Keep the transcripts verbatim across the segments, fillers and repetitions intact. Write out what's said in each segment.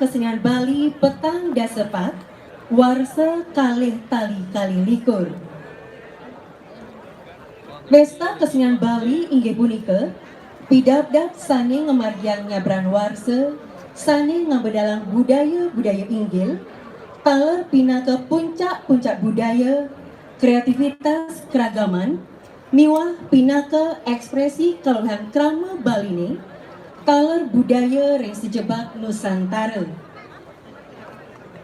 Kesenian Bali petang dasa pat, warsa kalih tali kalih likur. Pesta Kesenian Bali inggih punika pidabdab sane ngamargiang nyabran warsa, sane ngambedalang budaya-budaya inggil, taler pinaka puncak-puncak budaya, kreativitas, keragaman, miwah pinaka ekspresi kaluihan krama Baline, taler budaya ring sajebag Nusantara.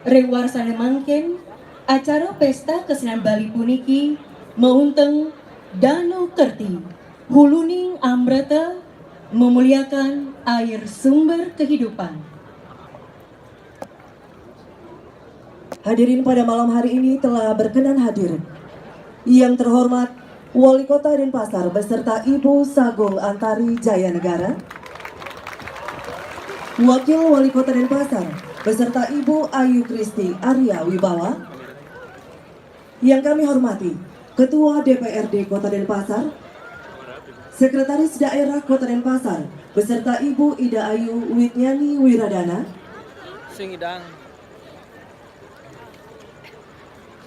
Ring warsane mangkin, acara Pesta Kesenian Bali puniki maunteng Danu Kerti, huluning amreta, memuliakan air sumber kehidupan. Hadirin pada malam hari ini telah berkenan hadir. Yang terhormat Wali Kota Denpasar beserta Ibu Sagung Antari Jaya Negara, Wakil Wali Kota Denpasar beserta Ibu Ayu Kristi Arya Wibawa. Yang kami hormati Ketua D P R D Kota Denpasar, Sekretaris Daerah Kota Denpasar beserta Ibu Ida Ayu Widnyani Wiradana, Sing idang.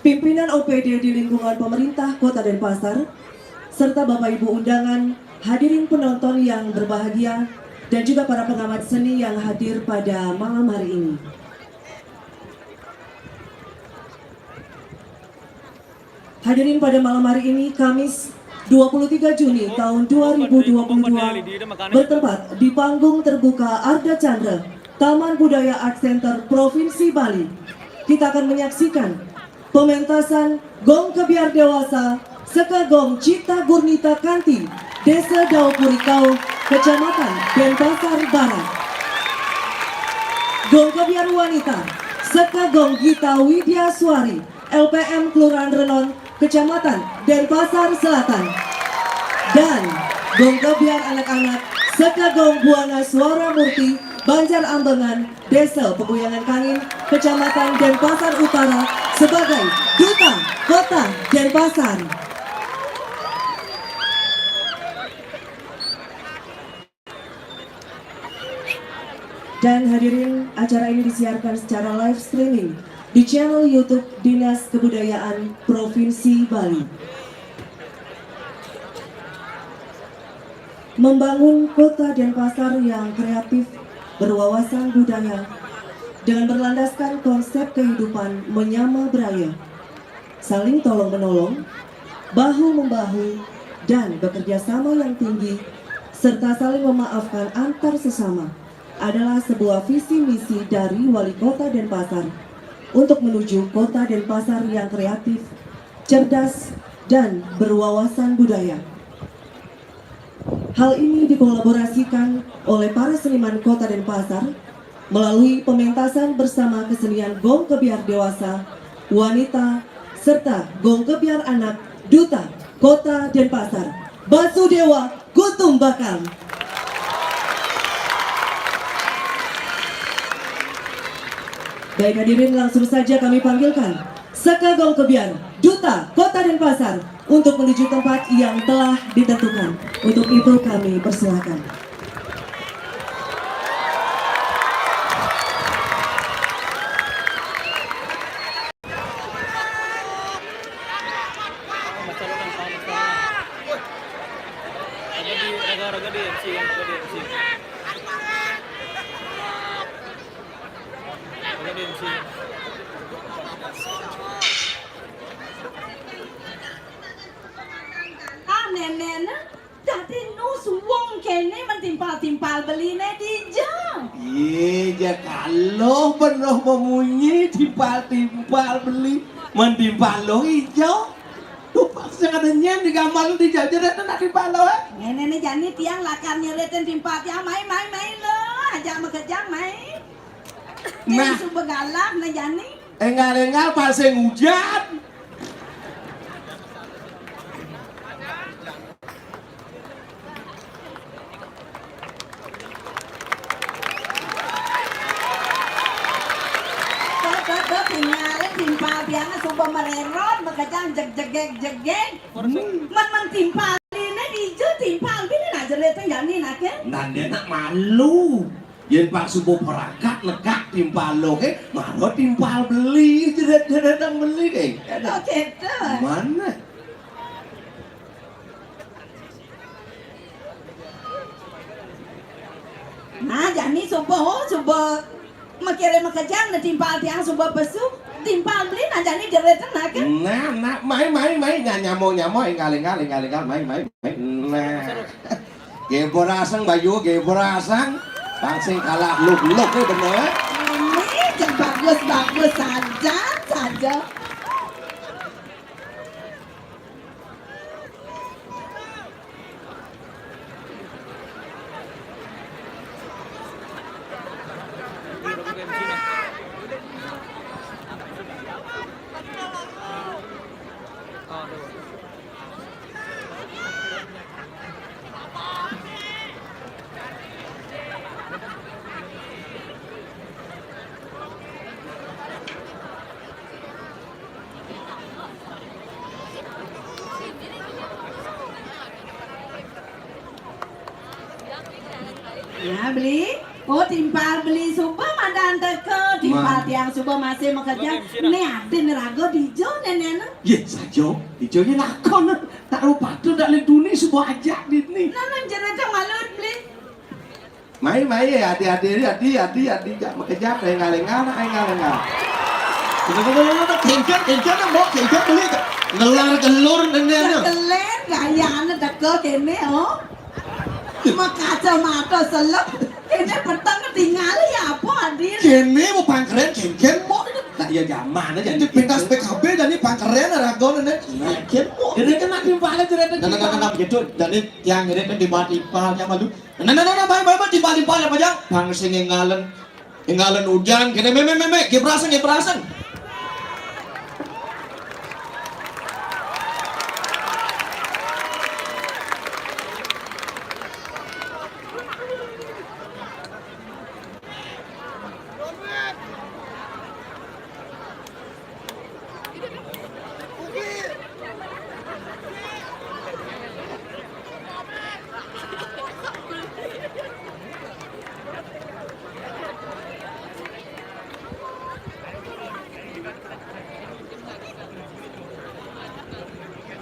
Pimpinan O P D di lingkungan pemerintah Kota Denpasar, serta Bapak Ibu undangan, hadirin penonton yang berbahagia, dan juga para pengamat seni yang hadir pada malam hari ini. Hadirin, pada malam hari ini, Kamis, dua puluh tiga Juni tahun dua ribu dua puluh dua, bertempat di panggung terbuka Ardha Candra, Taman Budaya Art Center Provinsi Bali, kita akan menyaksikan pementasan Gong Kebyar Dewasa Seka Gong Cita Gurnita Kanti, Desa Daupuri Kauh, Kecamatan Denpasar Barat. Gong Kebyar Wanita Seka Gong Gita Widya Suari, L P M Kelurahan Renon, Kecamatan Denpasar Selatan. Dan Gong Kebyar Anak-anak Seka Gong Buana Suara Murti, Banjar Ambengan, Desa Peguyangan Kangin, Kecamatan Denpasar Utara, sebagai Duta Kota Denpasar. Dan hadirin, acara ini disiarkan secara live streaming di channel YouTube Dinas Kebudayaan Provinsi Bali. Membangun Kota Denpasar yang kreatif, berwawasan budaya, dengan berlandaskan konsep kehidupan menyama beraya, saling tolong-menolong, bahu-membahu, dan bekerja sama yang tinggi, serta saling memaafkan antar sesama adalah sebuah visi misi dari Wali Kota Denpasar untuk menuju Kota Denpasar yang kreatif, cerdas, dan berwawasan budaya. Hal ini dikolaborasikan oleh para seniman Kota Denpasar melalui pementasan bersama kesenian Gong Kebyar Dewasa, Wanita, serta Gong Kebyar Anak, Duta Kota Denpasar, Basudewa Kutumbakam. Baik, hadirin, langsung saja kami panggilkan Seka Gong Kebyar, Duta Kota Denpasar, untuk menuju tempat yang telah ditentukan. Untuk itu kami persilakan. Ah, nenen, dadi nu suwung kene men timpal-timpal beline dija. Ye, ja kalo benuh memunyi timpal-timpal beli, men timpal lo ijo. Tupak sing ada nyen di gambar lu dija, jeret nak timpal lo, eh. Ngene ne jani tiang lakar nyeritin timpal tiang, mai, mai, mai lo, aja makejang, mai. Nah. Jadi suba galak ne jani. Engal-engal pasing ujan. Tuh, tuh, tuh, tingalin timpal tiangnya suba mererot, makejang jeg-, jegeg-jegeg. Men, men timpal ini ijo timpal bini nak jeritin jani nake. Nande nak malu. Yén pas suba perangkat negak timpal loké, mara timpal beli, jerit-jerit nang beli, eh. Oh, gitu. Mana? Nah, jani suba, oh, suba makiré makejang né timpal tiang suba pesu, timpal beli nah jani jerit nah kan. Nah, nah, mai, mai, mai, nya-, nyamo, nyamo, énggal, énggal, énggal, énggal, mai, mai, mai. Nah. Gebrasang, Bayu, gebrasang. Bang sing kalah luk-luk, eh, bener. Ini jeng bagus-bagus saja, saja. Ya, beli. Oh, timpal beli suba madan teka, timpal tiang suba masih makejang. Né adin raga dija nénéna. Yé, saja. Dija yé lakon. Tak rupa tu dak lé duni suba ajak dini. Nah, nah, jerit malut, beli. Mai, mai, eh, adi, adi, adi, adi, adi, jak makejang, énggal, énggal, énggal, énggal. Kéngkén, kéngkén, mbok, kéngkén beli. Ngelar kelur nénéna. Keler, gayane teka kéné, oh. Makacamata selep. Kéné peteng ketinggal ya apa, adin? Kéné mau pangkeren, kéngkén, mbok. Lah, ya jaman aja. Jadi pentas P K B dan ini pangkeren, raga néné. Kéngkén, mbok. Jadi kena timpal aja, Ren. Nah, nah, nah, nah, nah, gitu. Dan ini yang ini kan tiba-tiba, yang malu. Nah, nah, nah, nah, baik, baik, baik, timpal, timpal, apa aja? Bang sing énggalin, énggalin ujan, kéné, mé, mé, mé, mé, gebrasang, gebrasang.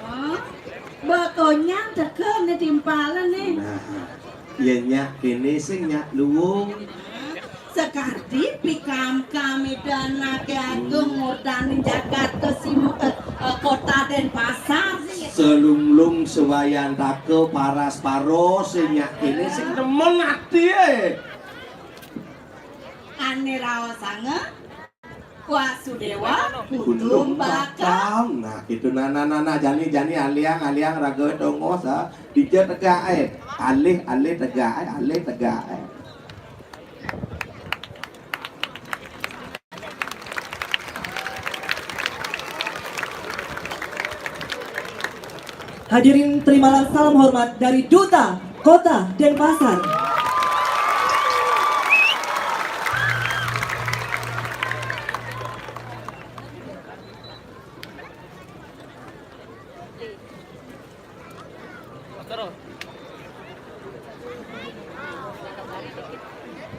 Oh, bakonyang teka né timpalé né. Nah, ya nyak kéné sing nyak luwung. Sakardi pikamkam Ida Anaké Agung murdaning jagat Kasimu-, eh, eh, Kota Denpasar. Selunglung sewayantaka paras paros, nyak kéné sing nemen ati, eh. Ané raosanga Wasudéwa Kutumbakam. Nah, gitu. Nah, nah, nah, nah, jani, jani, aliang, aliang, raga tongos, ha. Dija tegak, eh. Alih, alih tegak, eh. Alih tegak, eh. Hadirin, terimalah salam hormat dari Duta Kota Denpasar.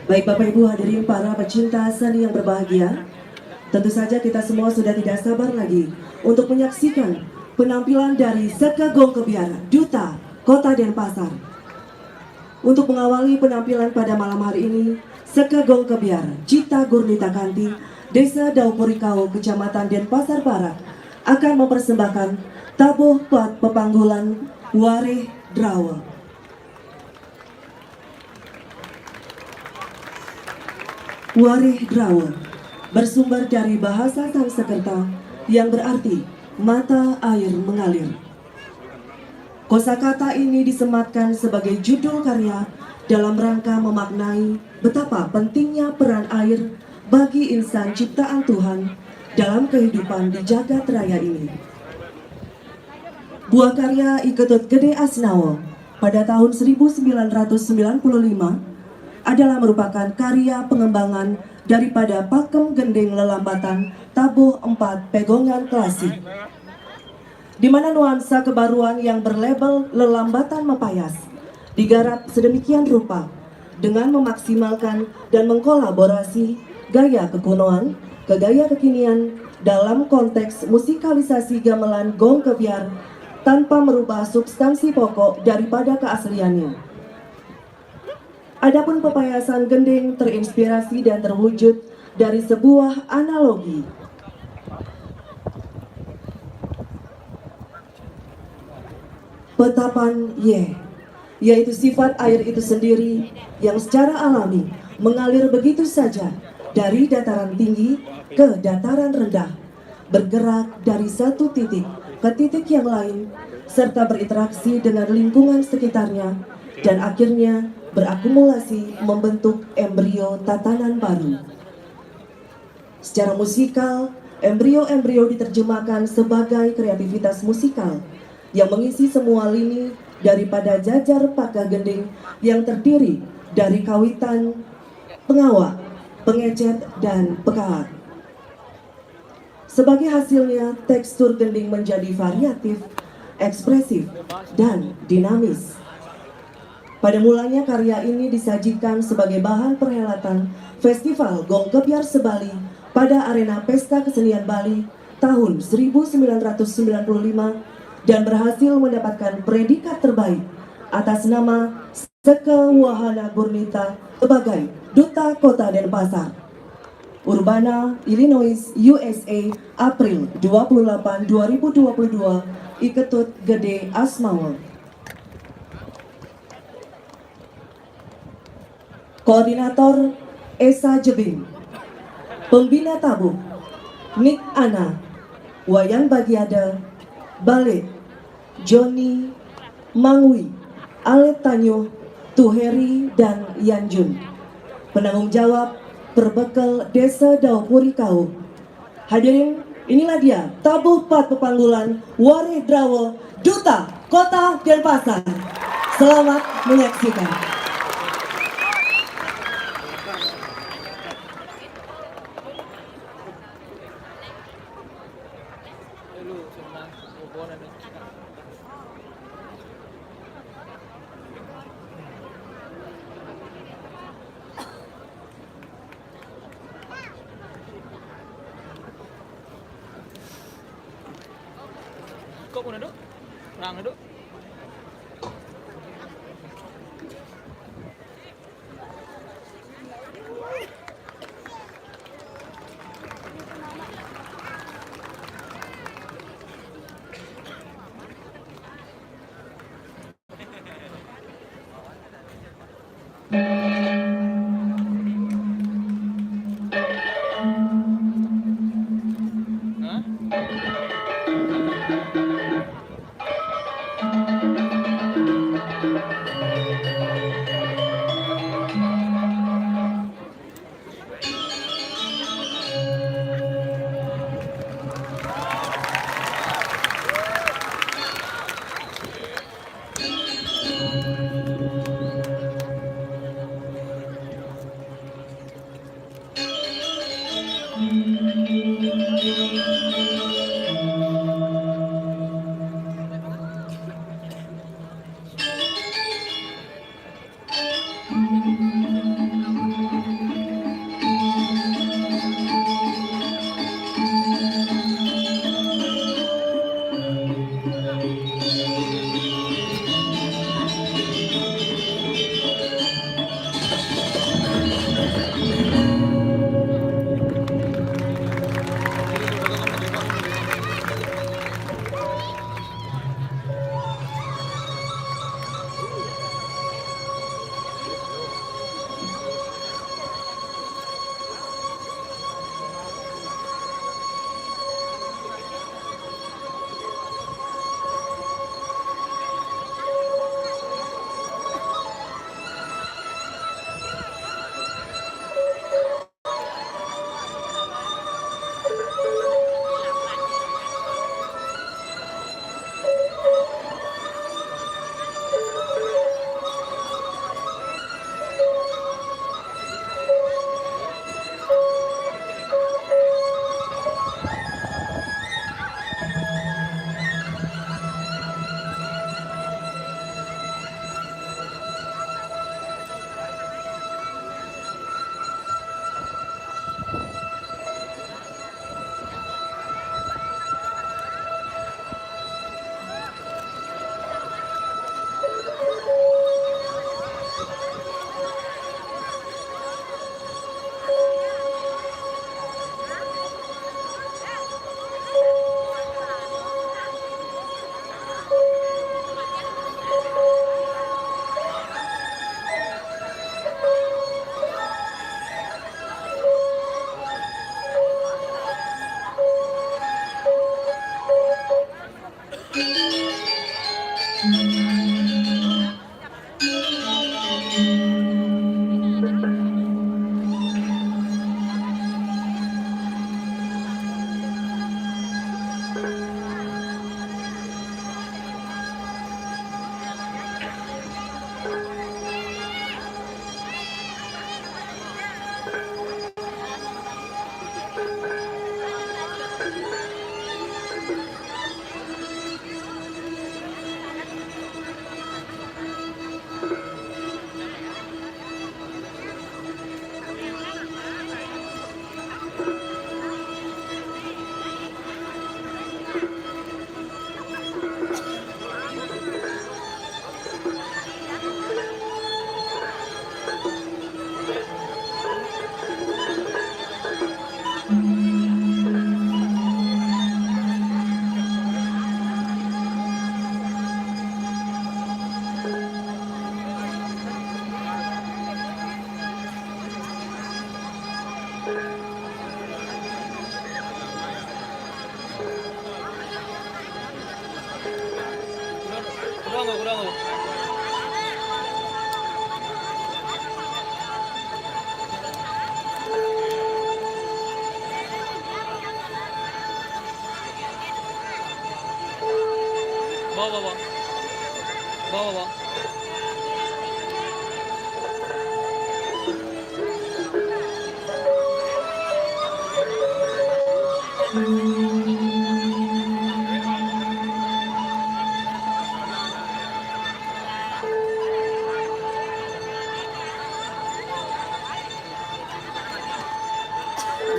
Baik, Bapak Ibu hadirin para pecinta seni yang berbahagia, tentu saja kita semua sudah tidak sabar lagi untuk menyaksikan penampilan dari Seka Gong Kebyar, Duta Kota Denpasar. Untuk mengawali penampilan pada malam hari ini, Seka Gong Kebyar, Cita Gurnita Kanti, Desa Daupurikau, Kecamatan Denpasar Barat, akan mempersembahkan tabuh pat pepanggulan Warih Drawa. Warih Drawa bersumber dari bahasa Sanskerta yang berarti mata air mengalir. Kosakata ini disematkan sebagai judul karya dalam rangka memaknai betapa pentingnya peran air bagi insan ciptaan Tuhan dalam kehidupan di jagat raya ini. Buah karya I Ketut Gedé Asnawa pada tahun seribu sembilan ratus sembilan puluh lima adalah merupakan karya pengembangan daripada Pakem Gending Lelambatan Tabuh Empat Pegongan Klasik, di mana nuansa kebaruan yang berlabel Lelambatan Mapayas digarap sedemikian rupa dengan memaksimalkan dan mengkolaborasi gaya kekunoan ke gaya kekinian dalam konteks musikalisasi gamelan gong kebyar tanpa merubah substansi pokok daripada keasliannya. Adapun pepayasan gending terinspirasi dan terwujud dari sebuah analogi. Petapan Y, yaitu sifat air itu sendiri yang secara alami mengalir begitu saja dari dataran tinggi ke dataran rendah, bergerak dari satu titik ke titik yang lain, serta berinteraksi dengan lingkungan sekitarnya, dan akhirnya berakumulasi membentuk embrio tatanan baru. Secara musikal, embrio-embrio diterjemahkan sebagai kreativitas musikal yang mengisi semua lini daripada jajar pakah gending yang terdiri dari kawitan, pengawak, pengecet, dan pekaat. Sebagai hasilnya, tekstur gending menjadi variatif, ekspresif, dan dinamis. Pada mulanya karya ini disajikan sebagai bahan perhelatan Festival Gong Kebyar Sebali pada Arena Pesta Kesenian Bali tahun seribu sembilan ratus sembilan puluh lima dan berhasil mendapatkan predikat terbaik atas nama Seke Wahana Gurnita sebagai Duta Kota Denpasar. Urbana, Illinois, U S A, April dua puluh delapan, dua ribu dua puluh dua, Iketut Gede Asmawa. Koordinator Esa Jebing. Pembina tabuh Nik Ana, Wayan Bagiada, Balik, Joni, Mangwi, Alet Tanyuh, Tuheri, dan Yanjun. Penanggung jawab Perbekel Desa Daupuri Kau. Hadirin, inilah dia tabuh pat pepanggulan Wareh Drawo, Duta Kota Denpasar. Selamat menyaksikan. Kok mana dok? Perang dok? Kurang. Bawa, bawa. Bawa, bawa.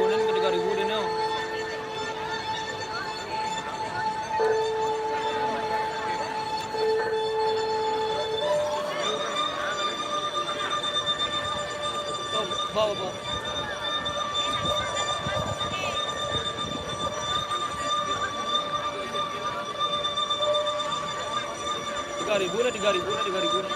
Kunin ke tiga ribu deh, no. Bawa, bawa. Tiga ribu lah, tiga ribu lah, tiga ribu lah.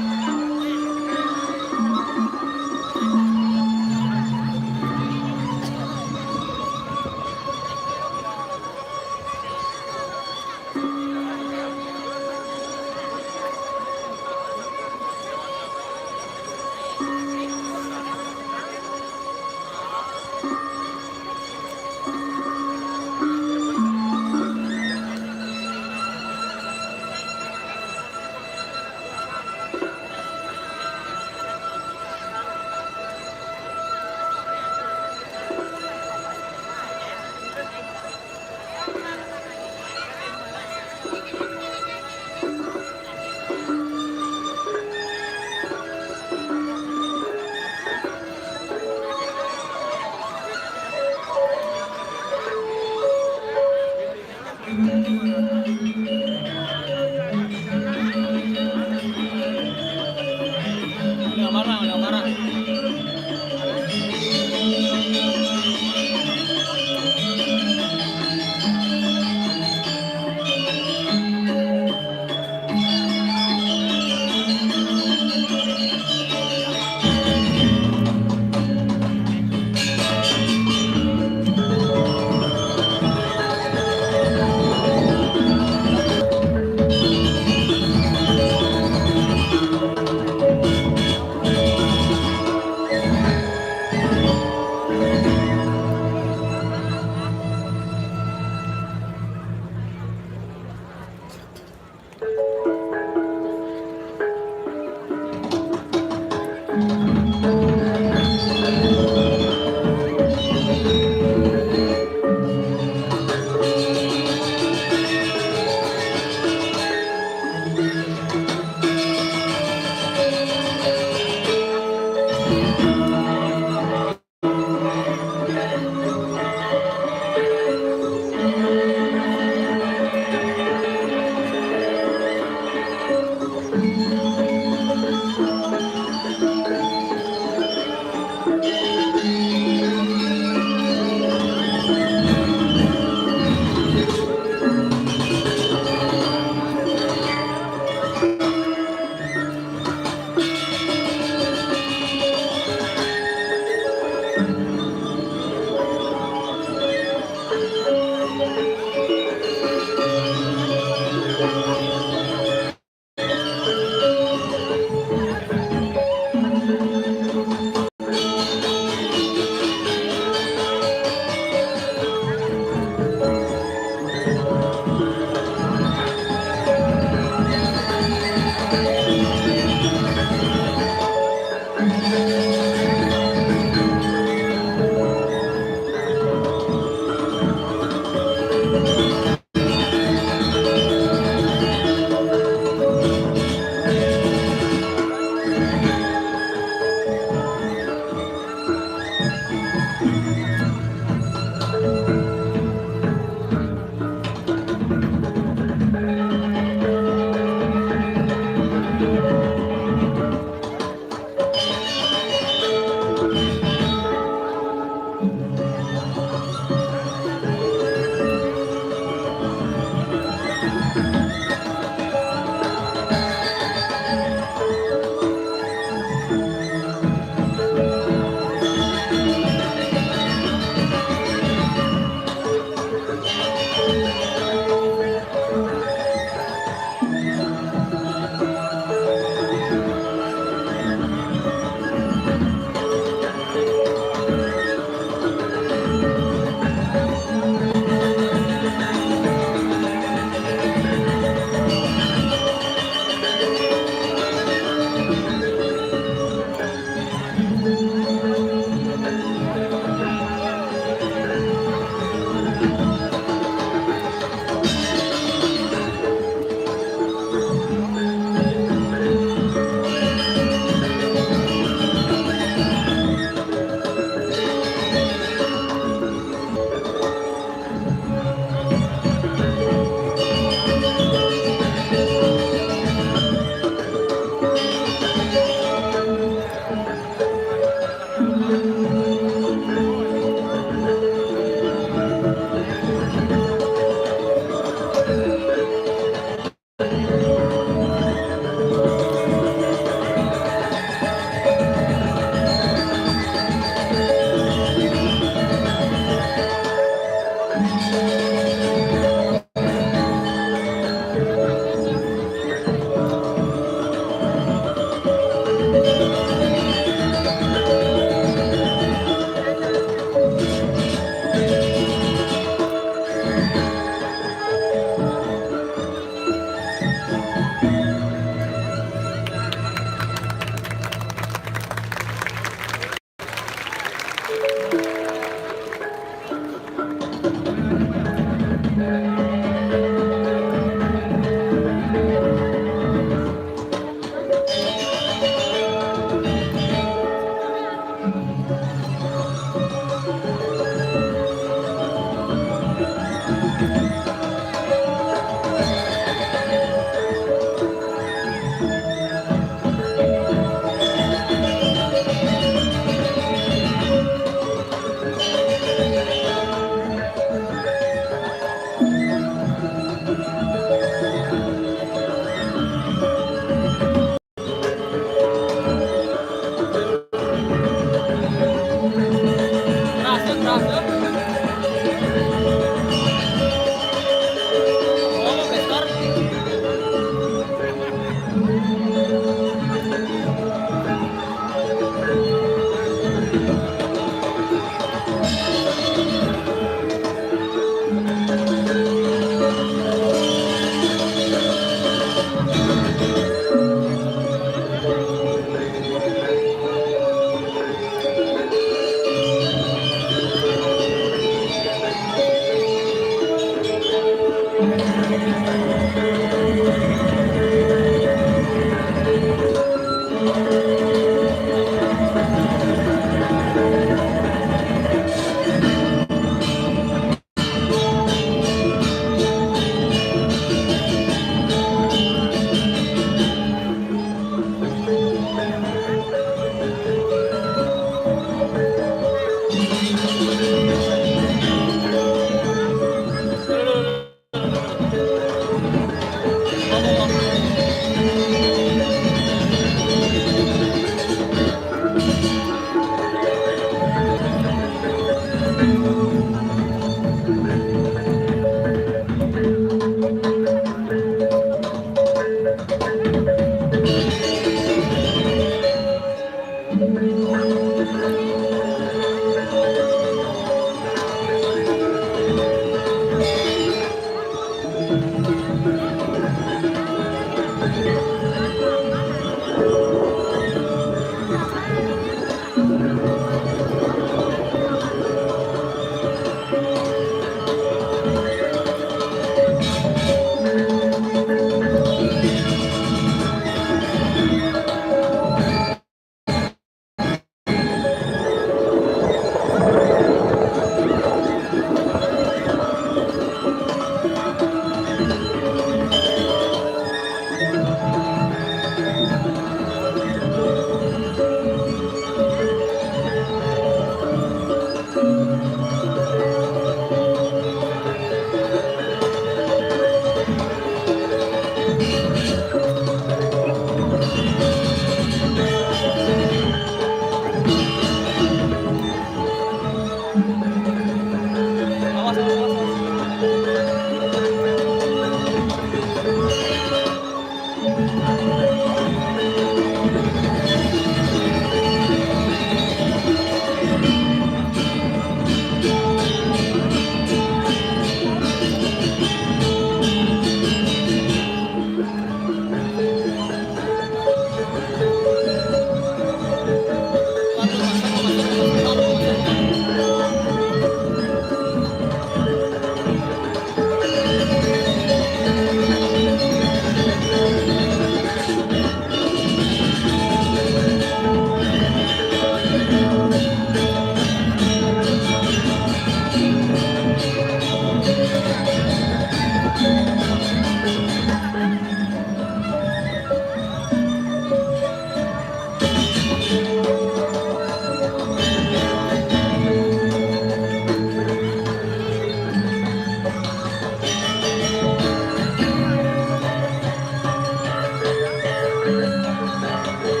Saya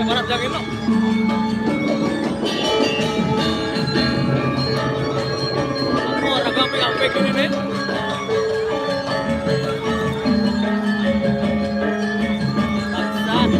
barat yang ini. Aku orang kampung-kampung ini nih. Bangsat.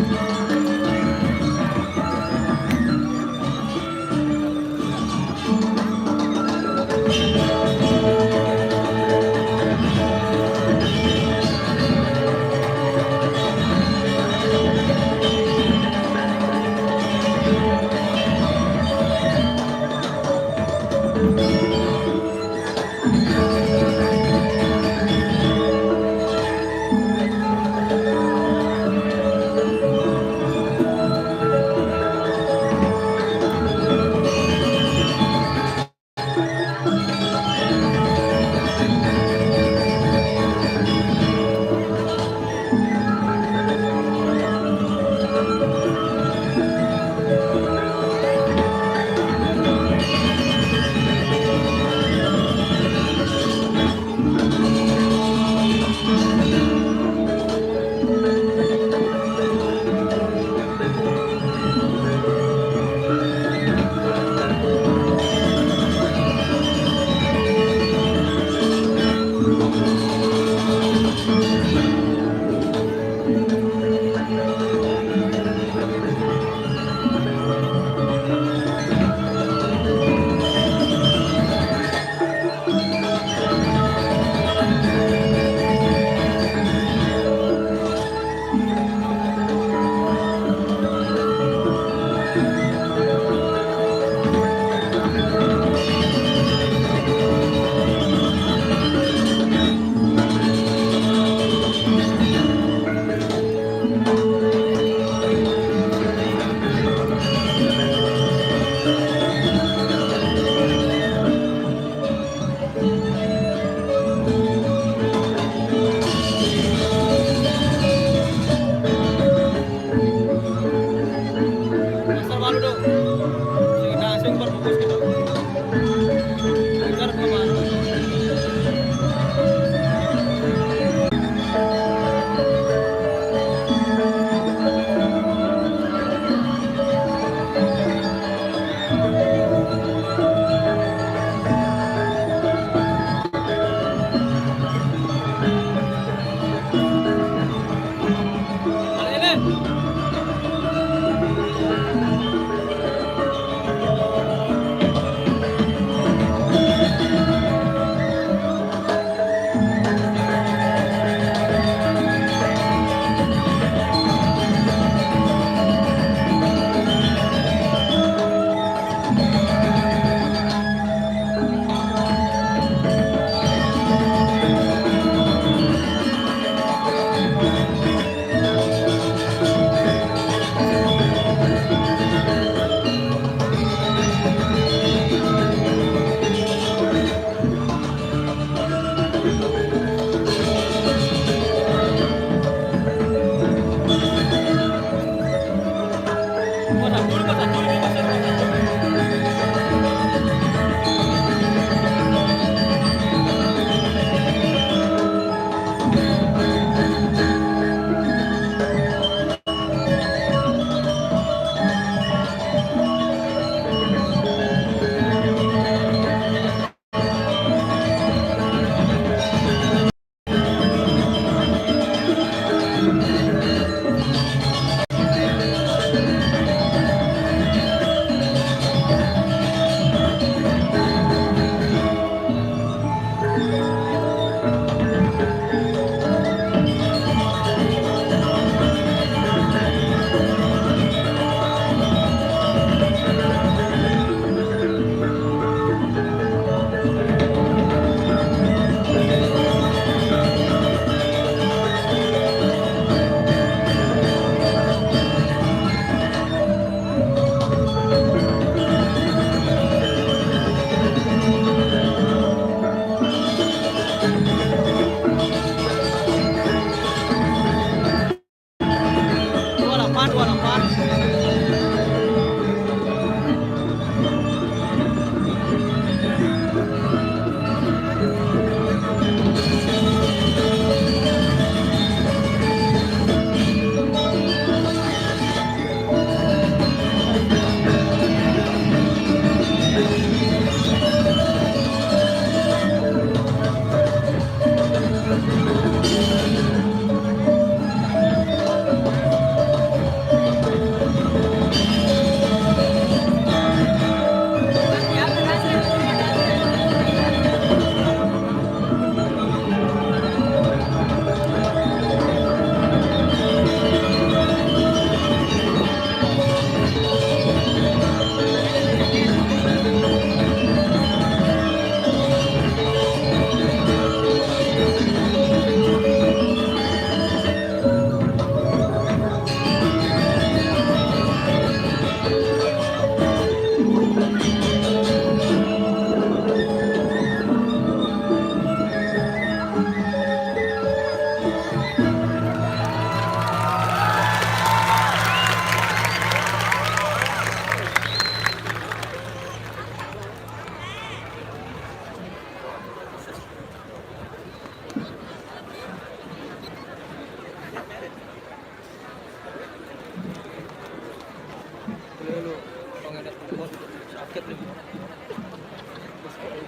Lu, lu, pengen lihat kebon, sakit nih.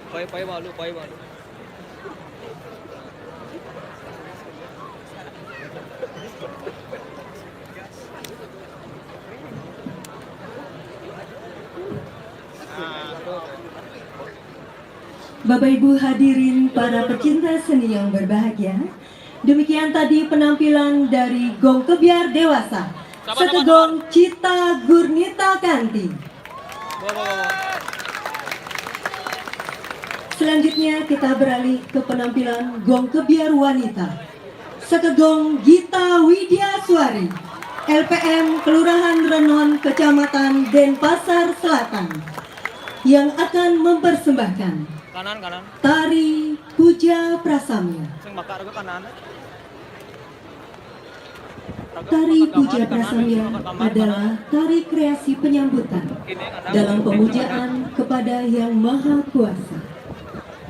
Pai, pai malu, pai malu. Bapak Ibu hadirin para pecinta seni yang berbahagia, demikian tadi penampilan dari Gong Kebyar Dewasa, Sekegong Cita Gurnita Kanti. Selanjutnya kita beralih ke penampilan Gong Kebyar Wanita, Sekegong Gita Widya Suari, L P M Kelurahan Renon, Kecamatan Denpasar Selatan, yang akan mempersembahkan Kanan, kanan. Tari Puja Prasamya. Sing bakar ke kanan. Tari Puja Prasamya adalah tari kreasi penyambutan dalam pemujaan kepada Yang Maha Kuasa,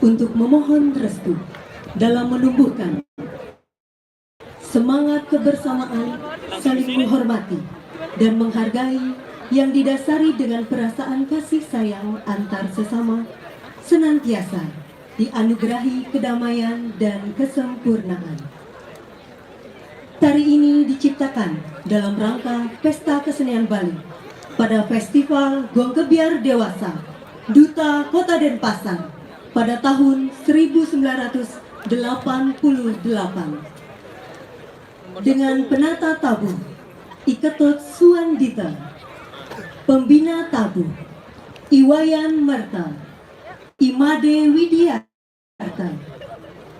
untuk memohon restu dalam menumbuhkan semangat kebersamaan, saling menghormati dan menghargai, yang didasari dengan perasaan kasih sayang antar sesama, senantiasa dianugerahi kedamaian dan kesempurnaan. Tari ini diciptakan dalam rangka Pesta Kesenian Bali pada Festival Gong Kebyar Dewasa Duta Kota Denpasar pada tahun seribu sembilan ratus delapan puluh delapan, dengan penata tabuh I Ketut Suandita, pembina tabuh I Wayan Merta, I Made Widya Arta,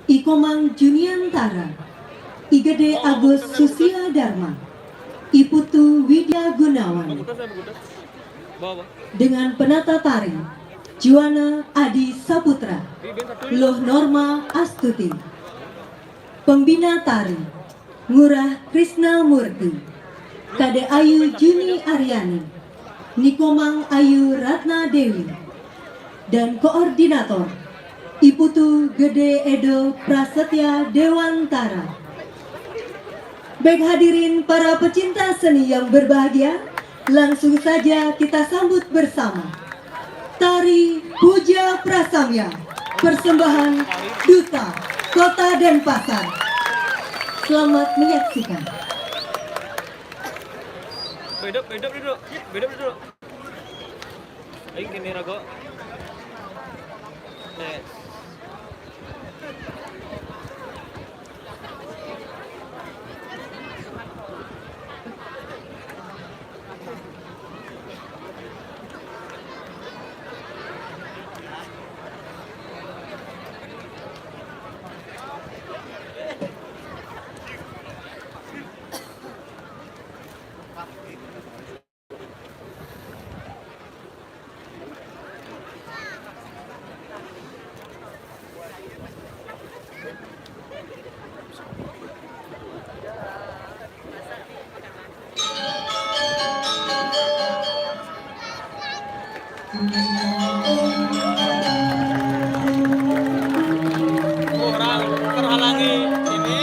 I Komang Juniantara, I Gede Agus Susia Dharma, I Putu Widya Gunawan, dengan penata tari Juana Adi Saputra, Loh Norma Astuti, pembina tari Ngurah Krisna Murti, Kade Ayu Juni Aryani, Nikomang Ayu Ratna Dewi, dan koordinator I Putu Gede Edo Prasetya Dewantara. Baik hadirin para pecinta seni yang berbahagia, langsung saja kita sambut bersama Tari Puja Prasamya, persembahan Duta Kota Denpasar. Selamat menyaksikan. Bedok, bedok dulu. Bedok dulu. Ayo gini rago. Next. Kurang terhalangi ini.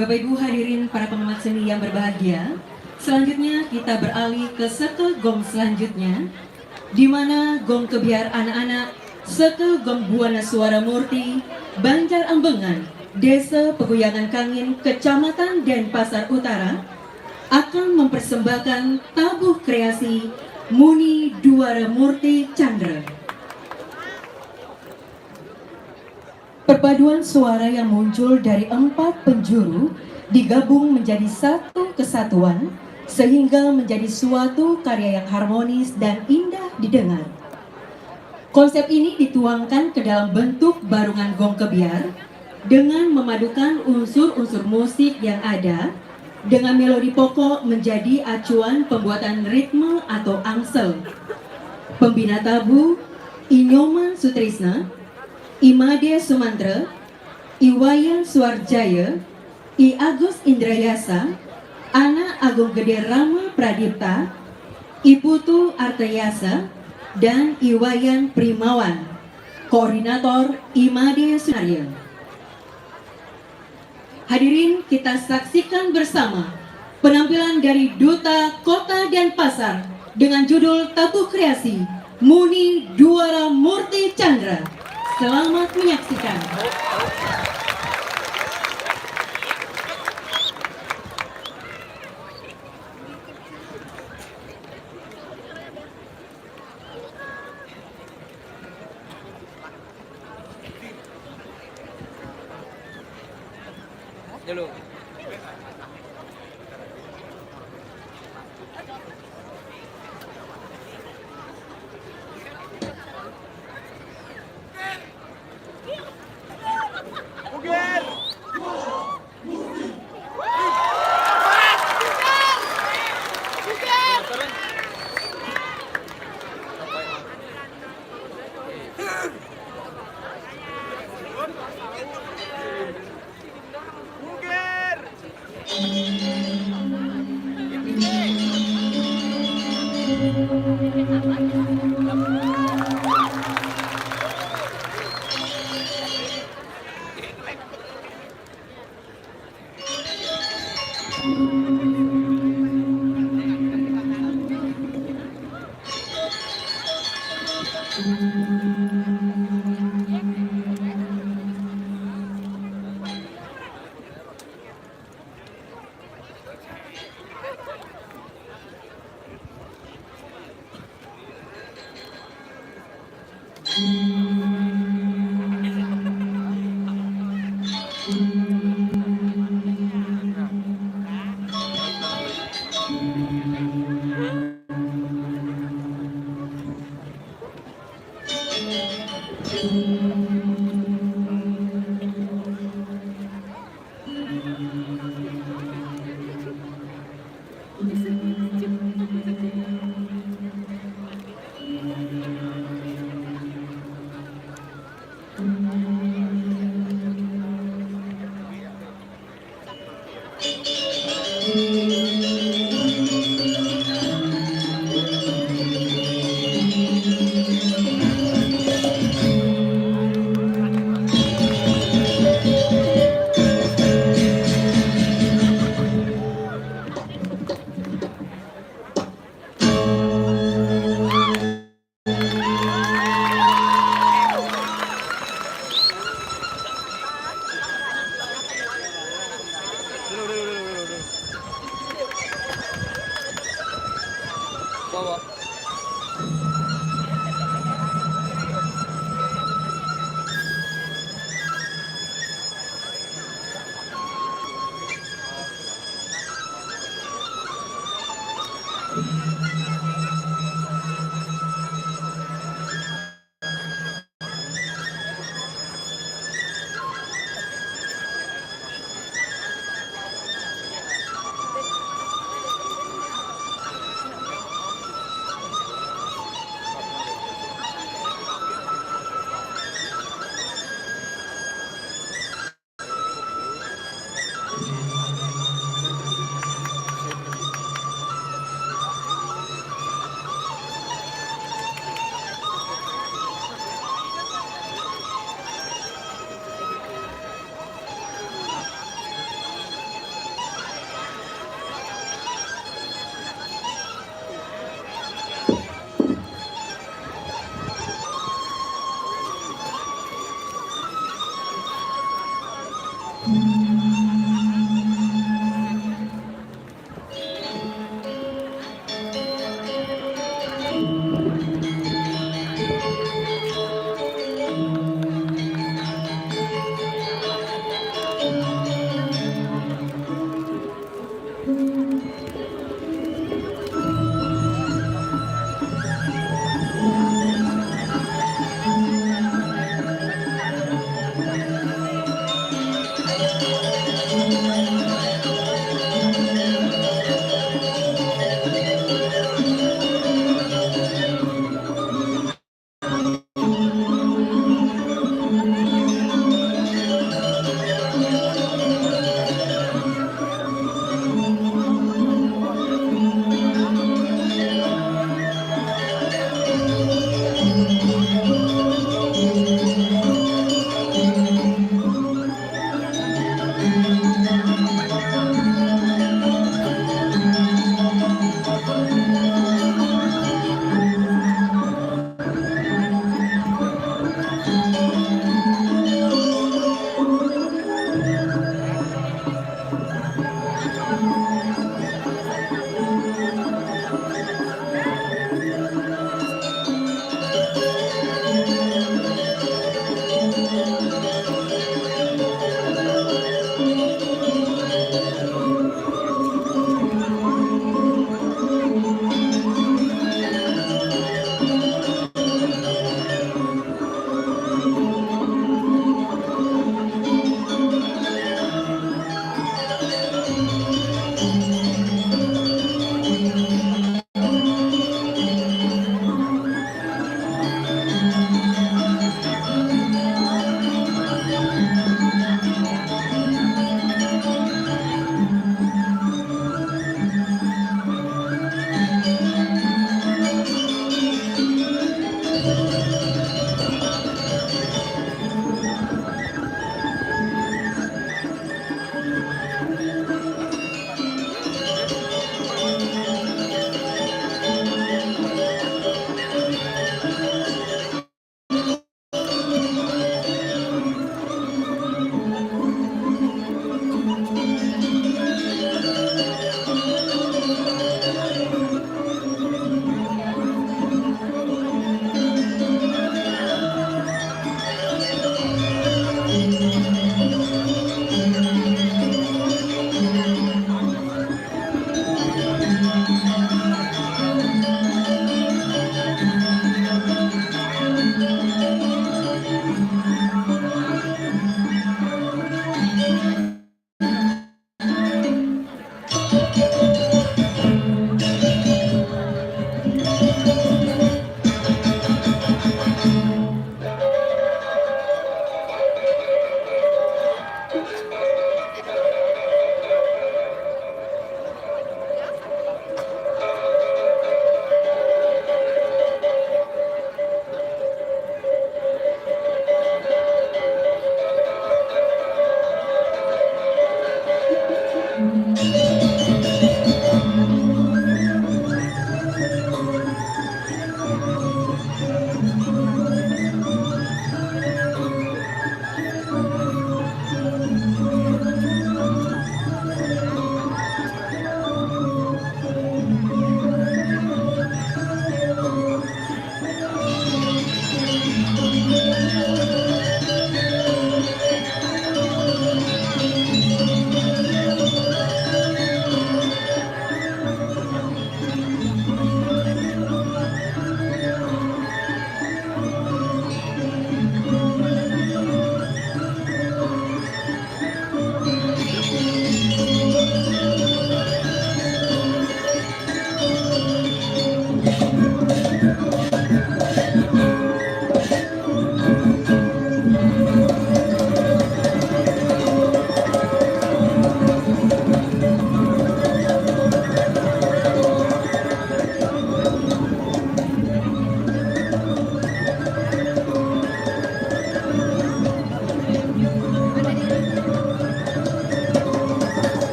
Bapak Ibu hadirin para pengamat seni yang berbahagia, selanjutnya kita beralih ke seke gong selanjutnya, di mana gong kebyar anak-anak seke gong Buana Suara Murti, Banjar Ambengan, Desa Peguyangan Kangin, Kecamatan Denpasar Utara, akan mempersembahkan tabuh kreasi Muni Duara Murti Candra. Perpaduan suara yang muncul dari empat penjuru digabung menjadi satu kesatuan, sehingga menjadi suatu karya yang harmonis dan indah didengar. Konsep ini dituangkan ke dalam bentuk barungan gong kebyar dengan memadukan unsur-unsur musik yang ada dengan melodi pokok menjadi acuan pembuatan ritme atau angsel. Pembina tabuh, I Nyoman Sutrisna, I Made Sumantra, I Wayan Suarjaya, I Agus Indrayasa, Anak Agung Gede Rama Pradipta, I Putu Artayasa, dan I Wayan Primawan. Koordinator, I Made Sunarya. Hadirin, kita saksikan bersama penampilan dari Duta Kota Denpasar dengan judul tabuh kreasi Muni Duara Murti Candra. Selamat menyaksikan. Dulu.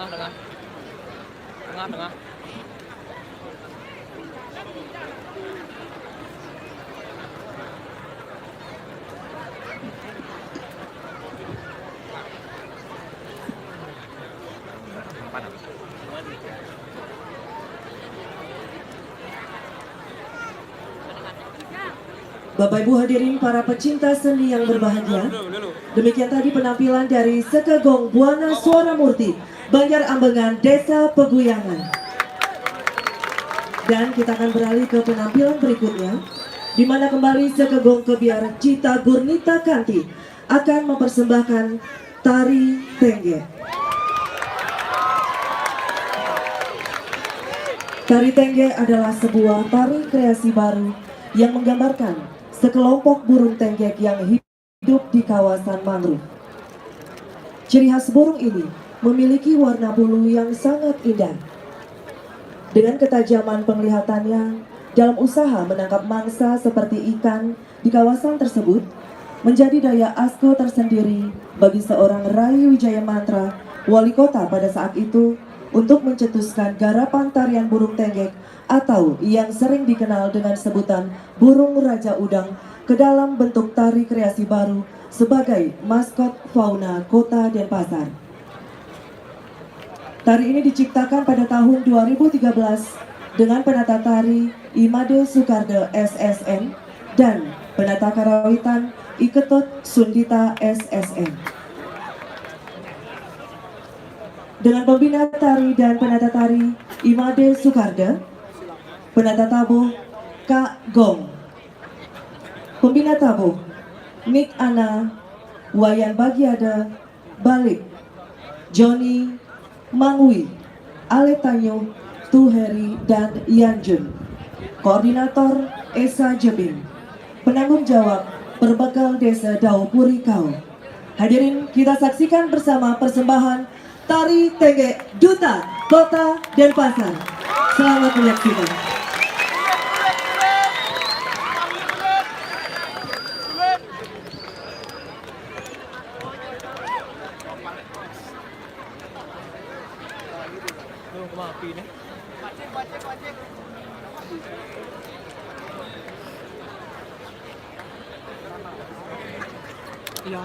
Tengah. Tengah, tengah. Bapak Ibu hadirin para pecinta seni yang berbahagia, demikian tadi penampilan dari Sekegong Buana Suara Murti, Banjar Ambengan, Desa Peguyangan. Dan kita akan beralih ke penampilan berikutnya, di mana kembali Sekegong Kebyar Cita Gurnita Kanti akan mempersembahkan tari tengge. Tari tengge adalah sebuah tari kreasi baru yang menggambarkan sekelompok burung tengge yang hidup di kawasan mangrove. Ciri khas burung ini memiliki warna bulu yang sangat indah. Dengan ketajaman penglihatannya, dalam usaha menangkap mangsa seperti ikan di kawasan tersebut, menjadi daya asko tersendiri bagi seorang Rai Wijaya Mantra, wali kota pada saat itu, untuk mencetuskan garapan tarian burung tengge atau yang sering dikenal dengan sebutan burung raja udang ke dalam bentuk tari kreasi baru sebagai maskot fauna kota Denpasar. Tari ini diciptakan pada tahun dua ribu tiga belas dengan penata tari Imade Sukarde S S N dan penata karawitan Iketut Sundita S S N. Dengan pembina tari dan penata tari Imade Sukarde, penata tabuh Kak Gong, pembina tabuh Nik Ana, Wayan Bagiada, Balik, Joni, Mangwi, Ale Tanyo, Tuheri, dan Yanjun. Koordinator Esa Jebin. Penanggung jawab Perbekel Desa Daupuri Kau. Hadirin, kita saksikan bersama persembahan Tari Tengge Duta Kota Denpasar. Selamat menyaksikan. Lu kemana api nih? Iya.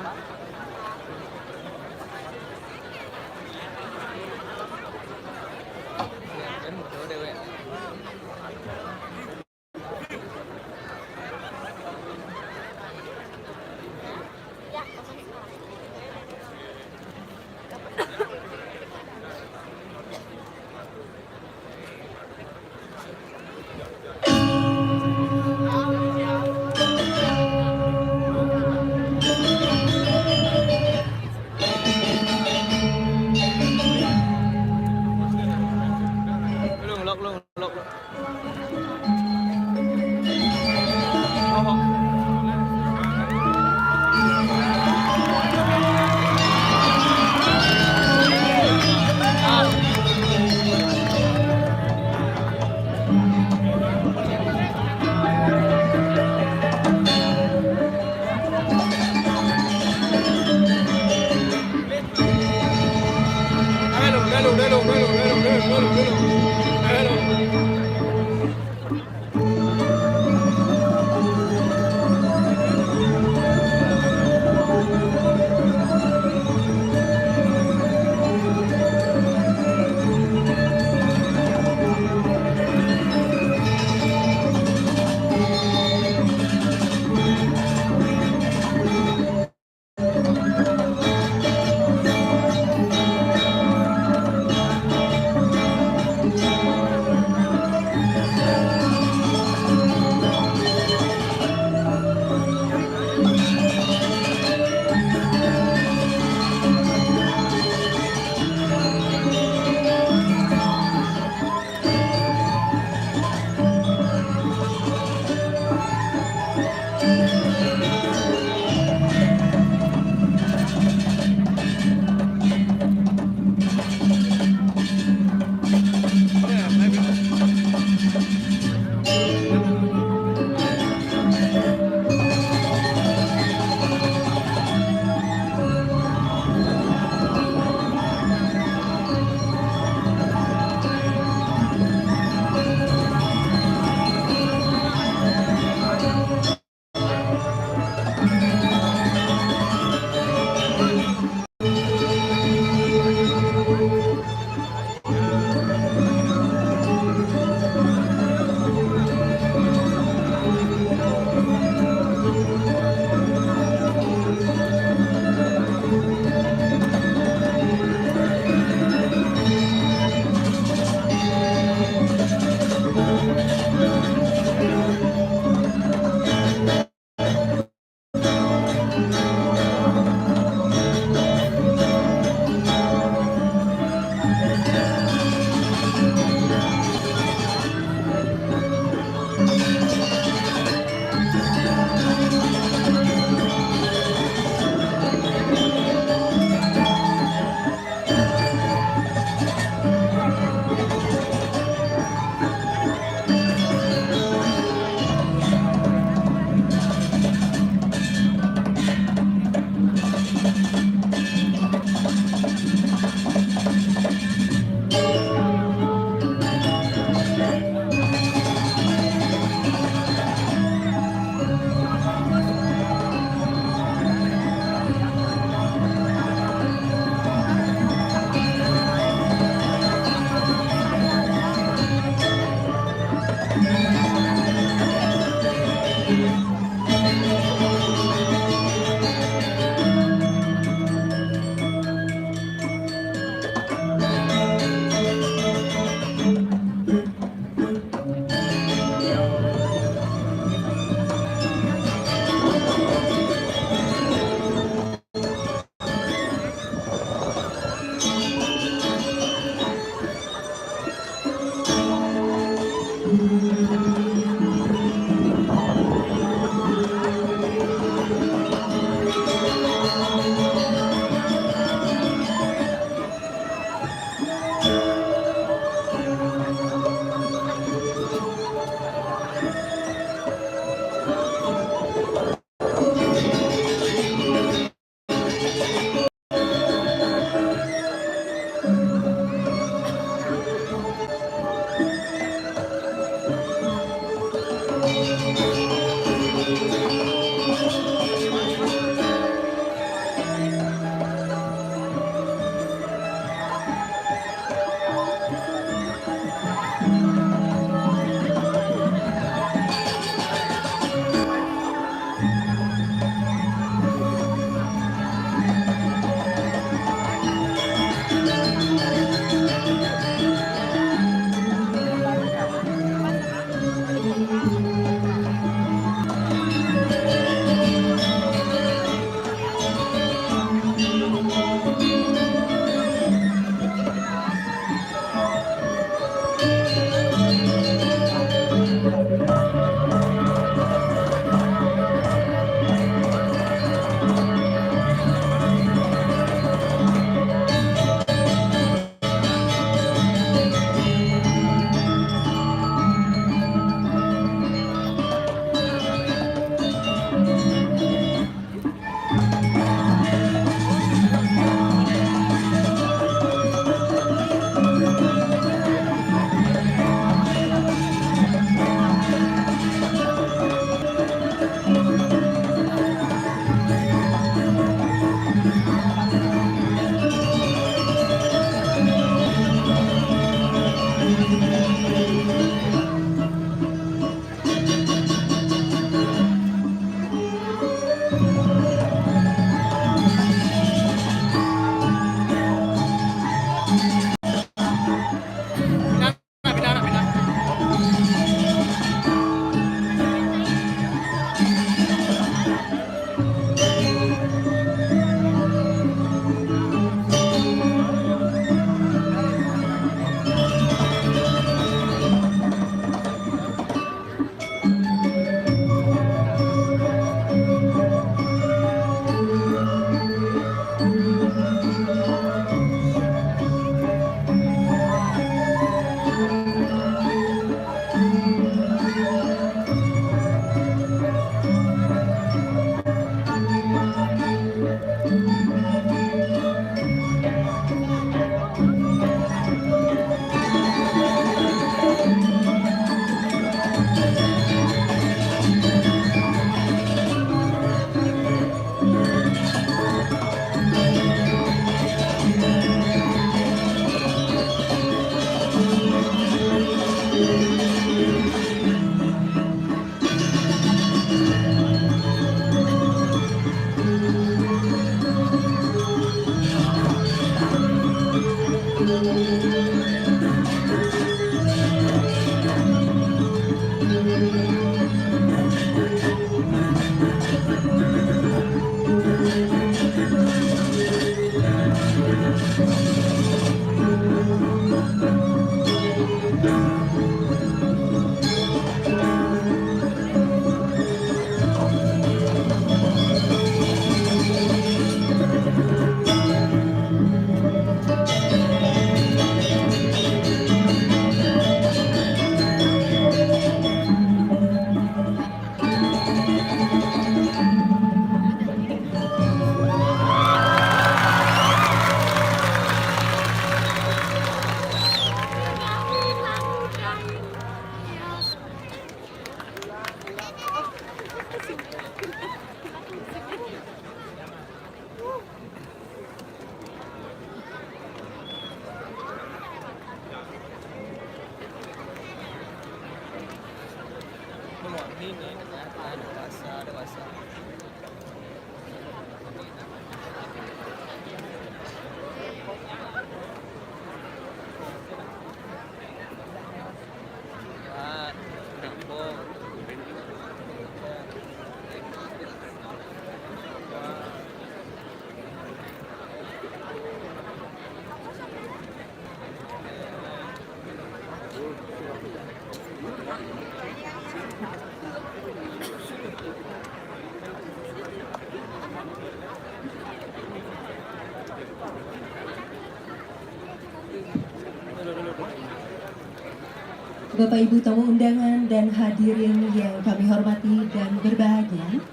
Bapak Ibu tamu undangan dan hadirin yang kami hormati dan berbahagia,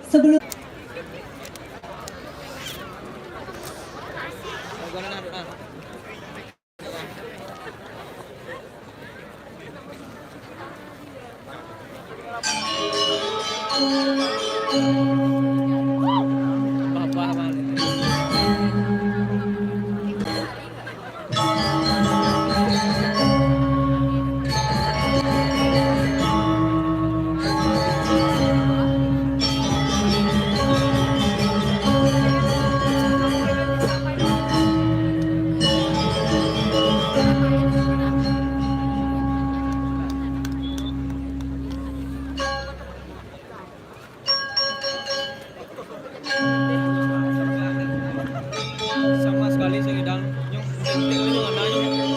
sebelum Sama sekali saya tidak nyung, nyung, nyung, nyung.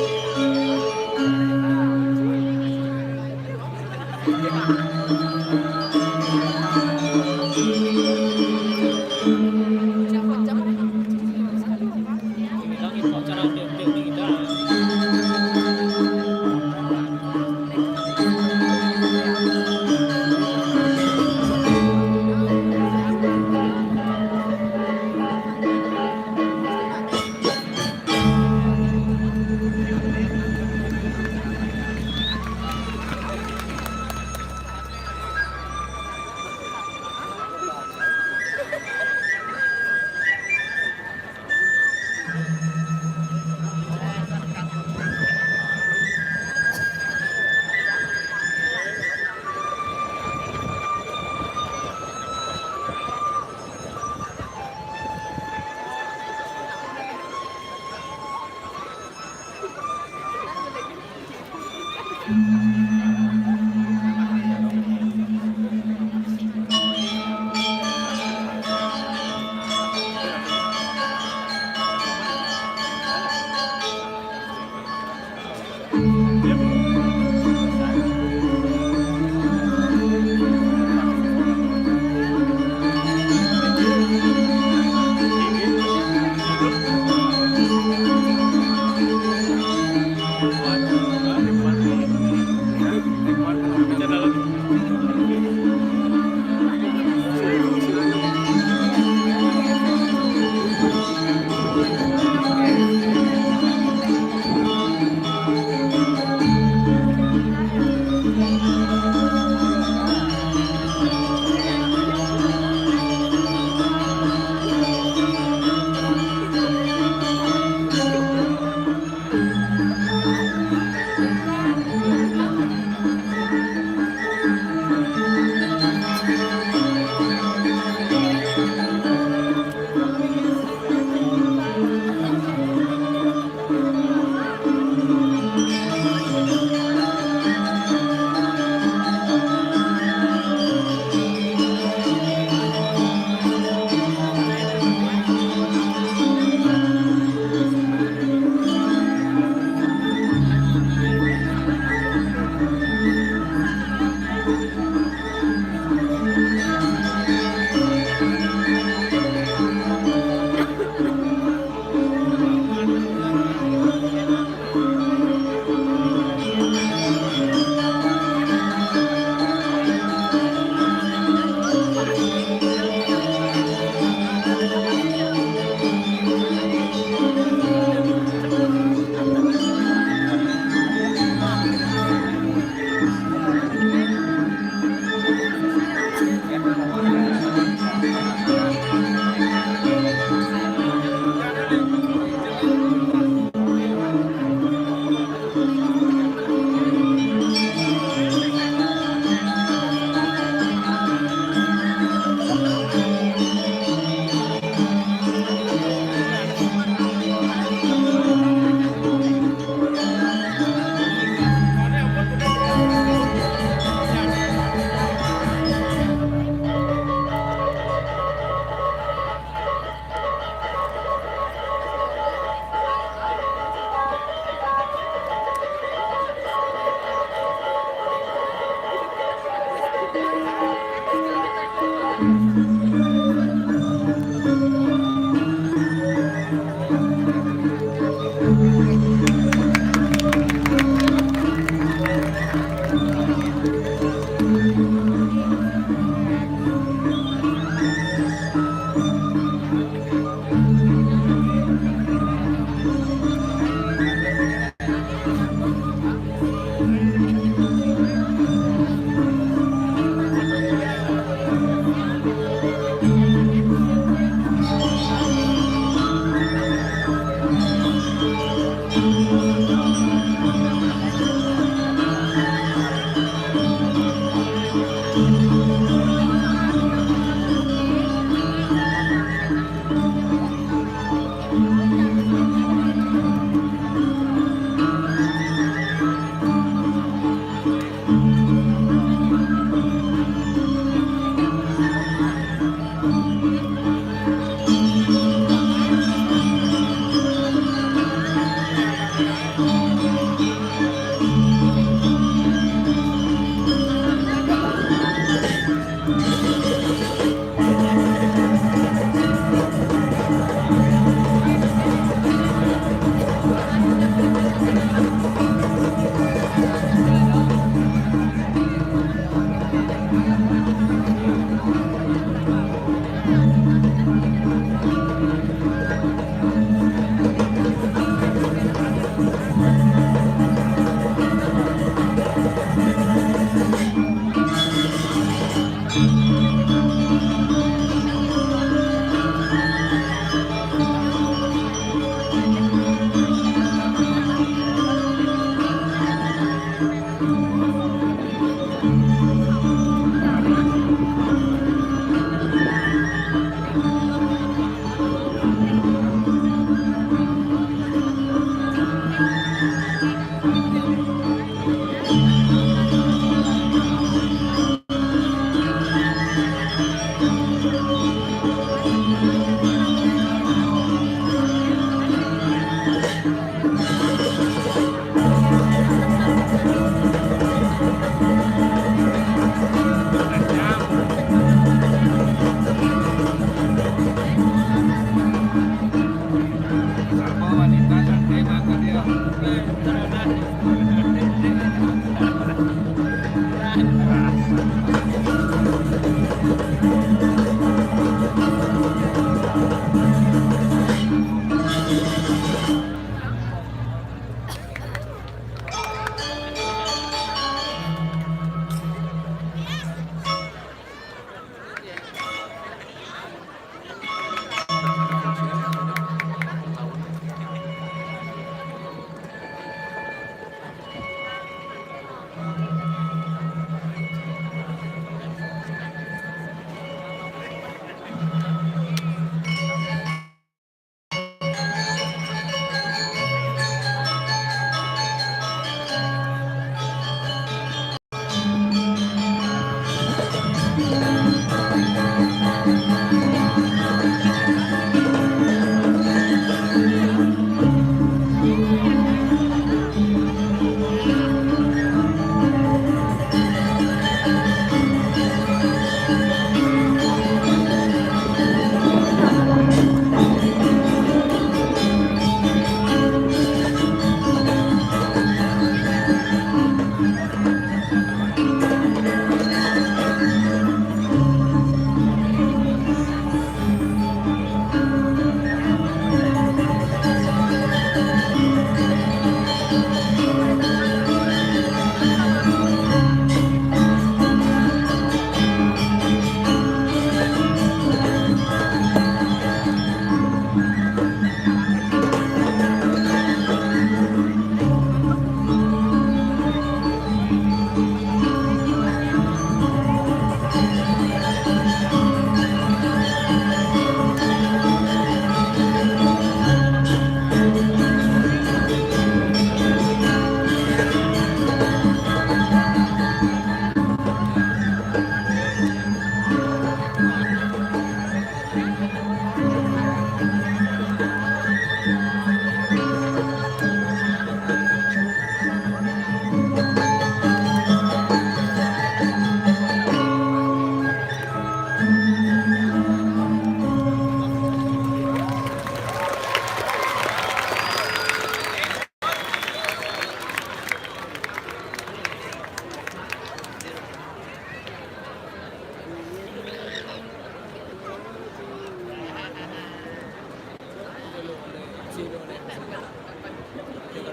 Jani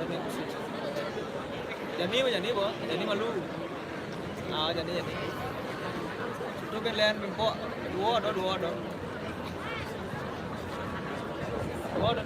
ma, jani bo, jani ma lu. Ah, jani, jani. Chutu ke len mi po, duo do, duo do. Duo do.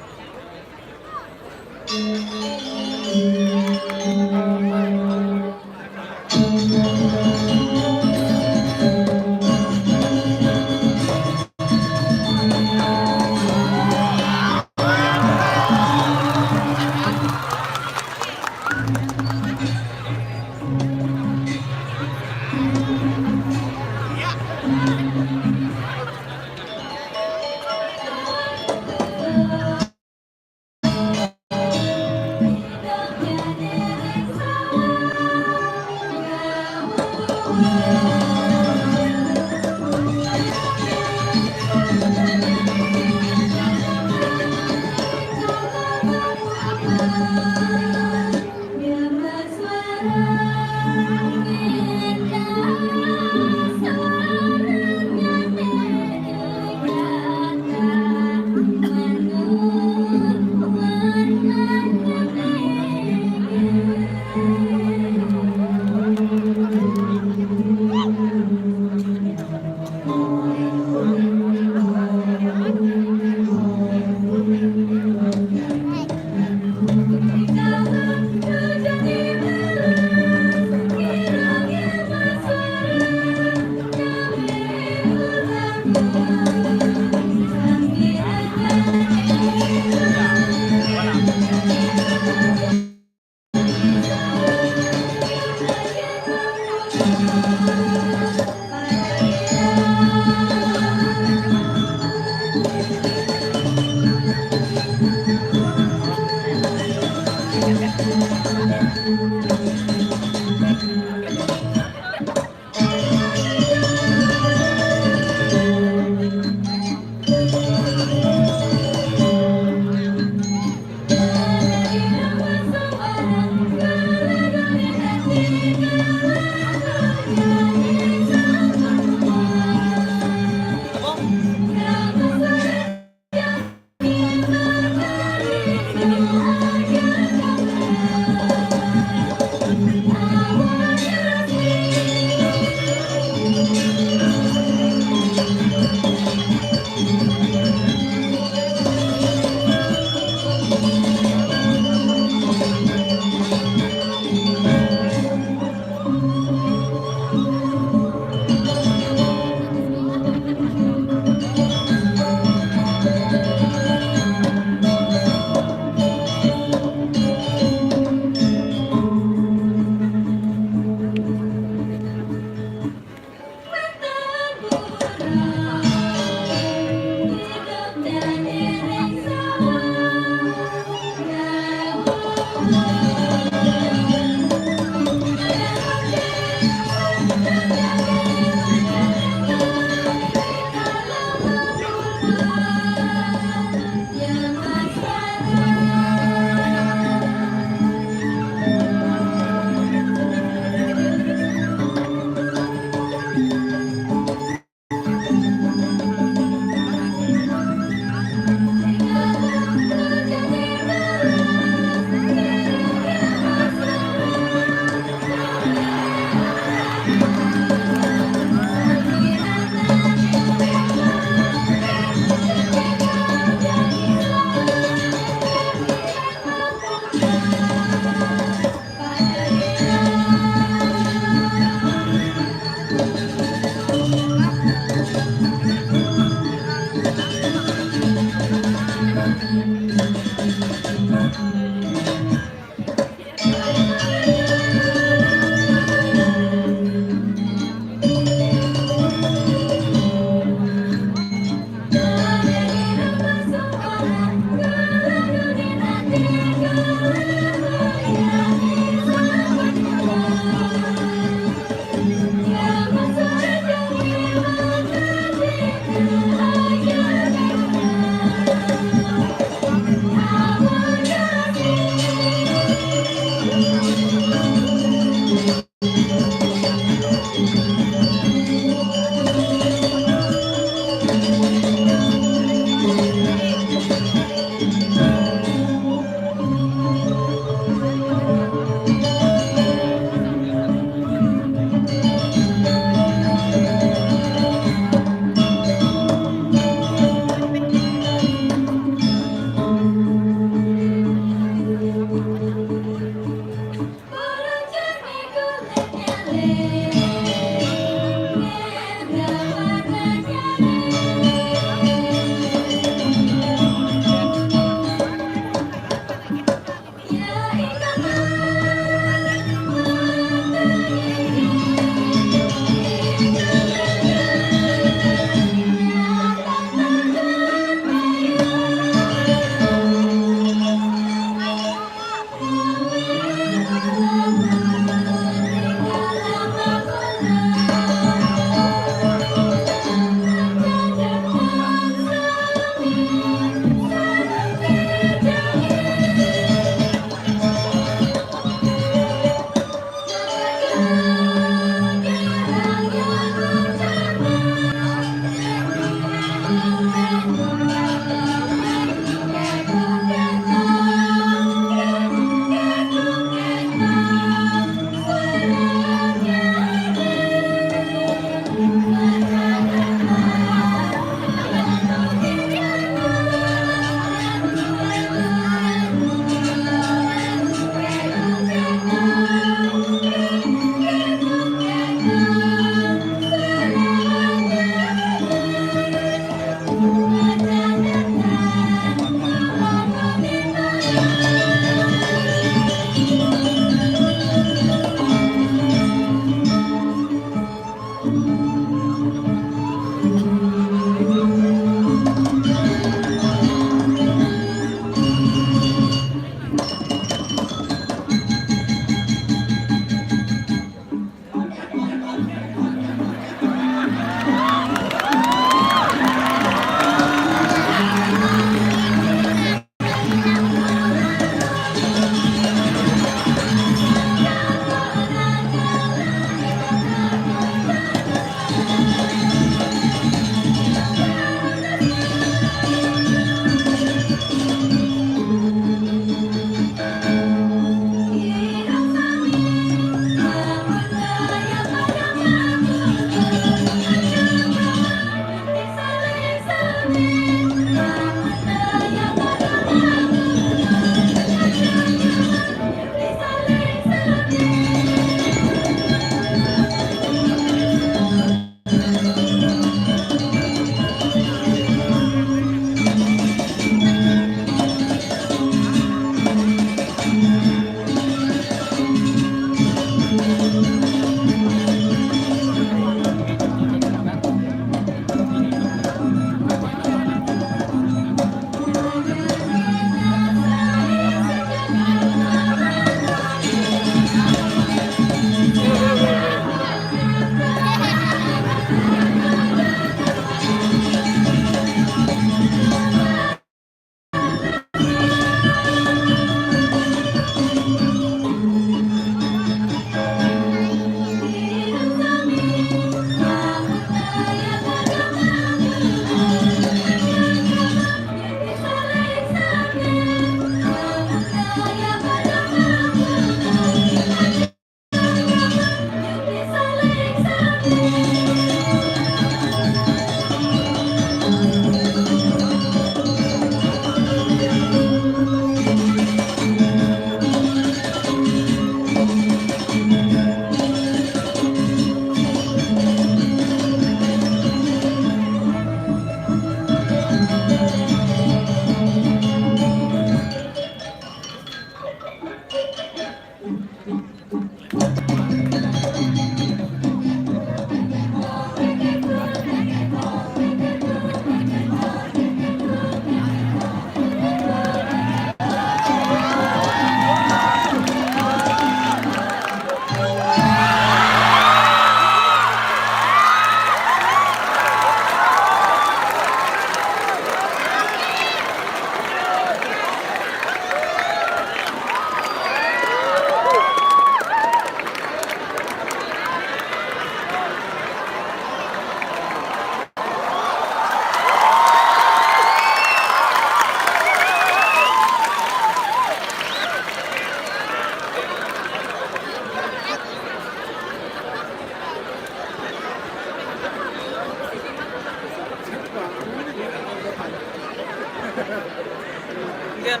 Engken.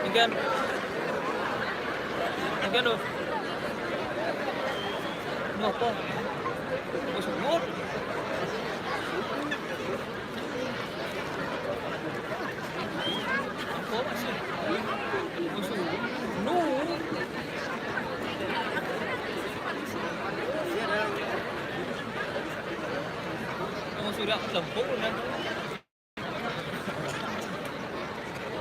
Engken. Engken, oh. Ngapa? Wis ngut. Apa masih? Wis ngut. Wong sudah lempung, kan?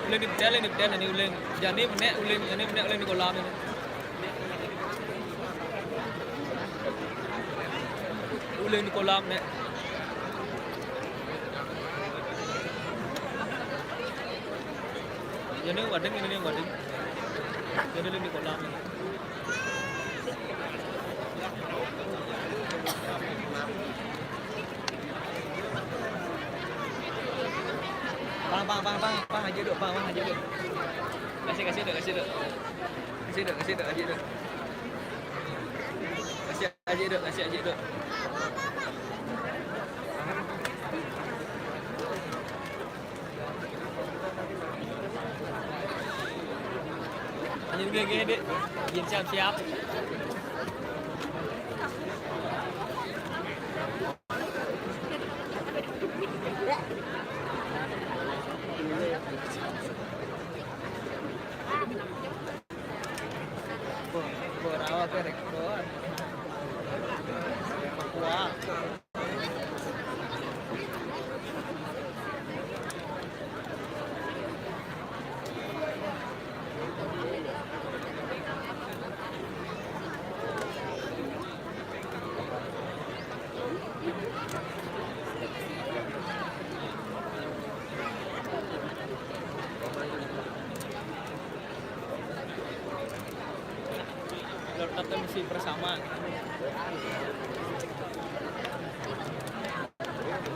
Uling dipedal, uling dipedal, ini uling. Jani menek uling, jani menek uling di kolam ini. Uling di kolam nek. Jani wadeng, ini wadeng. Jani uling di kolam ini. Pang, pang, pang, pang, pang, aja dulu, pang, pang, aja dulu. Kasih, kasih dulu, kasih dulu. Kasih dulu, kasih dulu, aja dulu. Kasih aja dulu, kasih aja dulu. Lanjut gue gini, Dek. Bikin siap-siap. Borawa ke rekor. Kuat. Tetap mesti bersama.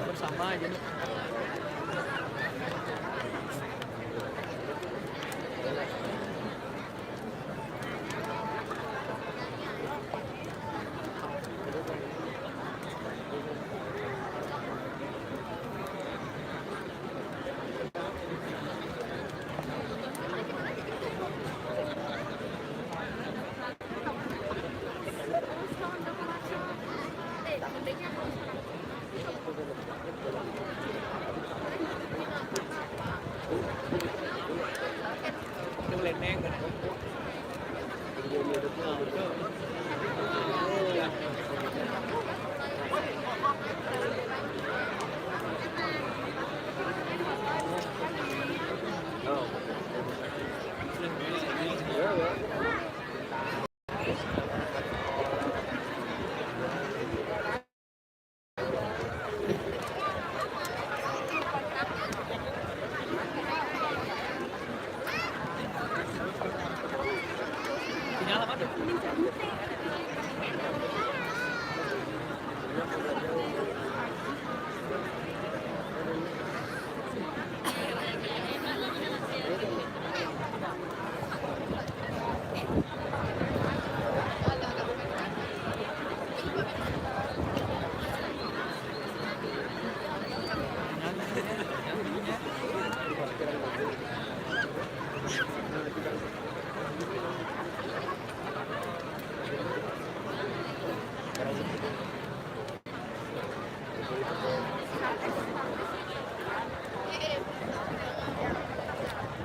Bersama aja nih.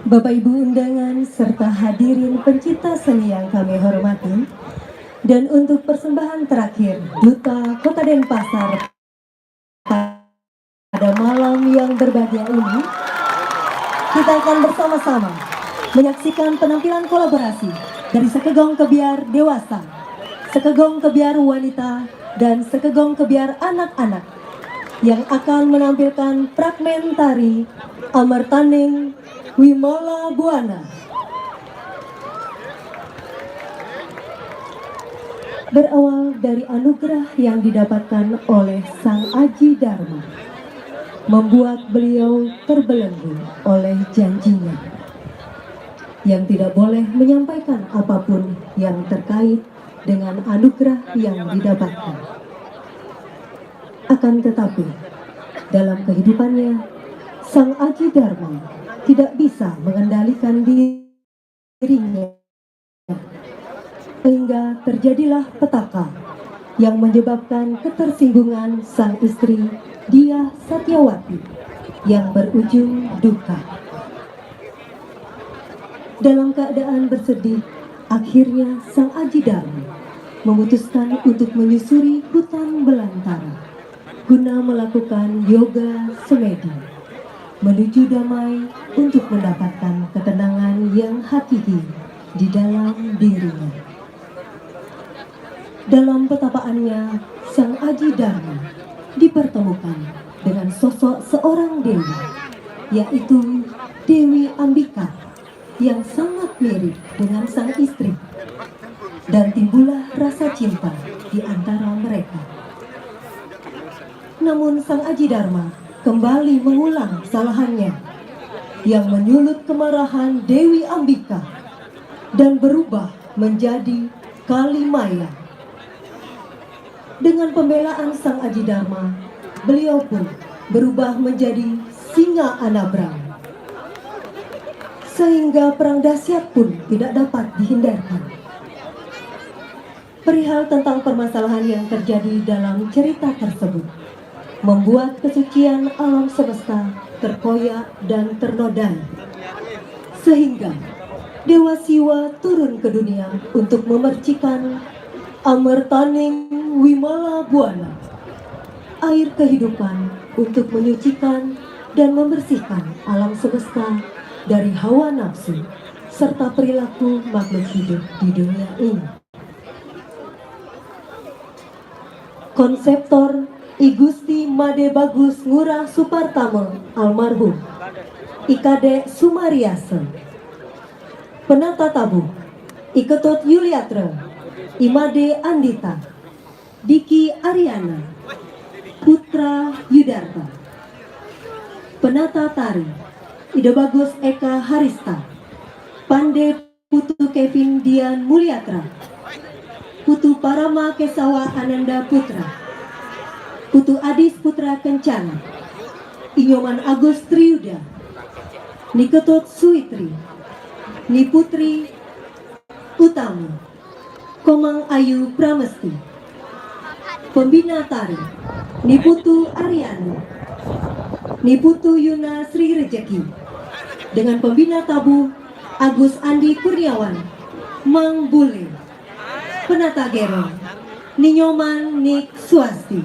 Bapak Ibu undangan serta hadirin pencipta seni yang kami hormati, dan untuk persembahan terakhir Duta Kota Denpasar pada malam yang berbahagia ini, kita akan bersama-sama menyaksikan penampilan kolaborasi dari Sekegong Kebyar Dewasa, Sekegong Kebyar Wanita, dan Sekegong Kebyar Anak-anak yang akan menampilkan fragmen tari Amartaning Wimala Buana. Berawal dari anugerah yang didapatkan oleh Sang Aji Dharma, membuat beliau terbelenggu oleh janjinya yang tidak boleh menyampaikan apapun yang terkait dengan anugerah yang didapatkan. Akan tetapi, dalam kehidupannya, Sang Aji Dharma tidak bisa mengendalikan dirinya, sehingga terjadilah petaka yang menyebabkan ketersinggungan sang istri, Diah Satyawati, yang berujung duka. Dalam keadaan bersedih, akhirnya sang Aji Dharma memutuskan untuk menyusuri hutan belantara guna melakukan yoga semedi, menuju damai untuk mendapatkan ketenangan yang hakiki di dalam dirinya. Dalam petapaannya, sang Aji Dharma dipertemukan dengan sosok seorang dewi, yaitu Dewi Ambika, yang sangat mirip dengan sang istri, dan timbullah rasa cinta di antara mereka. Namun, sang Aji Dharma kembali mengulang kesalahannya yang menyulut kemarahan Dewi Ambika dan berubah menjadi Kali Maya. Dengan pembelaan sang Aji Dharma, beliau pun berubah menjadi singa anabrang, sehingga perang dahsyat pun tidak dapat dihindarkan. Perihal tentang permasalahan yang terjadi dalam cerita tersebut, membuat kesucian alam semesta terkoyak dan ternodai, sehingga Dewa Siwa turun ke dunia untuk memercikan Amertaning Wimala Buana, air kehidupan, untuk menyucikan dan membersihkan alam semesta dari hawa nafsu serta perilaku makhluk hidup di dunia ini. Konseptor, I Gusti Made Bagus Ngurah Supartama, almarhum. I Kadek Sumariasa. Penata tabuh, I Ketut Yuliatra, I Made Andita, Diki Ariana, Putra Yudarta. Penata tari, Ida Bagus Eka Harista, Pande Putu Kevin Dian Mulyatra, Putu Parama Kesawa Ananda Putra, Putu Adis Putra Kencana, I Nyoman Agus Triuda, Ni Ketut Suwitri, Ni Putri Utami, Komang Ayu Pramesti. Pembina tari, Ni Putu Ariani, Ni Putu Yuna Sri Rejeki. Dengan pembina tabuh, Agus Andi Kurniawan, Mang Bule. Penata gerong, Ni Nyoman Nik Swasti.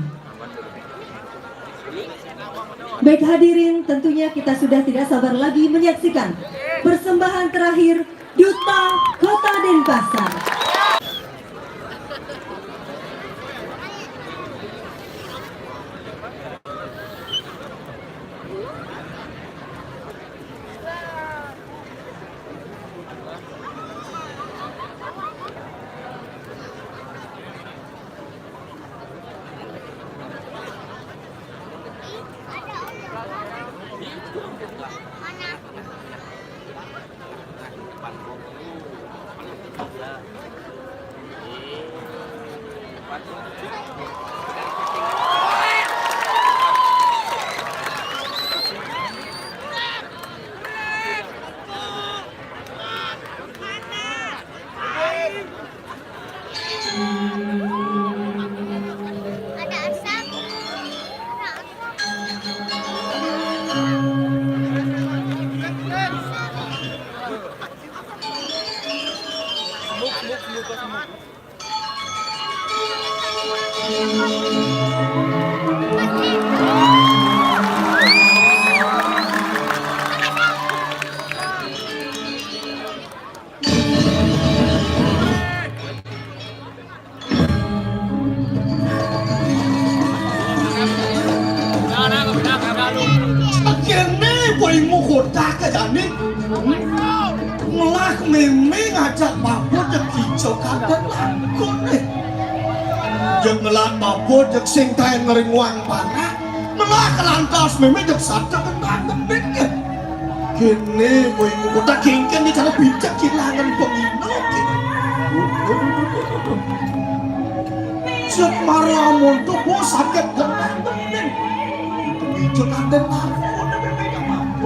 Baik hadirin, tentunya kita sudah tidak sabar lagi menyaksikan persembahan terakhir Duta Kota Denpasar. Kéné kowe ngokotak jane. Ngelah mémé ngajak mabur dek ijo kadén lakune. Jek ngelah mabur dek sing kae ngeringuang panah. Ngelah kelantas mémé dek sadek kentang gending. Kéné kowe ngokotak kéngkén di cara bijak kehilangan pengino. Jek mara monto bo sakit kentang gending. Ijo kadén lakune mémé.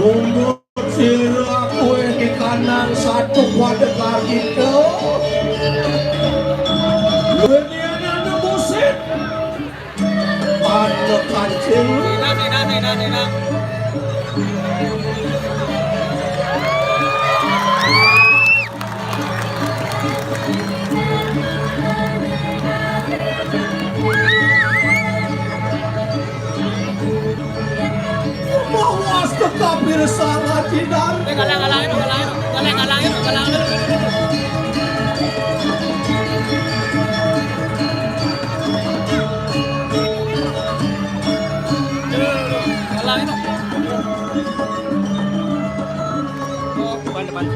Umur sira kowe di kanan satu pada kaki to. Luwih liane anu musit. Anu kancil. Mawas ke kapir salah tidak. Galang, galang, galang, galang, galang, galang. Galang, galang. Oh, depan, depan.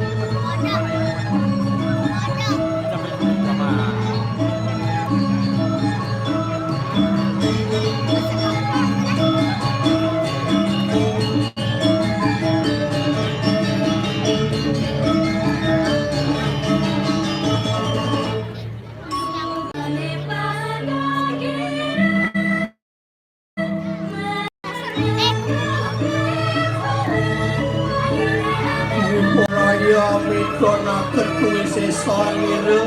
Raya mitonaken kuwi sesa lire.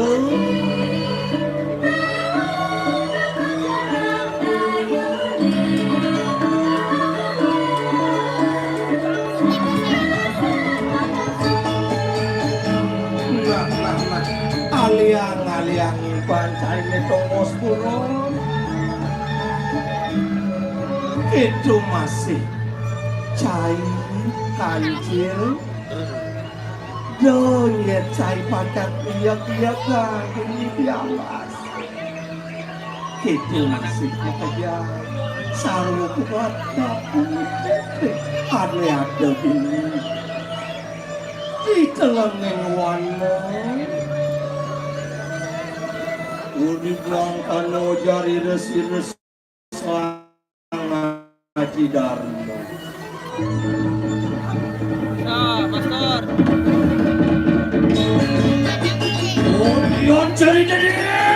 Nah, nah, nah. Aliang-aliang pancainé tongos purun. Itu masih cai kancil. Donyet cai pacang iya-iya gaging dialas. Itu masih makejang. Sarwa kuat dapur. Ane ada ini. Di telenging wana. Uri bangkana jari resi-resi ngaji dharma. Nah, Pastor. Kemudian cerita dia.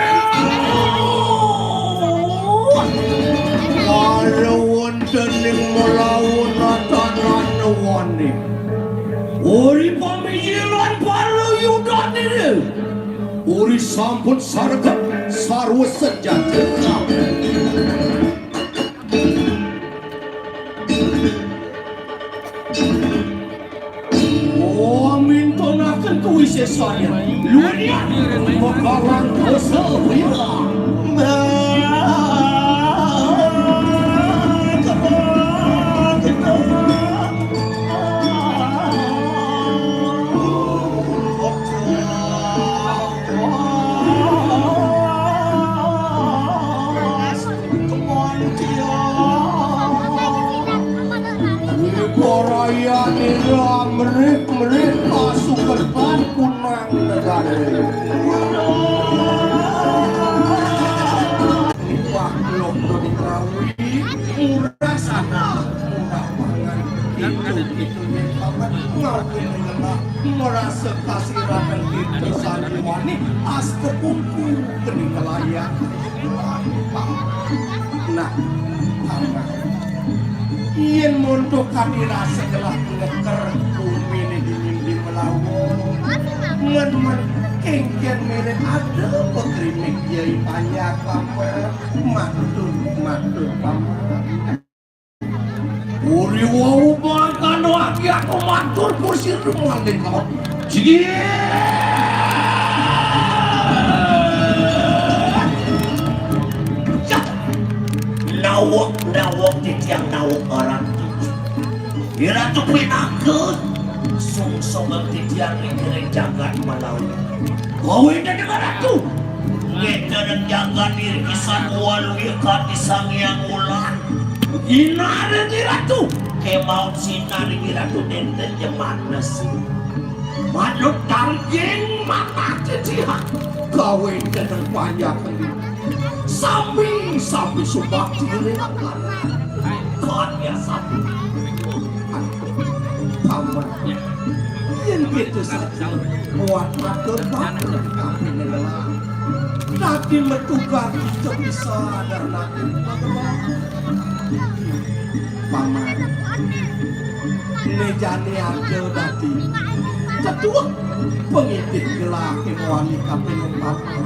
Para wonten ing melawan atanan wani. Uri pamijilan para yudane. Uri sampun sareget sarwa senjata. Oh, mintonaken kuwi sesane. Luwih niat. Pekalan dosa wira. Rayane ra merik-merik kasukertan kunang negare. Wah, lho, Dodi Krawi, murah sana, murah pangan. Gitu, gitu, ya, Paman. Ngerti, ngerti. Merasa kasih rakan kita sandiwani, aste kuku, keni kelayan. Nah, Paman. Yen monto kadi rasa gelah ngeker bumi ini dingin di melawa. Men-men kengken mirip ada pekrimik yai panjak, Paman. Matur, matur, Paman. Uri wau mangkana ati aku matur kusir mangkana. Jigir. Nawak, nawak titiang nawak orang. Iratu pinaka sungsung titiang ing jagat Malawi. Kawin dengan ratu. Ngéténang jagat iriki sakuwaluya kati Sang Hyang Wulan. Inareng Ratu, kémaon sinareng Ratu nénten jemanes. Manut targing mata titiha. Kawéntenan panjaken. Sami-sami subakti ring karya sami. Paman. Yén kéto saja, muat matur patur kaping lelah. Dadi metugar kita bisa ada nanti. Paman, né jani ada dadi ketua pengitih gelah ing wani kaping paman.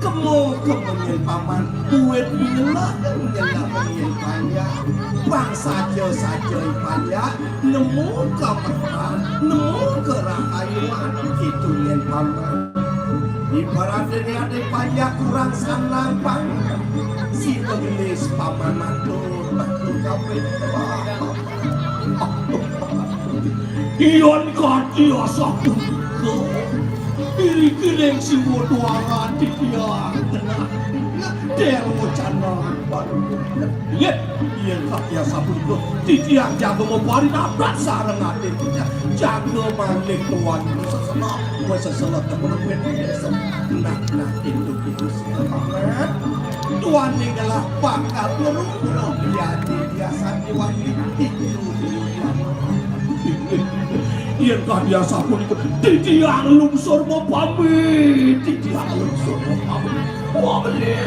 Kemo kemenyen paman, buin ngelah ngelah ngelah panjak. Pang saja saja panjak nemu kamerman, nemu kerahayuan, itu nyen paman. Ibarat ini ada panjak kurang sanang paman. Si pengelis paman mantul, mantul kabeh. Yan kadi asapunika, iri-iring siwa tuangan titiang genah. Dewa Candra. Inggih, yen kadi asapunika, titiang jaga maparinabrak sareng atin titiang. Jaga malih tuan seselah, wis seselah temen. Nah, nah, itu, itu sing paman. Tuan ning gelah bakal ngrunggu yadi biasan diwangi. Itu, itu, itu. Yen kadi asapunika, titiang lungsur mapamit, titiang lungsur mapamit. Wah, bener.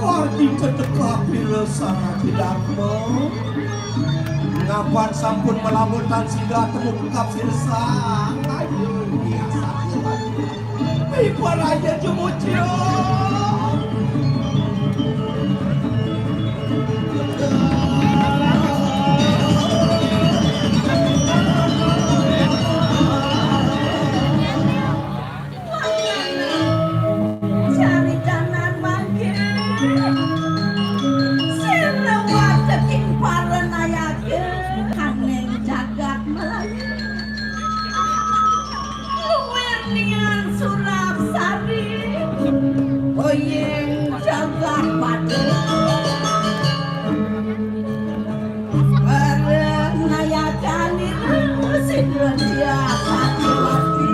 Wargi cedekah pira sangat dharma. Ngapan sampun malamutan sida temu kekap sirsa. Ayu, biasa. Ibu raja jumucyo. Cari janan mangke. Sira wateking parenayake kaning jagat Melayu. Luwir nian Surabsari. Oyeng jagat Padang. Bareng nayakan ira sing setia hati-hati.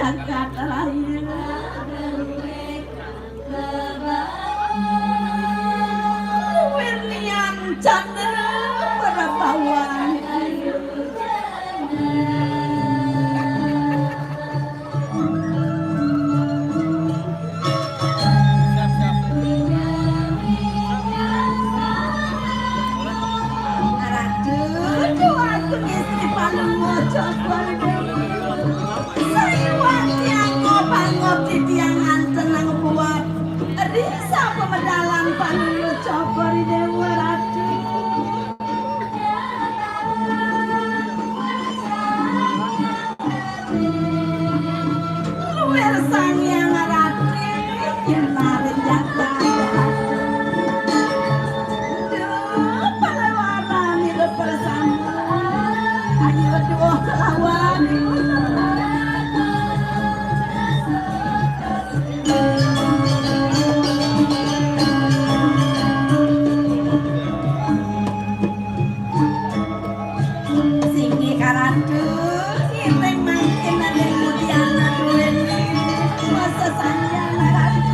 Jagat raya. Wirnian Candra Prabawang. Ratu, duh aku ngisi palung ngocok. Sayuwak tiang ngobang-ngob titiang anten nang buat. Risa pemedalan panulu cokor Dewa Ratu. Luwir Sang Hyang Ratu, yen maring jatah. Duh, palewaran iku bersama. Ayo, duh, kelawan. Singgih karatu, ngiring mangkin adik mudiana duweni. Masa sanjana karatu.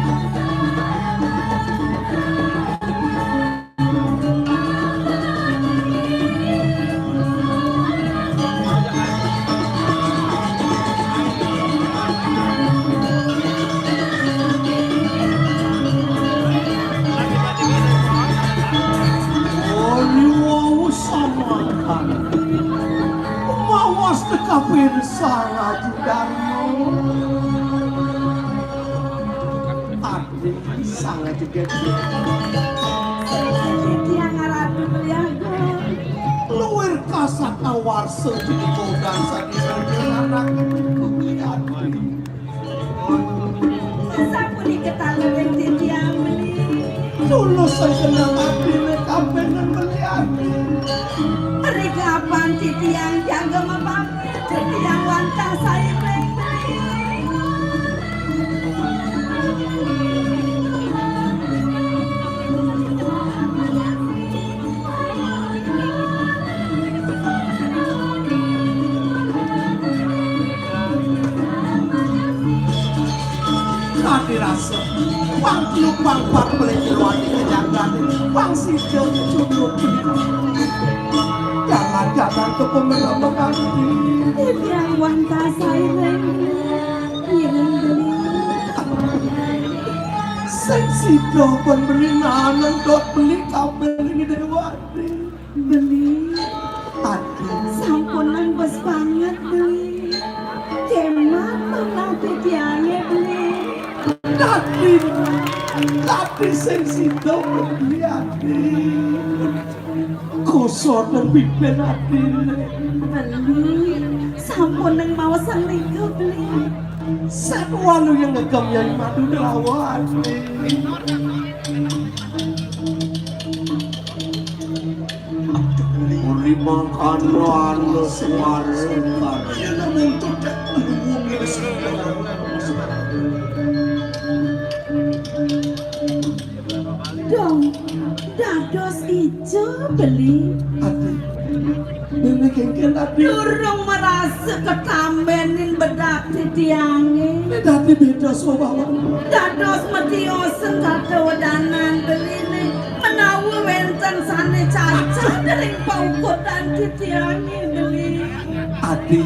Oli wau samangkan. Mawas teka pirsa Ratu Darma. Adi sang jeget. Tiang Ratu Beli Agung. Luwir kasaka warsa jeneng kodan sadina anak kuwi adi. Sapunika taler ing titiang Beli. Tulus seneng atine kapengen Beli adi. Rikapan titiang jaga mapamit, titiang wantah sairing Beli. Kadi rasa, pang telu, pang pat, beli keluar di kejagat, pang sida cukup. Jangan-jangan ke pemerintah mengganti. Titiang wantah sairing, ngiring Beli. Sing sida pun Beli nanen dot Beli kabeh ini Dewa. Beli. Adi. Sampunang bes banget, Beli. Kemat manah titiange, Beli. Adi. Adi sing sida, Beli, adi. Koso dan pimpin adi. Beli. Sampunang maosang nika, Beli. Sat walu yang ngegem Yai Madudelawa, adi. Uli mangkana anu suara. Dong, dados ijo Beli. Adi. Dene kengken ati. Durung merasa ketamenin bedak titiange. Dadi beda swabawa. Dados metiosen katewedanan Beline menawi wenten sane cacat ring paukudan titiange Beli. Adi,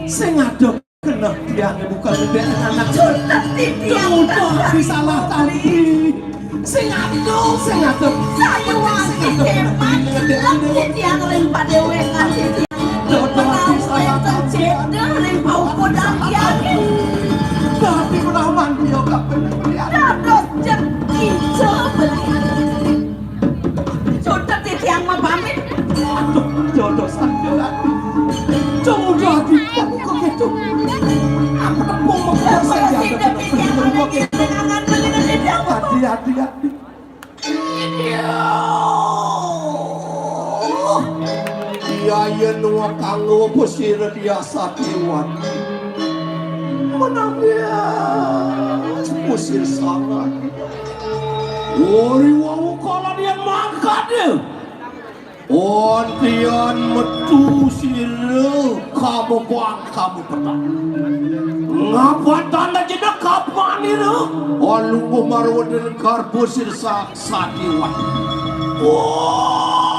sing ada kena tiange bukan beda anak. Sudah titiang. Sudah disalah tadi. Sing adoh, sing adoh. Sayuwakti kemat, lek titiang ring padewekan titiang. Menawi wenten cedhak ring paukudan tiange. Dadi menawan dia kabeh. Dados jeng ijo Beli. Sudah titiang mapamit. Aduh, jodoh sanjungan. Jodoh ati, aku kok gitu. Aku tepung mekar saja. Sida titiang ana ing lengangan Beli. Adi, adi, adi. Iya, iya, nuwa kanggo Gusti Radia Satriwan. Menangis Gusti sangat. Ori wau kala dia mangkat ya. Ontian metu sira kamu bang kamu petang. Ngapa tanda jenak kapan ira? Alunggu marweden karbo sirsa satiwan. Oh!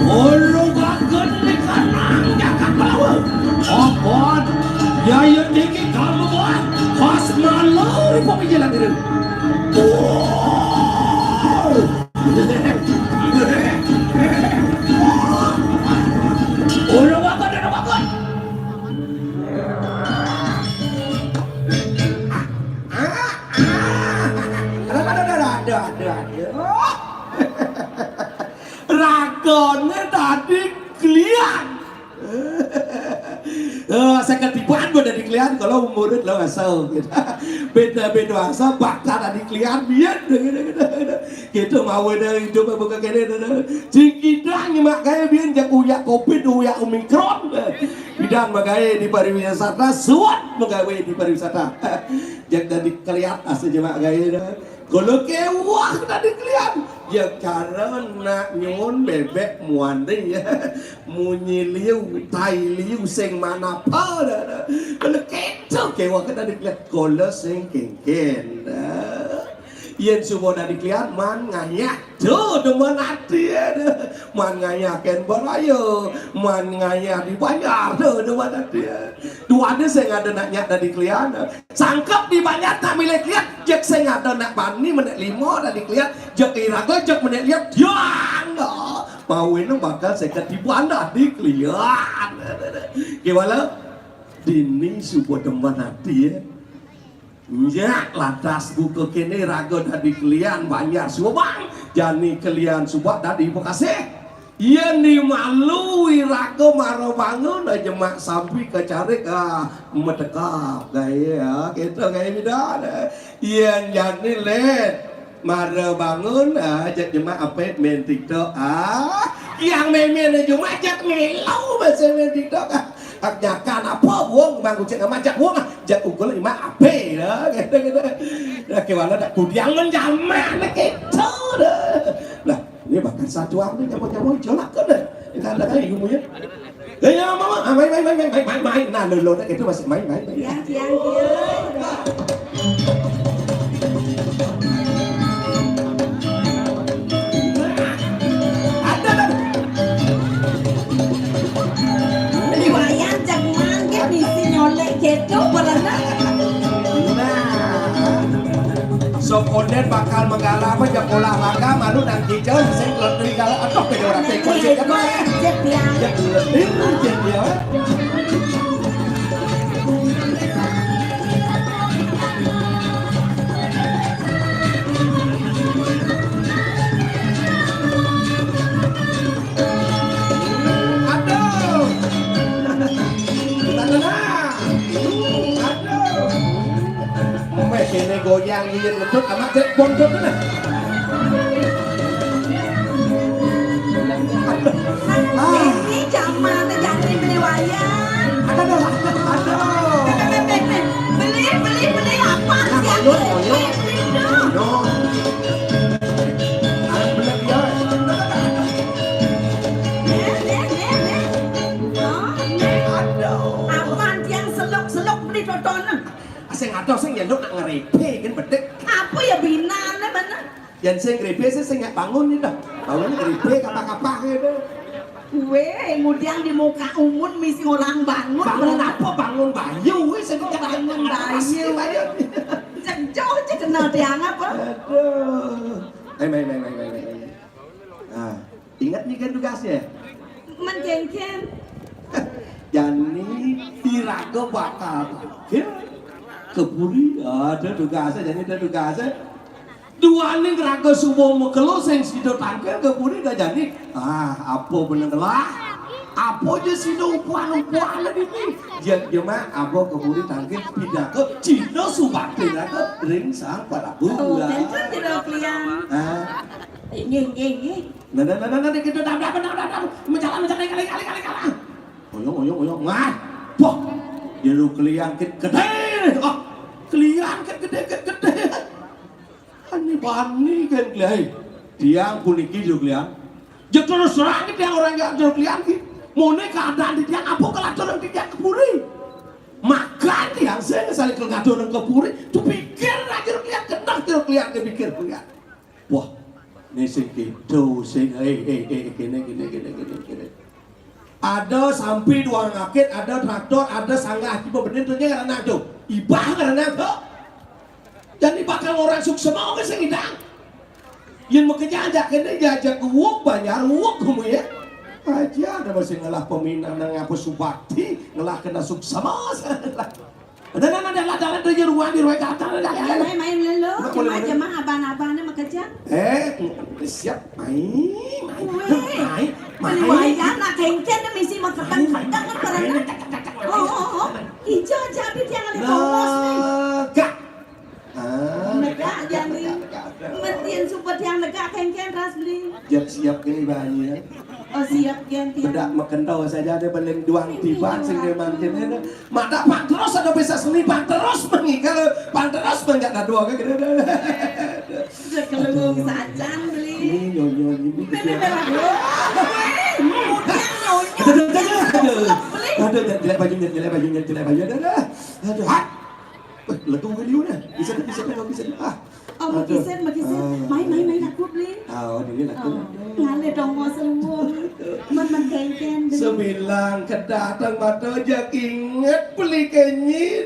Ulu gagen di kanang jagat Belawa. Apaan? Yaya tinggi kamu buat. Pas malu di pemikiran itu. Ulu gagen, ulu gagen. Ada, ada, ada, ada, ada. Ragane dadi klian. Eh, saya ketiban gua dadi klian kalau murid lo asal gitu. Beda-beda asal bakal dadi klian biyen gitu, gitu, gitu. Gitu mau ada hidup buka kene gitu. Jingkidang mak kayak biyen jak uyak covid, uyak omikron. Bidang magawe di pariwisata, suat magawe di pariwisata. Jak dadi klian asal jemak gawe. Kala kewah dadi klian. Ya cara nak nyuwun bebek muanding ya. Munyi liu, tai liu sing manapa. Kala keto kewah dadi klian. Kala sing kengken. Yen suba dadi klian man ngayah. Tuh demen ati ya. Man ngayah ken baraya. Man ngayah di banjar. Tuh demen ati ya. Duane sing ada nak nyak dadi klian. Sangkep di banjar tak milih kliat, jek sing ada nak bani menek lima dadi kliat, jek iraga jek menek liat, yang dah. Mawin bakal seket ribuan dadi kliat. Gimana? Dini suba demen ati ya. Nyak lantas buka kene raga dadi klian banjar suba bang. Jani klian suba dadi bekasih. Yen di malu iraga mara bangun aja mak sampi kacarik ah metekap gaye ah kita gaye bidan. Yen jani let mara bangun ah jak jemak ape main TikTok ah yang main-main aja mak jak melo bahasa main TikTok ah. Ak jakan apa wong manggucik majak wong ah jak ugel imak ape dah gitu gitu. Dah kewala dah kudiang men jaman gitu dah. Lah ini bakal satu aku nyamuk-nyamuk jolak kan dah. Kita ada kali ilmunya. Ya ya mama ah, main main main main main main main. Nah lo lo dah itu masih main main main. Tiang, tiang, tiang. Ada ada. Beli wayang jak mangke misi nyolek gitu pernah. Nah. Sok onden bakal menggala apa jak olahraga malu nang kijel sing lentri kalau aduh beda orang tekon sing jago. Cek ya. Cek lentri cek ya. Aduh. Aduh. Meh kene goyang iya lentut amat cek bontot nah. Aduh. Ah. Ini zaman jangan beli wayang. Aduh, aduh, aduh. Beli, beli, beli apa? Nah, siapa? Ayo, ayo. Beli, beli dong. Ayo. Ah, bener dia. Eh, eh, eh, eh. Oh, eh. Aduh. Apaan tiang seluk-seluk beli totonan? Sing ada sing nyeluk nak ngeripe kan bedek. Apa ya binane mana? Yen sing ngeripe sih sing nyak bangun nih dah. Bangun ngeripe kapah-kapah gitu. Kue ngudiang di muka umun misi orang bangun. Bangun apa? Bangun bayu wis sing Oh, bangun bayu. Pasti bayu. Cek jauh cek kenal tiang apa? Aduh. Ayo, ayo, ayo, ayo, ayo, ayo. Nah, ingat nih kan tugasnya? Mencengcen. Jani iraga bakal tangkil ke puri. Ada tugasnya, jani ada tugasnya. Duaning raga suba makelo sing sida tangkil ke puri dah jani. Ah, apa beneng lah? Apa je sida upuan-upuan dini? Yen jemak apa ke puri tangkil pidaka Cina subakti raga ring Sang Prabu. Oh, tentu tidak klian. Ah. Nggih, nggih, nggih. Nah, nah, nah, nah, nah, kita dah, dah, dah, dah, dah. Menjalan, menjalan, kali, kali, kali, kali. Oyong, oyong, oyong. Wah. Wah. Dia lu keliang kit gede. Ah. Klian kan gedé, kan gedé. Ani bani kan klian. Tiang puniki jero klian. Ya terus terang tiang orang nggak jero klian ki. Mone keadaan di tiang apa kalau turun di tiang ke puri. Makan tiang sing saling ngatur ke puri. Tu pikir aja klian, kenal jero klian, pikir klian. Wah, ini sing gitu, sing, eh, eh, eh, gini, gini, gini, gini, gini. Ada sampi dua rakit, ada traktor, ada sanggah, coba bener tuh, ngaran tuh. Ibah ngaran tuh. Jadi bakal orang suksema, oke, sing idang. Yang makanya ajak ini diajak uwuk, banyak uwuk, kamu ya. Aja ada masih ngelah peminat, nang apa subakti, ngelah kena suksema, salah. Ada, ada, ada, ada, ada, ada, ruang di ruang kata, ada, ada, ada. Main, main, main, lo. Cuma, cuma, cuma abang-abangnya makejang. Eh, siap, main, main, main, main. Main, main, nak kengken, misi mau ketang, ketang, kan, pernah. Oh, oh, oh. Ijo, jadi dia ngalih tongos, nih. Negak. Ah, negak, negak, jadi. Negak, negak, negak. Metian sumpet yang negak, kengken, ras, beli. Siap, siap, gini, banyak. Oh, siap, ganti. Bedak makentau saja ada paling duang tiban sing dia mangkin ini. Mata pang terus ada bisa seni pang terus mengi kalau pang terus banyak ada dua kayak gitu. Sudah kelewung sajan beli. Ini nyonyo ini. Beli merah dulu. Kemudian nyonyo. Aduh, aduh, aduh, aduh. Aduh, jelek bajunya, jelek bajunya, jelek bajunya. Aduh, aduh. Hat. Weh, letu video nih. Bisa, bisa, bisa, bisa. Ah. Oh, aduh. Makisan, makisan. Ah. Main, main, main aku beli. Ah, oh, ini laku. Oh, ngalih dong mau semua. Man, man kengken. Sebilang kedatang mata jak inget beli kenyi.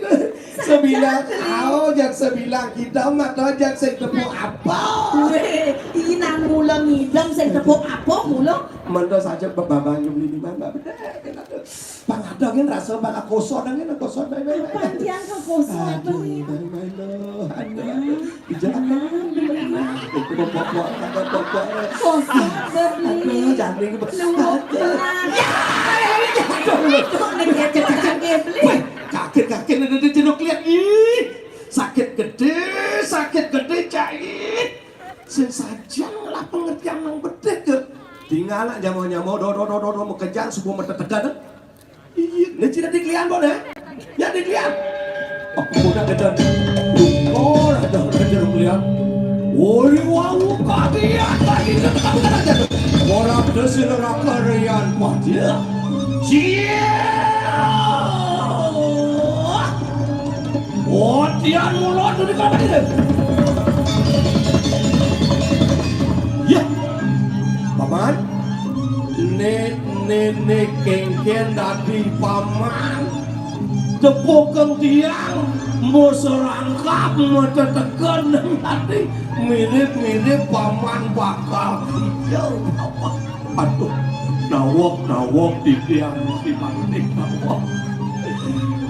Sebilang kau jak sebilang kita mata jak sing tepuk apa? Weh, ini nang mula ngidam sing tepuk apa mula? Menda saja babang beli di mana? Pang ada kan rasa bakal kosong kan, kosong, baik, baik, baik. Apaan tiang ke kosong, aduh, beli? Baik, baik, loh. Aduh, aduh. Di jalan. Nah, itu bapak, bapak, bapak, bapak. Kosong, beli. Aduh, jangan ini, Pak. Lu mau pulang. Ya, ya, aduh. Itu, beli. Weh, kaget, kaget, ada, ada jeruk lihat. Ih, sakit gede, sakit gede, cai. Sing sajang lah pengertian nang bedik ke. Tinggal nak jamo-jamo, do, do, do, do, do, makejang, subuh metetegan, eh. Iya, ne cina diklian, Bon, eh? Ya, diklian. Aku udah gedon. Oh, ada, ada jeruk lian. Woi, wau, kagian, kagian, kagian, kagian. Orang desa neraka rian, wah, dia. Sia. Wah, tian mulut tu di kamar dia. Ya. Paman. Nek, nek, nek, kengken dadi paman. Tepukeng tiang, mau serangkap, mau tetekan, dadi mirip-mirip paman bakal hijau. Aduh, nawok, nawok, titiang, si Pangtik, nawok.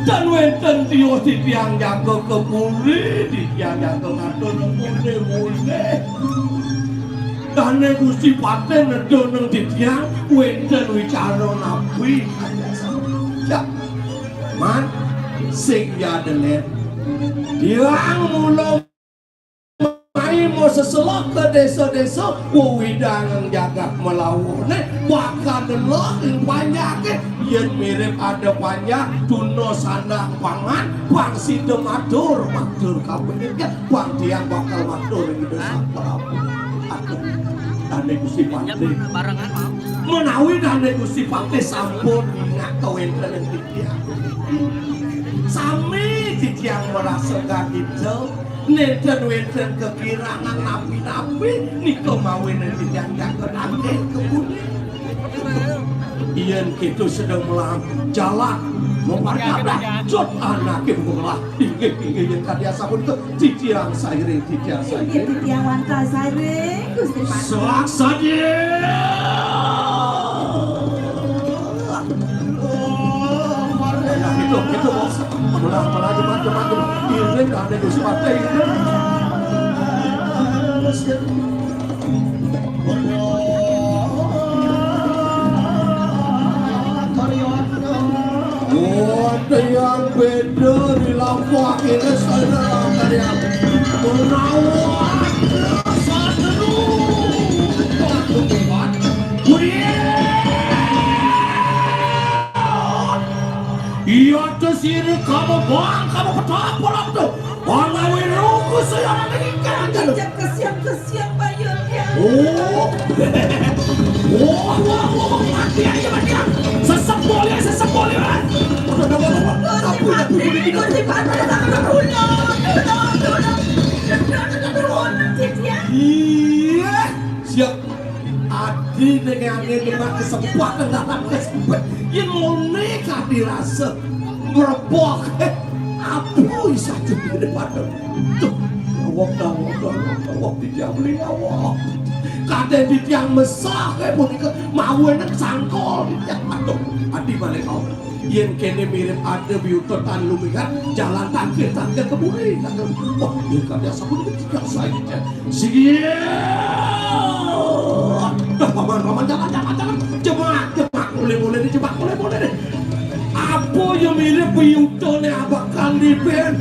Dan wenten tios titiang jaga kebuli, titiang jaga ngatur mulih-mulih. Dane Gusti Patih neduneng titiang wenten wicara napi. Ya. Man, sing ya delet. Tiang mula mai mau seselok ke desa-desa, wewidang jagat melawone, bakal delok ing panjake, yen mirip ada panjak, tuna sandang pangan, pang sida matur, matur kabeh. Pang tiang bakal matur ing Ida Sang Prabu. Aduh, dane Gusti Patih. Menawi dane Gusti Patih sampun ingat kawenten ing titiang. Sami titiang merasa gagita, nenten wenten kekirangan napi-napi, nika mawinen titiang jaga nangkil kebudi. Yen kita sedang melang jalan, memparkablah, jot anake mengelah. Inggih, inggih, yen kadi asapunika, titiang sairing, titiang sairing. Inggih, titiang wantah sairing, Gusti Patih. Saksadia. Oh, mari. Nah, itu, itu, Bos. Melah, melah, jemaat, jemaat, jemaat. Iring, ada Gusti Patih, iring. Wah, yang beda di lampah ini saya karya. Menawan. Satu. Wih. Iya, tuh sini kamu bang, kamu ketoprak tuh. Ana wé rogo saya ana ning kandel. Jejak kesiang-kesiang bayun ya. Oh. Wah, wah, wah, wah, mati aja, mati aja. Sesep boleh, sesep boleh, Mas. Aduh, aduh, aduh, aduh. Ampun, ampun, ampun, ampun. Gusti Patih, Gusti Patih, sama tulung, tulung, tulung, tulung, tulung, tulung, Cik, ya. Iya, siap. Adi ning ane demak kesempatan, datang kesempatan. Yen ngene kadi rasa ngrepok. Apu isa jebule padha. Duh, dawok, dawok, dawok, dawok, titiang beli dawok. Kadhe titiang mesah kae punika mawenan sangkol titiang. Aduh, adi balik kau. Yen kene mirip ada biuta tan lumihat jalan tangkil-tangkil keburi. Wah, yen kadhe asapun titiang saiki. Sigi. Dah, paman, paman, jangan, jangan, jangan. Jemak, jemak, mulai, mulai nih, jemak, mulai, mulai nih. Apa yang mirip biutone abang Kang Dipen?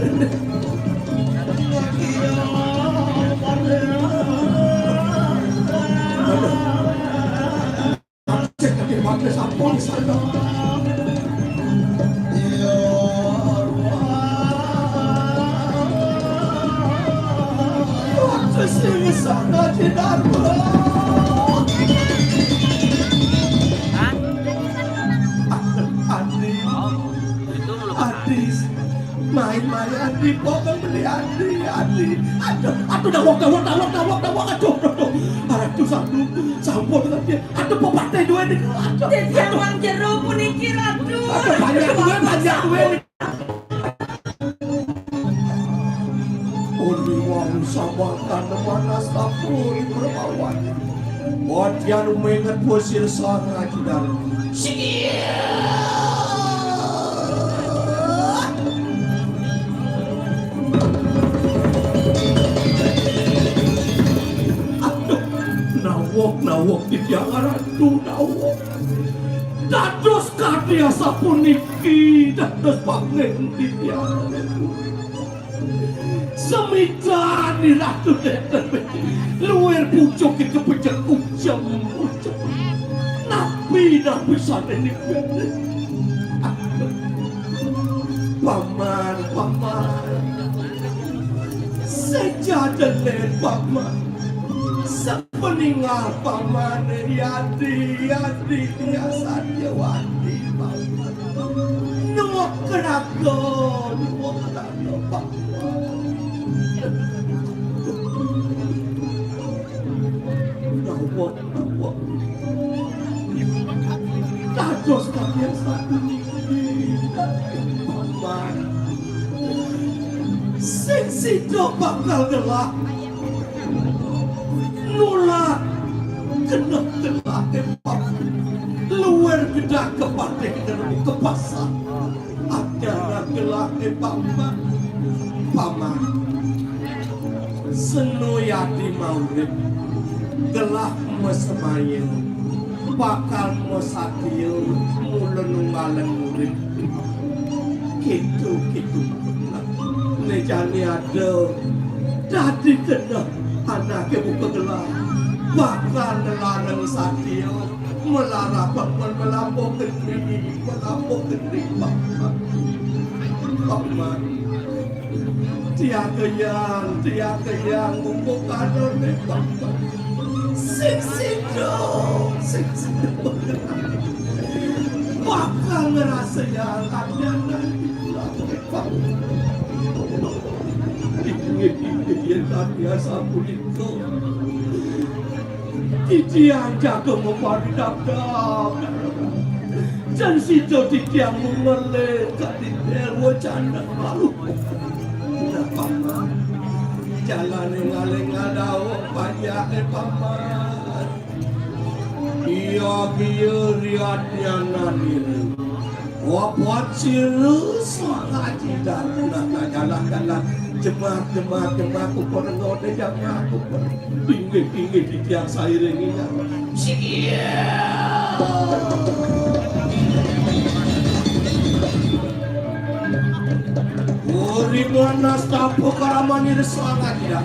Aduh. Cek lagi pakai sampun sana. Iya. Waktu sing sana di Darma. Hah? Adi. Oh, itu belum. Adi. Main-main di pokok beli Adi, Adi. Aduh, aduh, dawok, dawok, dawok, dawok, dawok, aduh, aduh, aduh. Aduh, sampun, sampun, Adi. Aduh, pepatah dua ini. Aduh, titiang aduh. Wong jero puniki, Ratu. Aduh, banyak duwe, banyak duwe. Uli wong sabar kaneman astapuri permawan. Wadyan umenget posir sang ajudan. Siki. Aduh, nawok, nawok, titiang aran. Duh, dawuh. Dados kadi asapuniki, dados pangendi titiang. Semitani Ratu Deten. Luwir pucuke kepejek ucem, ucem. Napi, napi sane niki? Paman, paman. Sejatene paman. Peninggal pamane yadi, yadi, ya satyawati paman. Nuwun keraga, nuwun keraga paman. Nuwun, nuwun. Dados kabiasaan niki, paman. Sing sida bakal ngelah. Nulak kena tengah empang. Luwir gedah kepatih kena kepasah. Adana gelah empang, paman. Paman. Seno yadi maurip. Gelah masemaya. Bakal masatya mula nunggalan urip. Gitu, gitu. Nah, ne jane ada dadi genah anake buka gelah. Bakal nelanang satya, melarapan, melampau kendri, melampau kendri, Paman. Paman. Tiang keyang, tiang keyang, mumpung kadone Paman. Sing sida, sing sida. Bakal ngrasayang kadane Paman. Inggih, inggih, yen tadi asapunika. Titiang jaga maparidabdab. Jan sida titiang ngelih kadi dewa jana. Nah, Paman. Jalane ngaling ngadawuh payake, Paman. Iya, iya, riatnya nadiri. Wapat sira selaji dan nah, nah, jalan, jalan. Jemak, jemak, jemak, kupon ngode, jemak, kupon. Inggih, inggih, titiang sairing inggih. Siap. Uri monas tapo karamani resang aja.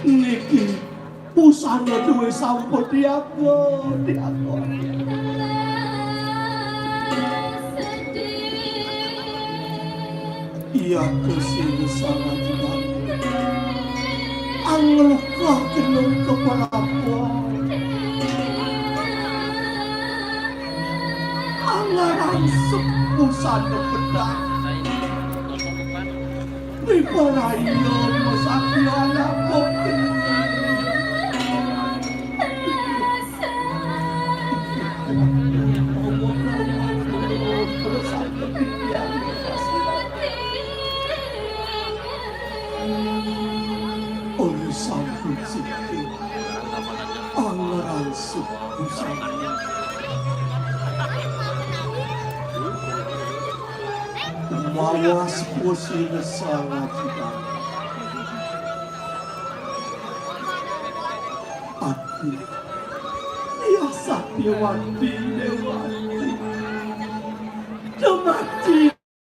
Niki busana duwe sampun diago, diago. Iya kesini sama juga. Angluka genung kepalaku. Angarangsuk busana bedak. Ripalayo masakti anak kopi. Oi sampun siki. Angarangsuk busana. Mawas pusi resa ngajikan. Ati. Iya Satyawati Dewati. Demati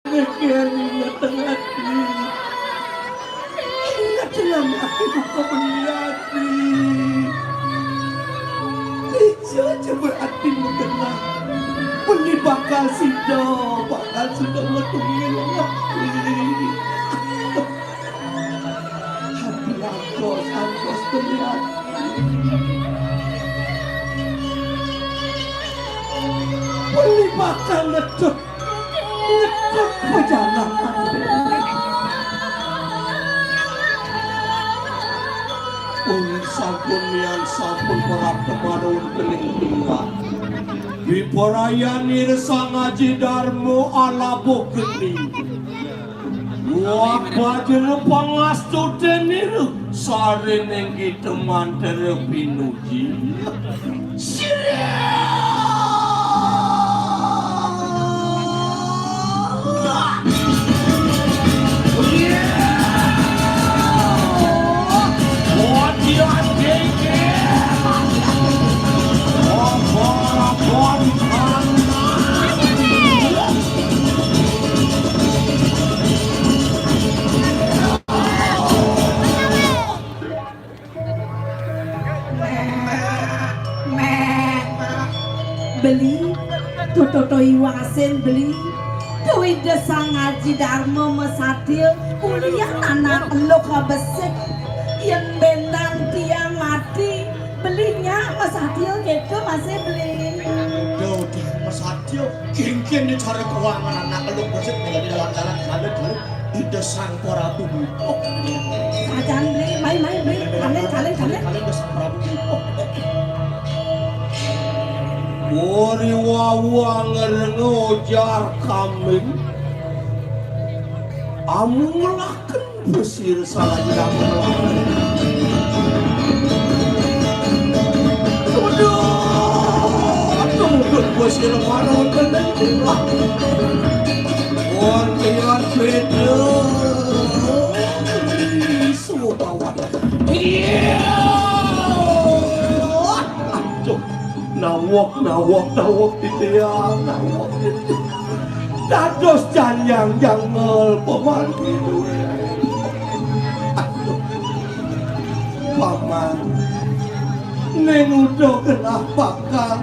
negeri tengah ati. Ingat dalam ati buka beliati. Ijo coba ati mengenal. Beli bakal sida, bakal sida ngetungil ati. Hati angkos, angkos beliati. Beli bakal ngecut. Ngecut pejalan. Oh, sampun nian, sampun para temanun kening tunggal. Diparayani resa ngaji darma alabuh geni. Wah, bajana pangastuti niru sarining kita mantra pinuji. Beli, tututu iwasin beli. Duwida Sang Aji Darma masadia kuliah anak eluk besik. Yen bendan tiang mati, beli nyak masadia keke masih beli. Duh, duh, masadia. Kengken ni cara keuangan anak eluk besik, dalam dalam dalam dalam. Ida Sang Prabu Bupok. Sajan beli, mai, mai, beli. Kalen, kalen, kalen. Kalen Ida Sang Prabu Bupok. Wori wawang ngerengo jar kambing. Amun ngelaken pesir salah ira ngelaken. Kemudian, kemudian pesir mana kendali. Wonten beda. Subawan. Iya. Aduh, nawak, nawak, nawak titiang, nawak titiang. Dados janjang jangel paman pinuh. Aduh. Paman. Ning uda genah bakal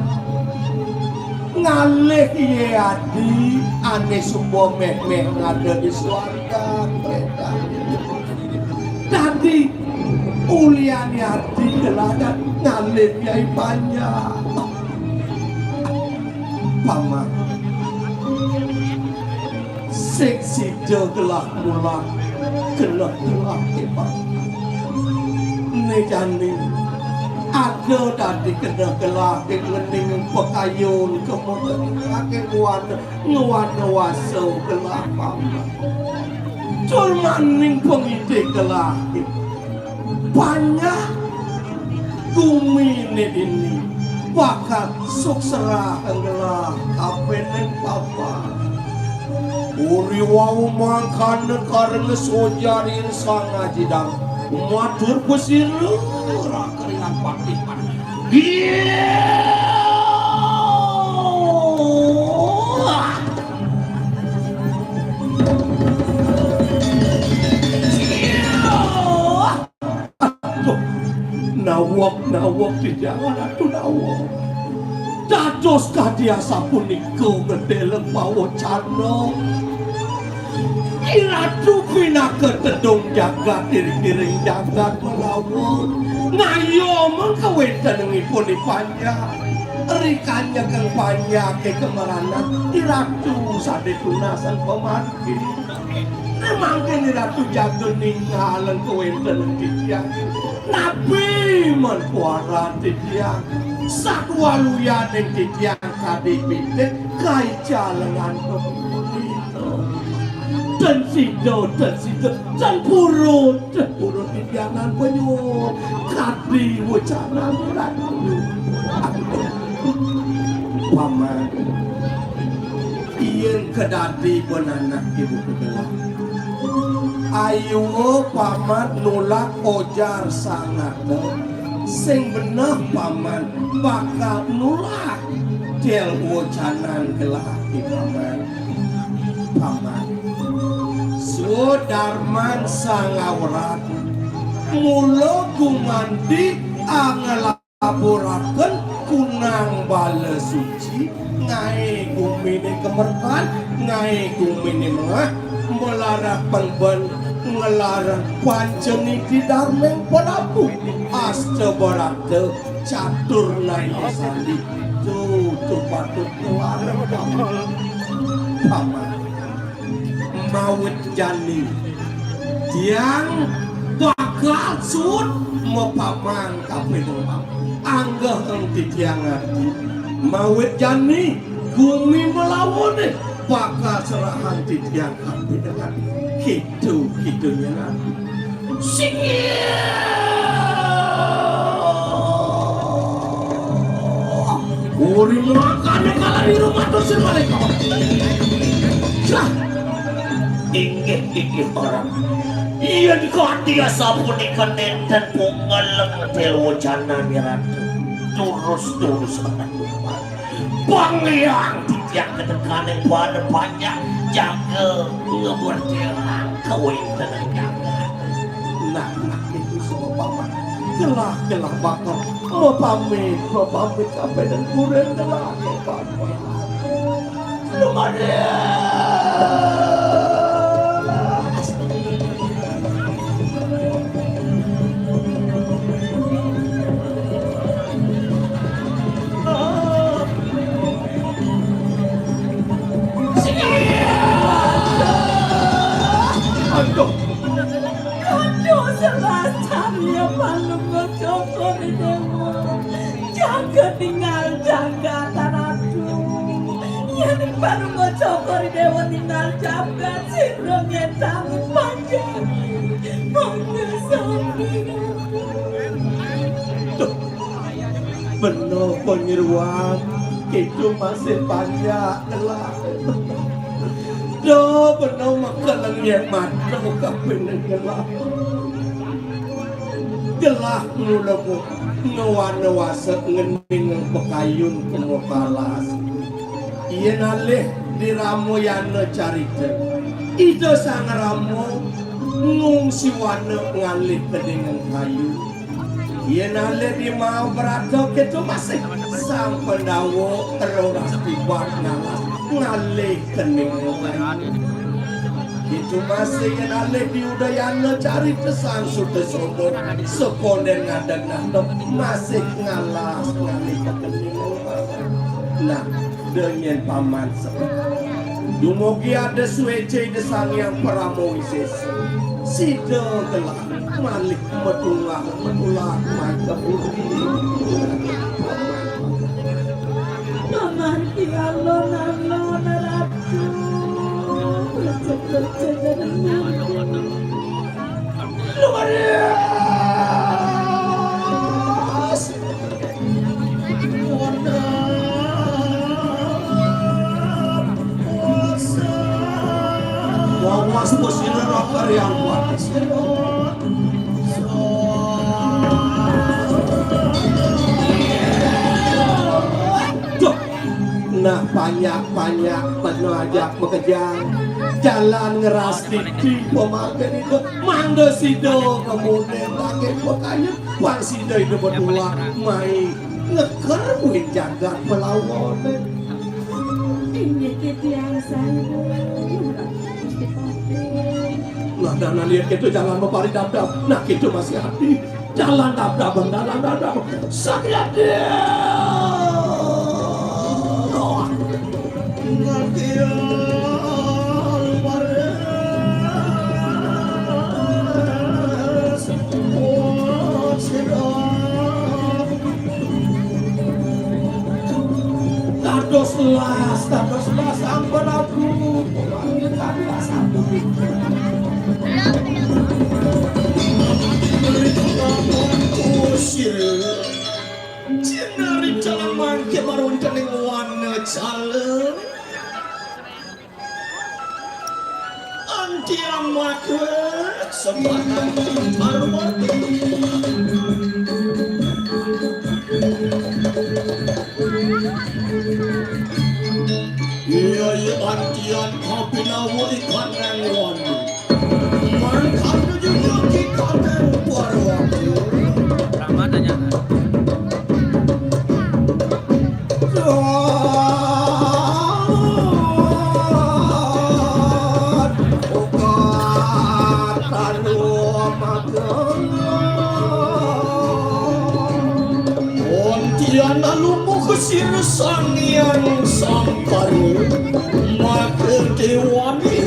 ngalih Ye Adi ane suba meh-meh ngada di swarga. Dadi ulian Ye Adi gelah ngalih Yai Panjang. Paman. Sing sida gelah mulang, gelah gelah, Paman. Ene jani ada dadi kena gelah ngening pakayun kemudian ake nguan nguan wasa gelah, Paman. Tur maning pengidih gelah. Panjang gumine dini bakal suksera gelah kapening papan. Uri wau mangkana karena sojarin Sang Aji Darma matur pasira keringat patih. Iya. Naweg titiang Ratu naweg. Dados kadi asapunika gedeleng pawecana. I Ratu pinaka tedung jagat, iring-iring jagat malaweg. Ngayomang kawentenanipun i panjak. Ri kanyegeng panjake kameranan, i Ratu sane tunasan pamargi. Mangkin i Ratu jaga ningalin kawentenan titiang. Napi men kuaran titiang? Sawaluyaning titiang kadi pitik kaica lengan pepulita. Ten sida, ten sida, ten purun, ten purun titiang nan panyuwun. Kadi wecanan Ratu. Paman. Yen kadadi benanak ibu kegelah. Ayo paman nulak ojar sangata. Sing beneh paman bakal nulak tel wecanan gelah di paman. Paman. Swadarman sangawrat. Mula gumandi angelak Aburaken kunang bala suci, ngae gumine kemertan, ngae gumine mengah, melarang pengben, ngelarang panceniti darmeng pelaku, asta barata catur nae sandi, tu, tu patut keluar paman. Mawit jani tiang bakal suud mapamang kaping opat. Anggeh enti tiang ati, mawit jani gumi malawone bakal serahang titiang kaping opat. Kitu, kitu nyen ati. Sing. Uri makane kala di rumah dosen malaikat. Lah, inggih, inggih, orang. Iya dikati asapunika nenten pungeleng telu jana miratu. Turus-turus anak. Pangliang titiang ketekaning pada panjak jaga ngebertilang kawintenan jagat. Nah, nah, itu semua paman. Gelah, gelah bakal. Mau pamit, mau pamit sampai dan kuren gelah, mau pamit. Lumayan. Aduh. Aduh, selasar ya, Palungguh Cokor Dewa. Jaga tinggal jaga, Ratu. Yen Palungguh Cokor Dewa tinggal jaga, sira nyetangi panjak. Monggo sami. Duh. Bena panyeruan, itu masih panjak gelah. Duh, bena makan lengek mata kaping gelah. Gelah nulemu ngawana wasa ngening pakayun kena palas. Yen alih di Ramayana carita, Ida Sang Rama ngungsi wana ngalih kedingan kayu. Yen alih di Mahabharata keto masih Sang Pandawa roras tiban ngalas ngalih kening kayu. Keto masih yen alih di Udayana carita Sang Sutasoma sekonden ngadeg ngadeg masih ngalas ngalih kening kayu. Nah, denyen paman sepi. Dumugi ada suwece Ida Sang Hyang Parama Wisesa. Sida gelah malih matunggal, matulak, maika budi. Paman ki alon-alon, Ratu. Lecet-lecet dan mati. Lumayan. Wawas pasira raka yang kuat. Duh. Nah, panjak-panjak peno ajak makejang. Jalan ngrastiti pamargin idup, mangda sida ngemudi kangge pakayun, pang sida idup betuah, mai ngeker buin jagat palawané. Inggih titiang sami. Lah, danan yen kéto jalan maparidabdab. Nah, kéto masih ati. Dalan dabdab, dalan dabdab. Sakti ati. Dados las, dados las, ampun aku. Dados aku. Sira, jinari jalan mangke marwontening wana jala. Antian maka sebatang marwati. Iya, iya, antian kapinawa ikan nang wani. Mangkana juga ikan nang parwati. Rama tanya. Ontian lumbuh sira Sang Hyang Sangkara, maka dewane.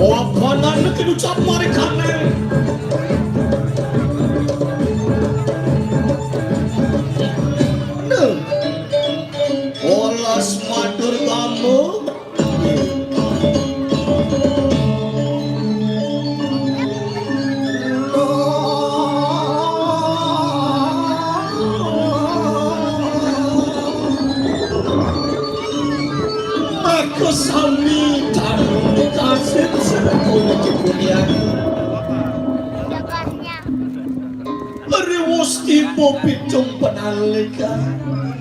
Apa nang kinucap marikane? Nah, olas matur kamu. Aku sami tarung kasih sepuniki punyani. Riwus tiba pitung penalika.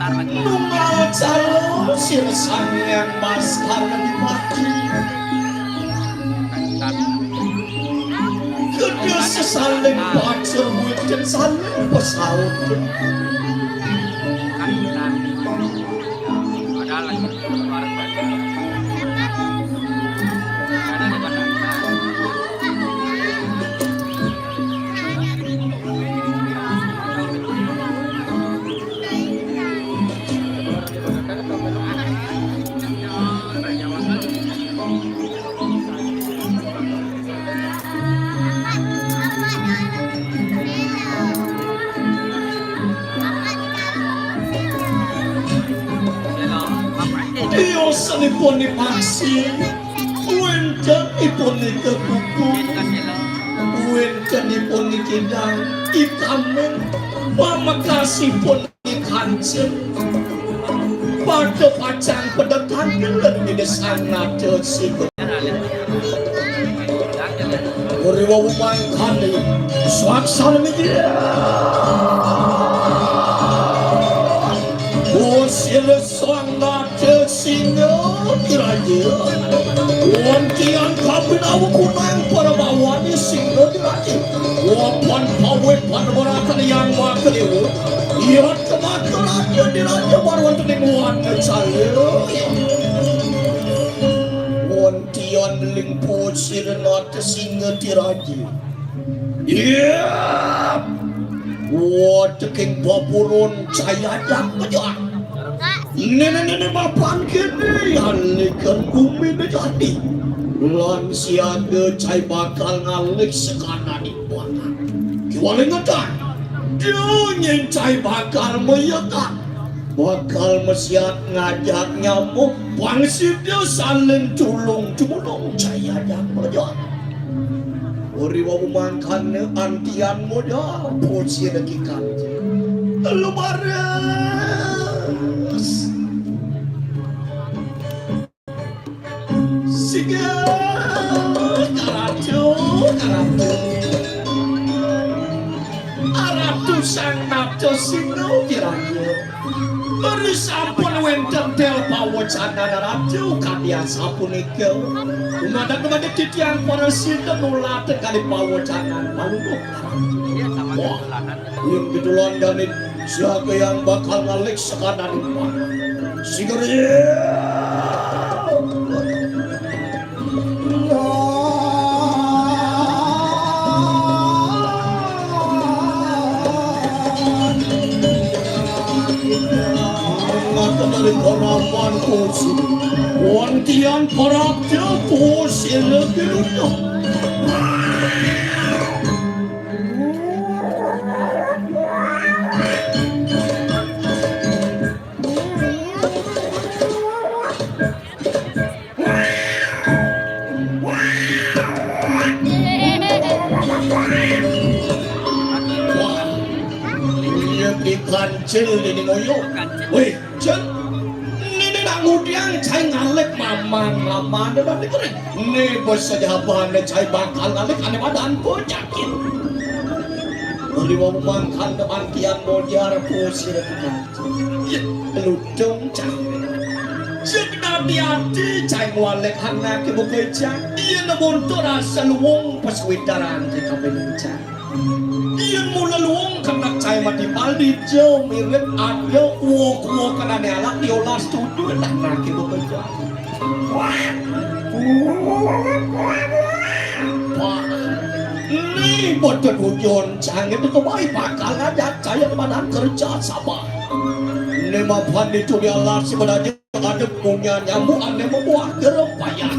Nunggal calon sir Sang Hyang Baskara Dipati. Kedua sesaling pacar wujud saling pesaut. Tiosanipun Ipaksi, wéntenipun Ika Kuku, wéntenipun Ikidang, Ikamin, pamekasipun Ikanjeng. Pada pacang pedhetang gelem ida sanata siku. Uriwa umangkani, swaksana mijil. Usir sanata singa diraja. Wantian kapinawa kunang para bawane singa diraja. Wapan pawit panamarakan yang makaliwu. Iya kemaka raja diraja marwantening wana cahya. Wantian lingpu sirnata singa diraja. Iya. Wateking baburon cayajang pejah. Nene-nene mapan kene yalikan bumi nejati. Lan siaga cai bakal ngalih sekananing buatan. Kiwalingetan. Dunyen cai bakal meyekan. Bakal mesiat ngajak nyamuk. Pang sida saling tulung-tulung cayajang pejah. Uriwa umangkana antian modal, puji deki kanti. Lumares. Singa karatu, karatu. Aratu sang nato singa kiranya. Beri sampun wenten tel pawacanan aratu kadi asapunika. Dumadak-dumadak titiang para sida nulatan kali pawacanan palungguh. Wah, yang pitulan danin siaga yang bakal ngalik sekadar. Sigeri. Mata dari harapan kusir. Wantian parabda kusir lebih lunyuk. Wah, iya, dikancil ini ngoyo. Wih, Cil. Ini nak ngudiang cai ngalek maman, maman, dan nanti kering. Ini bos saja apa anda cai bakal ngalek ane badan bocah, Cil. Beri mau makan depan tiang bojar, pusir kita. Iya, ludung cai. Cek dadi ati cai ngwalek anake buka cai. Iya, namun tu rasa luwung pas witaran kita bening cai. Iya, mula luwung kena cai mati baldi jo mirip ada kuwo-kuwo kenane alak diolah setuju lah anake buka cai. Wah, ini boten hujan, cai itu kebaik bakal ngajak cai teman kerja sabar. Ini mapan itu dialah sebenarnya ada punya nyamuk ane membuah jeruk payah.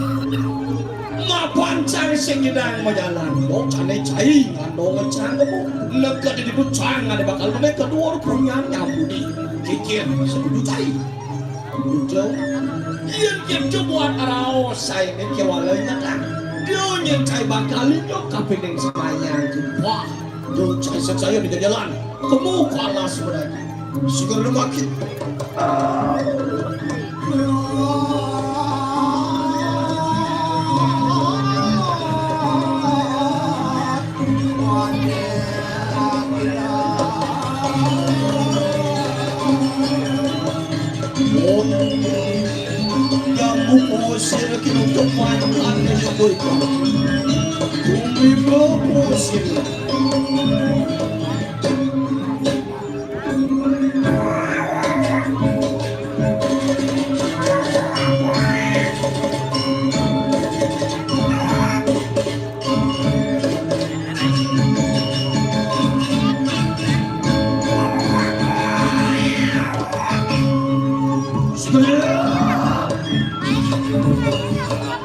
Mapan cai sing nyidang majalan, yo cane cai ngandong cang kemu. Neka di bucang ane bakal menek kedua punya nyamuk di kikir setuju cai. Ujo, yen kejo buat raos saene ke walai nyata. Dio nyen cai bakal inyo kapining semayang. Wah, dio cai sesaya di jalan. Kemu kalah sebenarnya. Sigar lemakit. Yang mengusir kita untuk makan dari mereka. Bumi mengusir.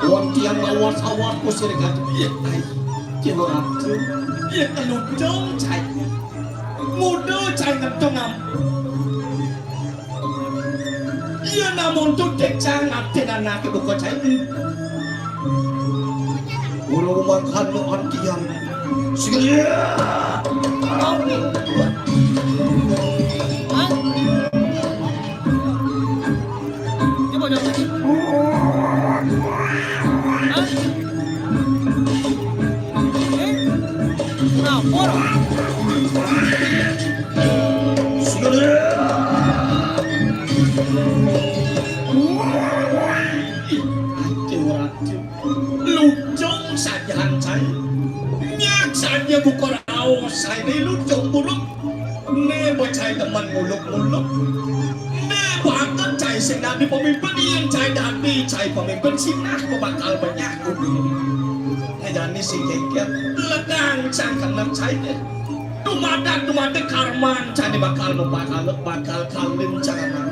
Wong tiang lawas-lawas kusir kan. Iya, ai. Kira ratu. Iya, teludung cai. Muda cai ngentong am. Iya, namun tutik cang atin anake buka cai. Ulo makan no antian. Sigel. Coba dong. Hah? Eh? Lapor. Sigel. Ati ora ati. Lucung sajan cai. Nyak saja buka raos cai ni lucung buruk. Ne bocai teman muluk-muluk. Ne banget cai sing dadi pemimpin, yen cai dadi cai pemimpin sinah bakal banyak kudu. Ngajani sing kengker lekang cangkeman cai deh. Dumadak-dumadak karman cai bakal bakal bakal kalim cangkeman.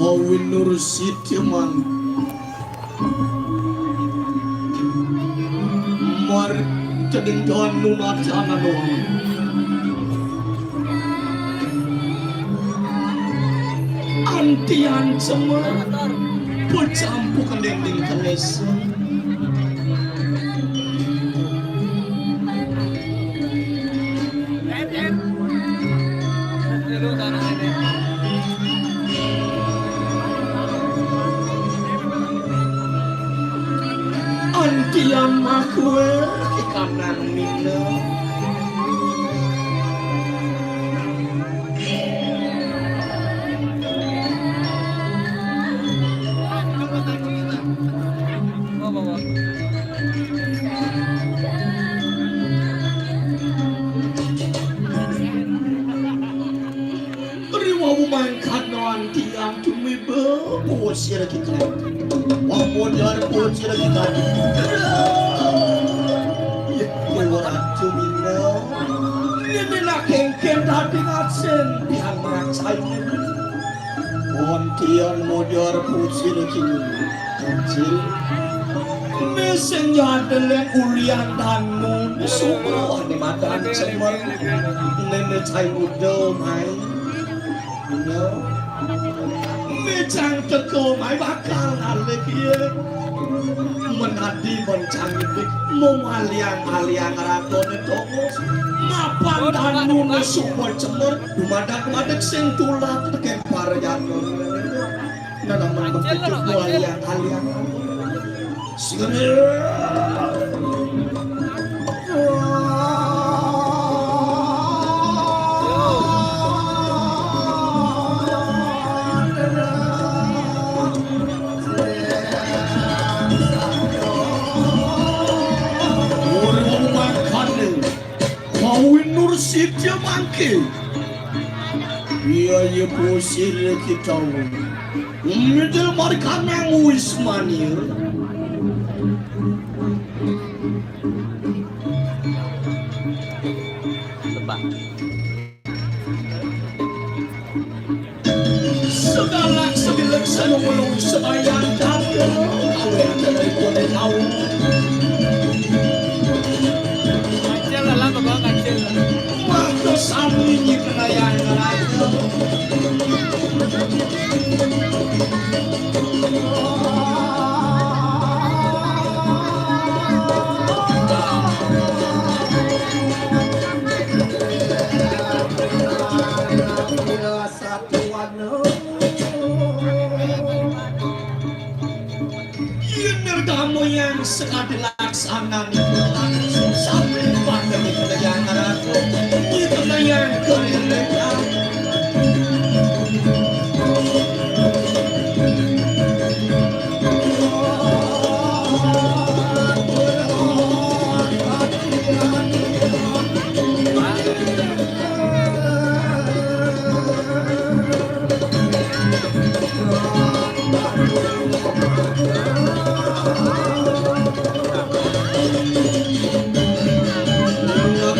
Kawin Nur Siti man. Mar ceding doan nunat sana doang. Antian cemer, pecampuk kending kalesa. Antian makwe ikanan mina. Riwau mangkat noan tiang tumiba puas ira kita. Wau modar puas ira kita. Ya, ya, ratu mina. Nini nak kengken dadi ngasen pian meracai. Wontian modar puas ira kita. Kancil. Meseng ya deleng ulian danu. Subuh ni madan cemer. Nene cai udo mai. Nya. Mejang teko mai bakal alik ye. Menadi bencang idik. Mung aliang-aliang ratone tongos. Mapan danu nesu cemer. Dumadak-madak sing tulak teken parjana. Nanaman begitu aliang-aliang. Sini. Urung makane, Kawin Nur Sidya mangke. Iya, iya, pusir kita. Midil markanang wis manir. Lebah. Segalak sebilek selunglung sebayang dapur. Awe dari kone tahu. Kacil lah, lah, bawa kacil lah. Waktu sami nyi kenayang raja. Satuan. Yen nirdamu yang sekadi laksananipun langsung sampai pada nitya yang ngerasa, nitya yang kerja.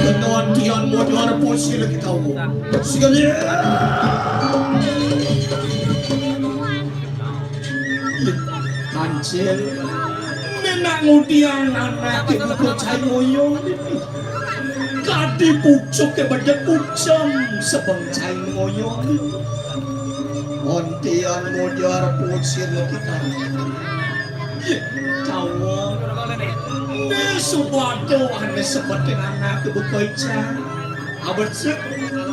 Kenoan tiang modar pusil kita. Sekali. Kancil, menak ngudiang anak ibu kocai ngoyong. Kadi pucuk ke bedek ucem sebeng cai ngoyong. Ontian mujar pucir kita. Ye, cawong. Ne subado ane sebeting anak ibu kocai. Abet sek,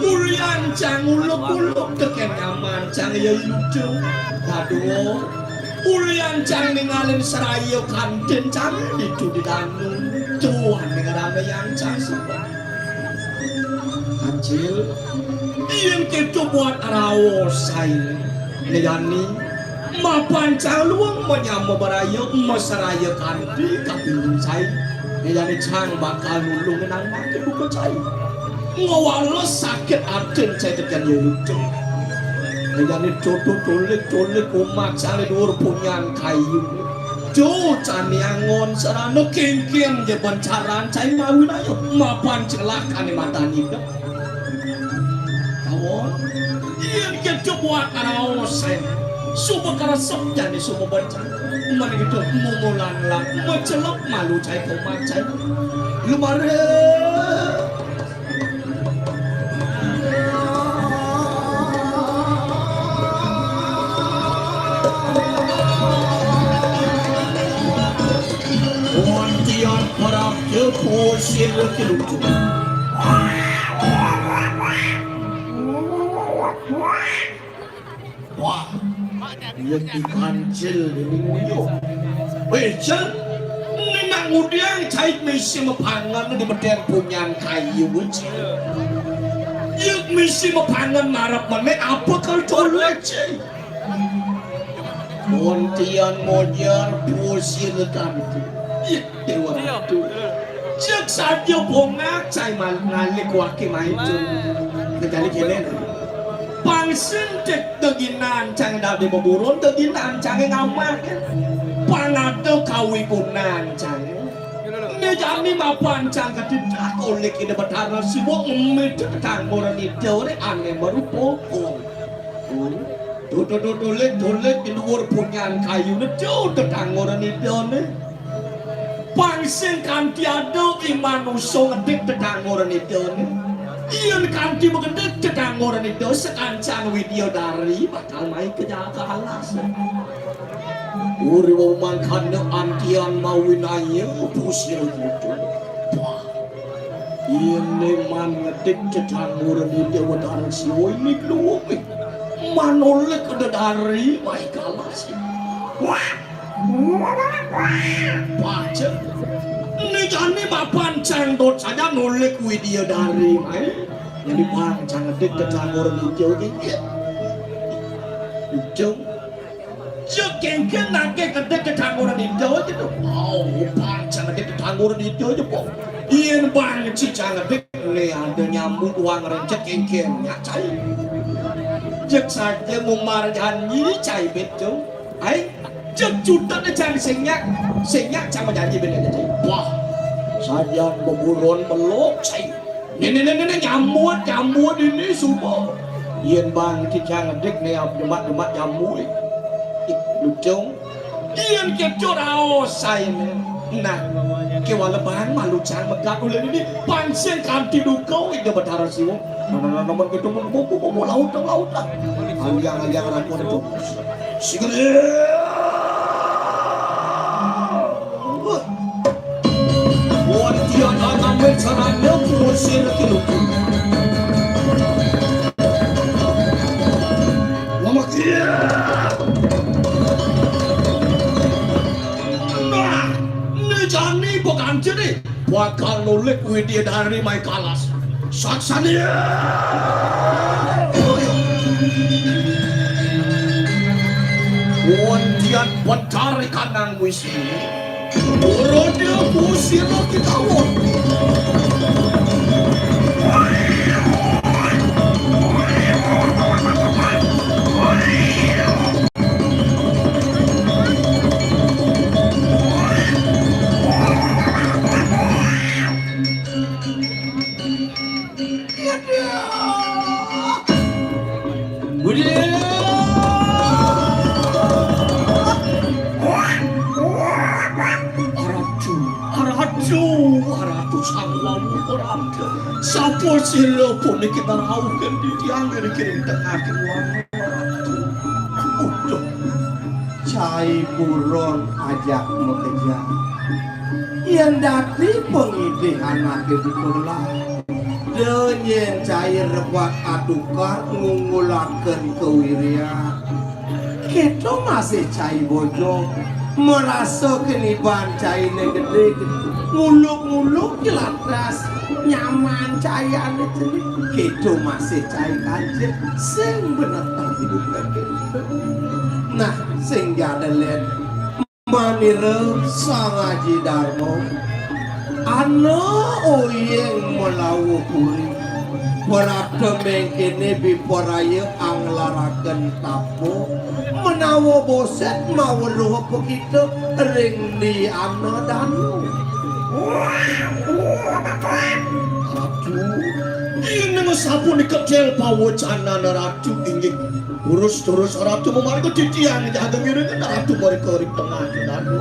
ulian cang uluk-uluk teken nyaman cang ya yudo. Aduh, ulian cang ningalin seraya kantin cang ditu di danu. Tuhan ningalin yang cang sebab. Kancil, yen keto buat raos saine. Liyane, mapan cang luwung menyama baraya, mesraya kanthi kapingin sae. Liyane cang bakal nulung nang nang buka sae. Ngwales sakit aten sae tekan ya lucu. Liyane tutu tulik-tulik umat sale dhuwur punyan kayu. Jo caniangon sarana kengken je bancaran sae mawin ayo. Mapan celakane matane. Tawon. Yen kedo buat raos, eh. Suba karesep jane suba baca. Mari kita mumulan lah. Macelok malu cai komat cai. Lumare. Sira ki lucu. Wah, iya ki kancil dene nguyuh. Wéh, Cil, né nak ngudiang cai misi mapangan di medén punyan kayu, Cil. Iya misi mapangan marep menék apa kal tolak, Cil? Kuntian mojar pusir kanti. Iya, Déwa Ratu. Cek saja bongak cai mal-, ngalih kuaki maitu. Kedali kéné. Pang sing ték deginan cang dadi beburun, deginan cangé ngamah. Pang ada kawigunan cangé. Né jani mapan cang ketidak oleh Ida Betara Siwa ngemit tetanggoran ida oleh ané marupa. Tuh, tuh, tuh, tulik, tulik di dhuwur punyan kayuné, tuh, tetanggoran idané. Pang sing kanti ada iman usung edik tetanggoran idané. Yén kanti magedik tetanggoran ida, sakancan widyadari bakal mai ka jagat alas. Uri mangkana antian mawinaya pusir gitu. Wah. Yén man ngedik tetanggoran ida Betara Siwa ini luwih. Manolek dedari mai kalas. Wah. Pacet. Né jani mapan cang dot saja nolek widyadari mai. Jadi pang cang ngedik tetanggoran ida iki. Ujung. Cek kéngkén nangké kedék tetanggoran ida aja to. Oh, pang cang kedék tetanggoran ida aja, po. Yén bang ci cang kedék né ada nyambut wang rencek kéngkén nyak cai. Cek saja mumar janji cai betul. Ai, cek cutet cang sing nyak, sing nyak cang janji bener cai. Wah, sajan beburon melok cai. Né, né, né, né, né, nyambut, nyambut ini suba. Yén bang ci cang ngedik né ap jemat-jemat nyambut. Ih, lucung. Yén kéto raos saéné. Nah, kéwala bang malu cang megat ulun ini pang sing kanti duka Ida Betara Siwa. Nah, nah, nah, nah, men kéto men buku, buku, laut, laut, laut. Aliang, aliang, rakun itu. Sigel. Wah. Wan tiada ngambil caranya kuasir kiluku. Lama kia. Nah, né jani bukan jadi. Bakal nulik widyadari mai kalas. Saksani. Wontian Betari Kanang Wisi. Roda kusira kita won. Aratu, aratu, aratu, sang wawu, aratu. Sapa sira puniki tarauh kanthi tiang ing kiring tengah kiwang? Uduh. Cai buron ajak makejang. Yén dadi pangidih anaké buka gelah, da nyén cai rebak atukar ngunggulaken kawiryan. Kéto masih cai bojog, marasa keniban cainé gedé, nguluk-nguluk jelatras, nyaman cainé cenik. Kéto masih cai kancil, sing bener tadi buka kéto. Nah, sing jada lén. Manira Sang Aji Darma, ana oyéng malawa puri. Prapta mengkéné bipraya anglaraken tapa, menawa boset maweruh pakita ring di ana danu. Ratu, yén sapunika kel pawacanan Ratu inggih. Terus, terus Ratu mamarga titiang jaga ngiring Ratu mereka ring tengah Ratu.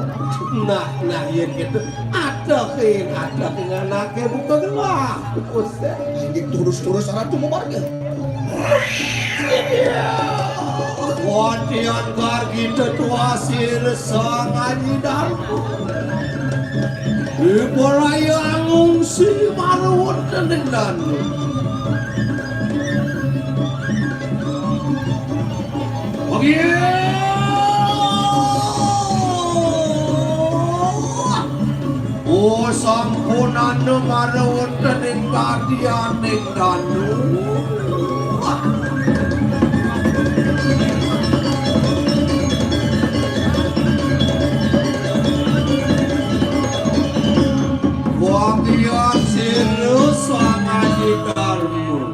Nah, nah, yén gitu, atehin, atehin anaké buka gelah. Terus, inggih terus, terus Ratu mamarga. Wadian gargi tetua sir Sang Aji Darma. Ibaraya ngungsi marwonten ing danu. Oke. Oh, sampunana marwonten ing kadianing danu. Wadian sira Sang Aji Darma.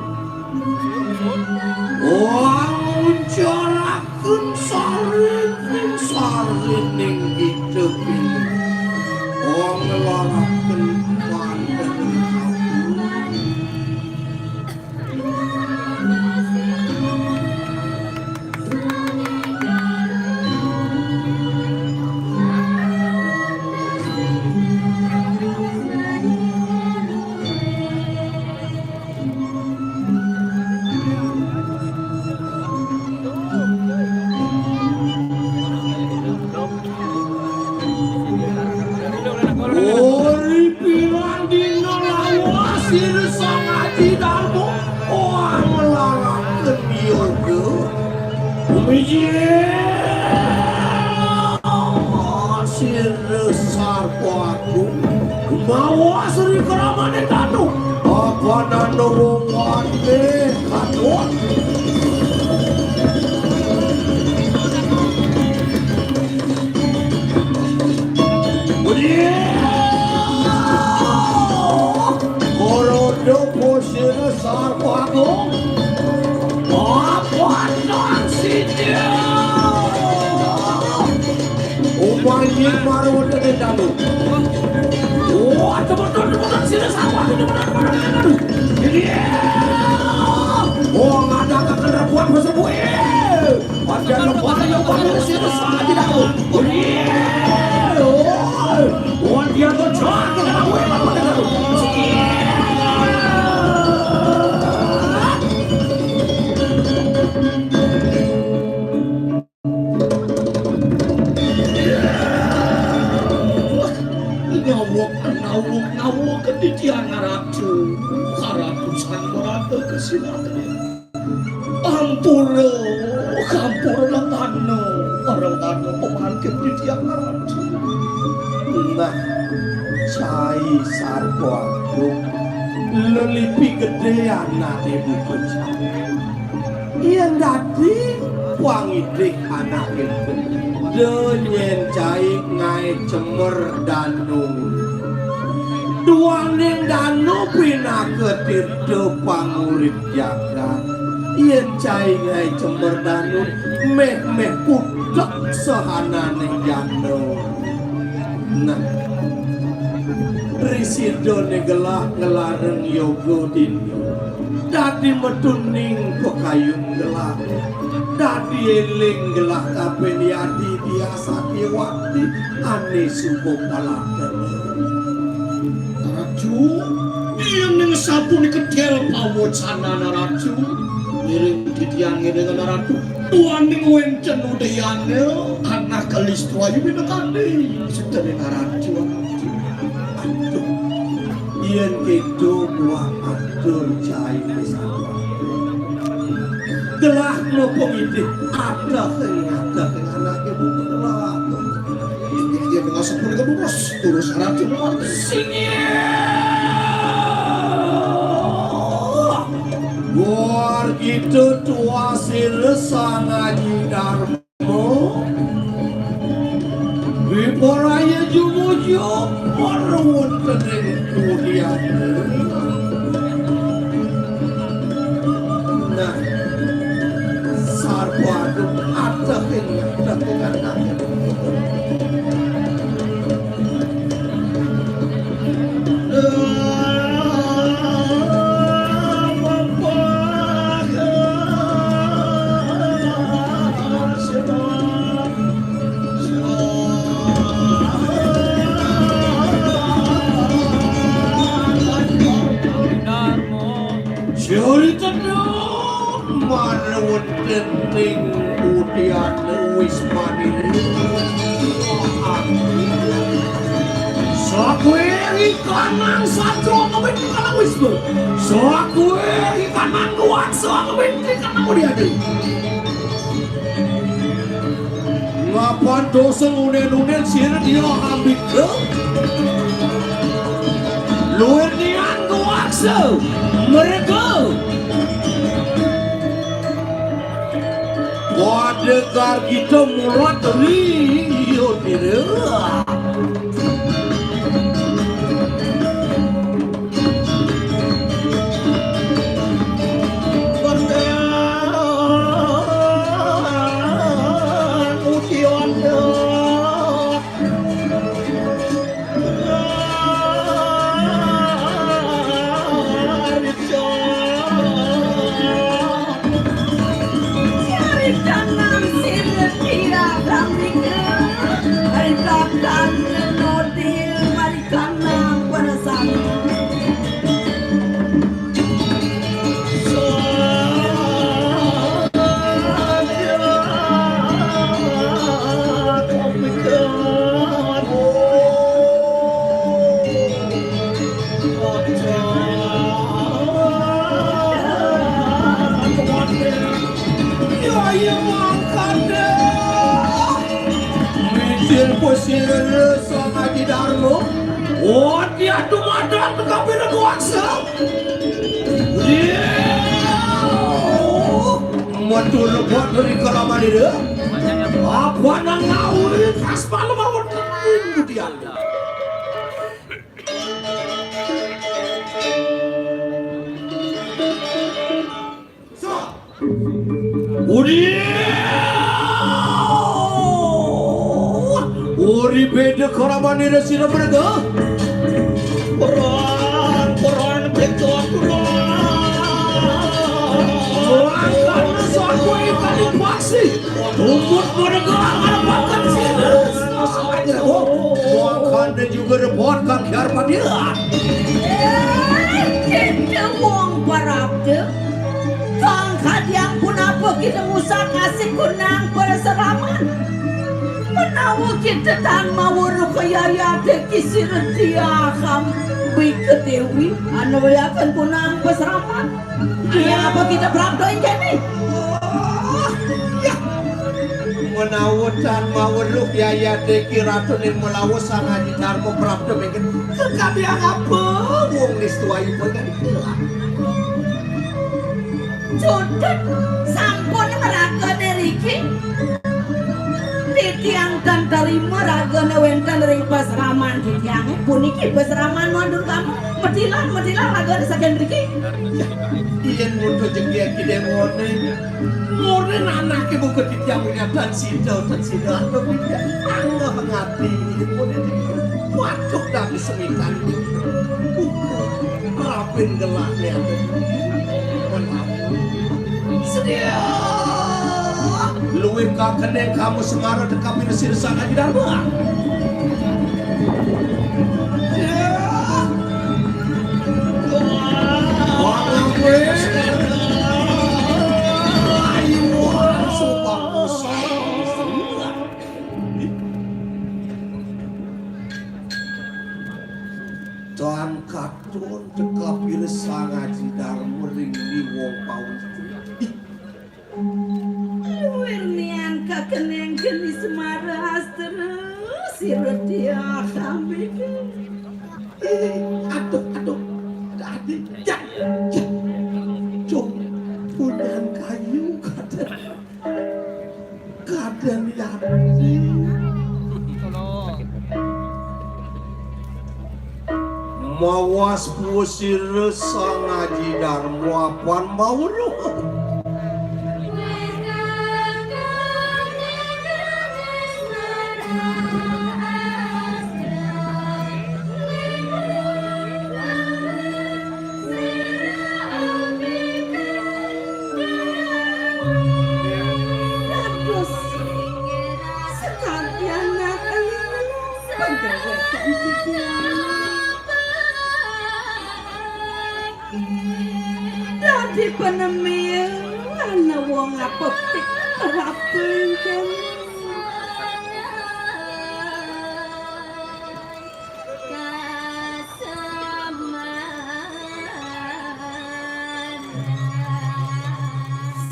Wah, nguncalaken sarining sarining kita kini. Wah, ngelaraken manten. Uri pirang dina lawas sira Sang Aji Darma, ora nglaraken yoga. Mijil sira Sarpa Agung, mawa Sri Kramane Tanu, apanana wong wadih katut. Ora dopo sira Sarpa Agung. Apa nang sida? Umayi marwetene dalu. Wah, temen-temen sira Sarpa Agung, temen-temen dalu. Iya. Wah, ngadakaken rebuan besebuhe. Aja lupa yang paling sira Sarpa Agung. Iya. Wah, dia tuh jahat. Nyawuk, nyawuk, nyawuk, titiang ngaratu, ngaratu sang marata kesinatria. Ampura, ampura, Retana, Retana pemangkin titiang ngaratu. Nah, cai Sarpa Agung, lelipi gedhe anake buka cai. Yen dadi pangidih anake, do nyen cai ngae cemer danu. Duaning danu pinaka tirta pangurip jagat. Yen cai ngae cemer danu, meh-meh putek sahananing jana. Nah, risidane gelah ngelareng yoga dini. Dadi metuning pakayun gelah. Dadi eling gelah kabeh yadi dia satyawati ane suba palatene. Ratu, yen ning sapunika kel pawocanan Ratu, ngiring titiang ngiring Ratu. Duaning wenten udayana anak kalistwayu minakadi sedene Ratu. Aduh, yen kedo buah atur cai. Gelah nopo ngidih ateh ing ateh ing anake buka gelah. Yen dengan sepuluh ke bungkus, terus Ratu Mawar. Sing. War kita tua sila Sang Aji Darma. Wiporaya jumujuk para wonten ing kudian. Nah, Sarpa Agung ateh ing ateh ing anake. Juri teduk manut dening budi Yadna wis mani. Sakuwi kanang saja ngeminti kanang wis. Sakuwi kanang kuwasa ngeminti kanang mulyadi. Ngapan dosa ngunen-unen sira dia ambika? Luwih nian kuwasa mereka. Pada gargita mulat riyo nira. Ya, ya, mangkane. Mijil Kusir Sang Aji Darma. Oh, dia tumadak kabeh kuasa. Iya. Metu rebut dari kalaman ini. Apa nang ngawuri kas malam awan kemudian. Uri! Uri beda karamanira sira mereka. Perang, perang, beda perang. Perang karena saku ikan paksi. Umut mereka harapakan sira. Oh, makanya juga repot kan biar pada. Eh, kita wong parabda. Kang kadiang punapa kita ngusak asik kunang parasraman. Menawa kita tan mawuruh kayayate kisira diakam bika dewi anu wayakan kunang pasraman. Aya apa kita prapta ing kene? Menawa tan maweruh yayate ki ratune melawa Sang Aji Darma prapta mengken. Kekabiang apa wong nistuayu pangan ikilah? Jodet sampun meragane riki. Titiang tan tarima ragane wenten ring pasraman titiange. Puniki pasraman mandur kamu. Medilah, medilah ragane saking mriki. Yen mutu jengge kidemone. Murin anake buka titiang winatan sida, tan sida, atau tidak. Angga ngati, murin. Waduh, dadi semitan. Buku, rapin gelah lihat. Sedia. Luwih kakene kamu semara teka pira sirsa ngaji dharma. Tan katon teka pirsa ngaji dharma ring ni wong pawis. Wirnian kakeneng geni semara astra sira dia kambing. Eh, aduh, aduh. Aduh, ya, ya. Cung, punyan kayu kada. Kada liati. Mawas puwa sira Sang Aji Darma apan mawruh. Dados sekalian akan penggawean titiang. Dadi panemian ana wong apepik. Rapengken.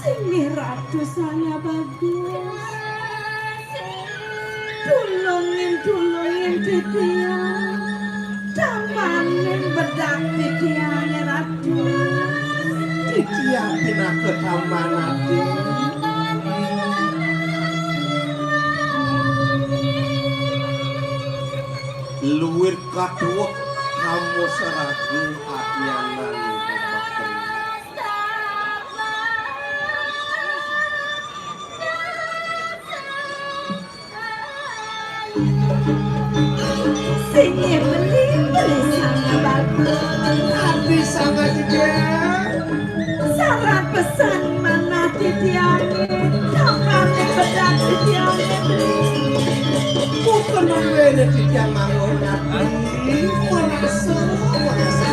Singgih Ratu Sangya Bagus. Tulungin, tulungin titiang. Tamanin bedak titiang, Ratu. Titiang pinaka taman ati. Luir katuek kamu seraga adianan. Singgih beli, beli sanga bagus. Ati sanga jejeh. Sarat pesan manah titiang. Kapan bedak titiang beli. Bukan membeda titiang manggon ati. Merasa, merasa.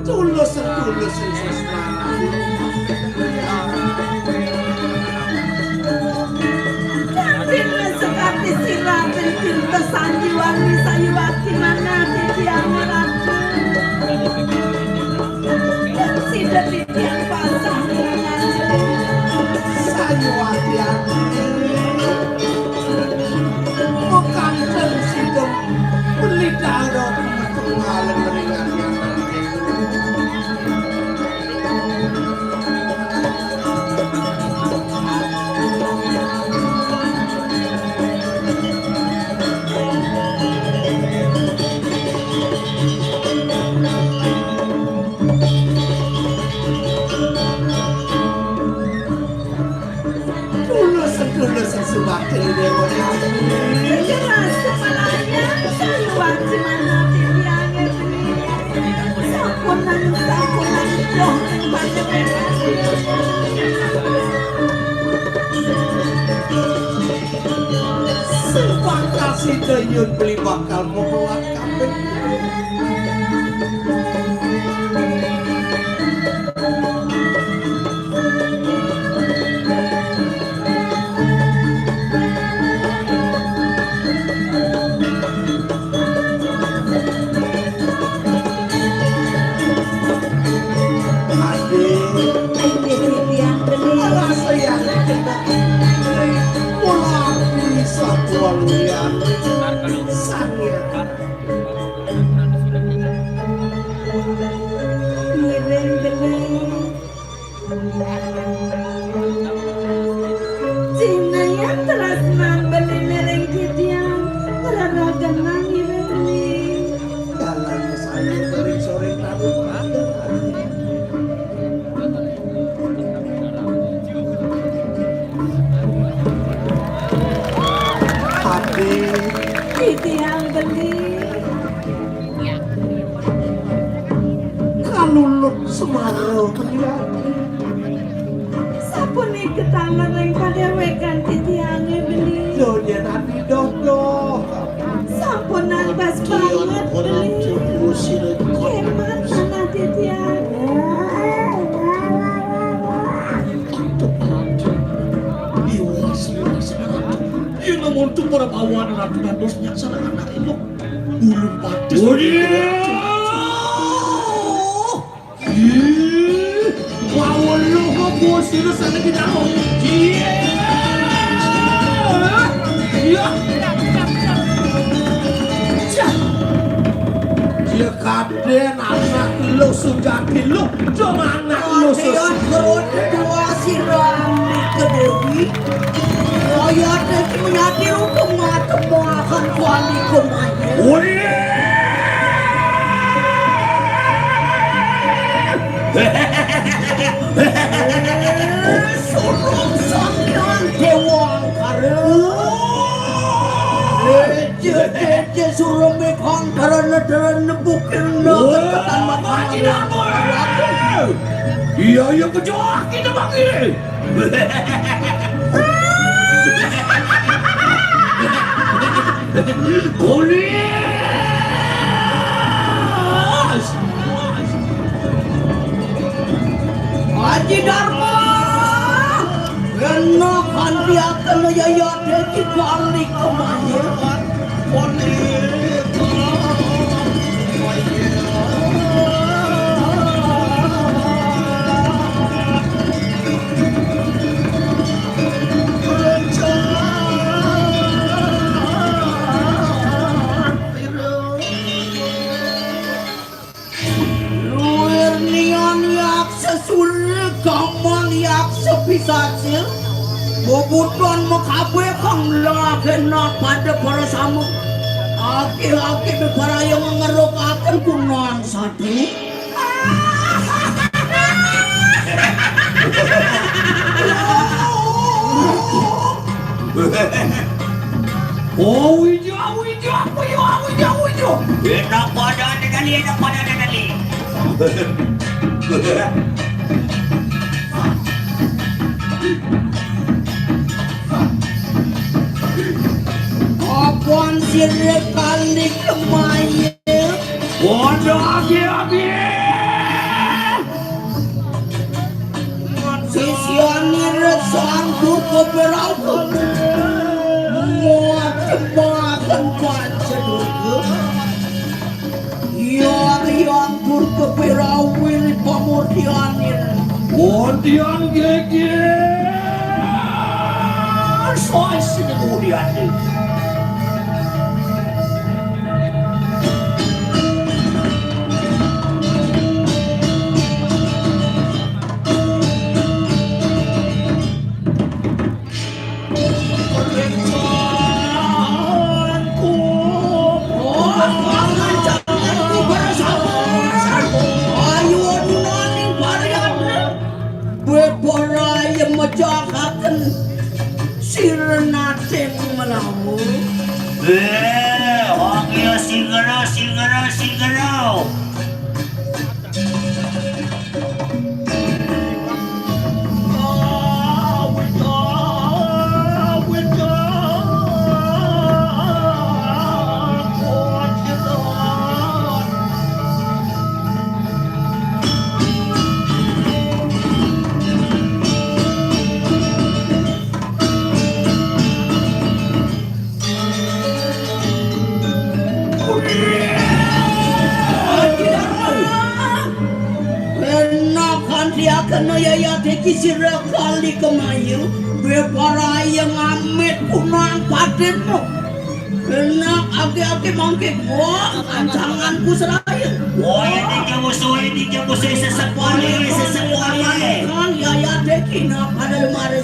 Tulus, tulus, tulus. Kanti sekati sira, kanti sanjiwani sayuwati manah titiang Ratu. Sida titiang pasah. Sayuwati ati. Makanten sida pelidang dok tunggal ringan. Tulus, tulus, suwakti Dewa Jati. Jelas semalayan, sayuwati manah titiange beli. Sampunang, sampunang, doh, ring panjenengan. Sing bakal sida yun beli bakal meruat kabeh. Adi. Inggih titiang geni. Alah, sayang. Mula aku bisa kewaluyan. Sangya. Ngiring geni. Cinayan tresnan beliné ring titiang, reragenang iring-iring. Dalan saya beri sore tamu. Adi. Titiang beli. Kalulut semara priadi. Sapunika tangan ring padéwékan titiangé beli. Donya nadi dodo. Sampun nalbas banget beli. Hémat manah titiangé. Iwas, iwas, iwas. Yen amonto para bawana ratu dados nyaksana anak ilok. Ulun patis. Waduh. Ih, wawon lo kok bos itu sana kita. Iya. Iya. Cah. Dia kadén anak lo sujati lo. Cuma anak lo sus. Perut dua siram ke Dewi. Rakyat itu menyati hukum mata makan kuali kemanya. Wih. Suruh sampeyan Dewa Angkara. Cece, cece, suruh mekong karena darah nebukin. Wah, mati dapur. Iya, iya, kecoa kita panggil. Kulit. Pisaja, bubuton makabeh kang lagena pada para samu. Akeh-akeh bebaraya ngerukaken gunaan satu. Oh, wija, wija, wija, wija, wija. Enak pada ada dali, enak pada ada dali. Kapan sira kali kemaya? Waduh, agi, agi. Sisianira sanggup berauku. Muat jembakan panca durga. Yang, yang durga berawil pamurtianira. Pontian geger. Sois kemudian. Beboraya mejakaken sira nating menawa. Eh, wong ya sing ngero, sing ngero, sing ngero. Enak kanthi akena yayat iki sira kali kemayu, beparaya ngamit kunang padenmu. Enak ake-ake mangke wah kancanganku seraya. Wah, ini jauh suwe, ini jauh suwe sesepole, sesepole. Kan yayat iki nak pada lemari.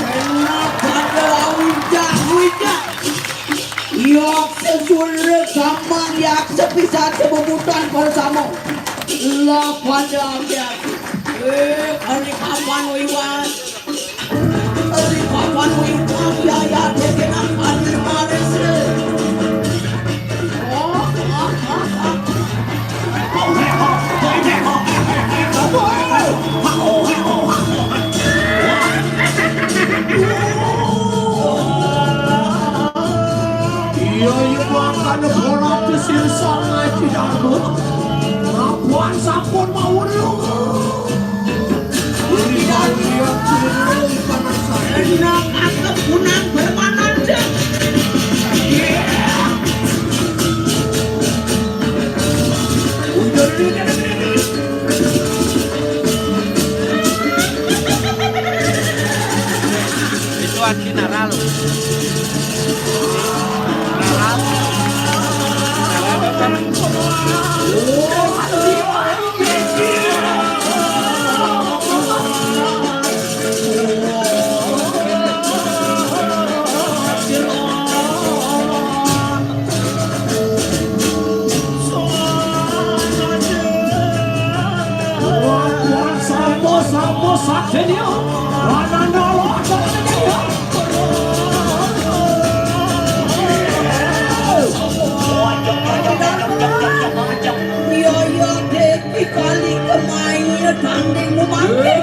Enak pada awijah-wijah. Yok sesure gampang yak sepisah sebubutan bersama. Lah pada awijah. Eh, hari kapan wiwan? Hari kapan wiwan? Ya, ya, dia kena hari manis. Oh, ah, ah, ah. Iya, iya, makane bola disirsa ngaji dangdut. Labuhan sampun mawurung. Uri kalian curu panas saya. Enak aku punang bermananda. Udah, udah, udah, udah, udah. Itu arti naral. Naral. Iya, iya, Dek, iki kali kemayu tandingmu mangke.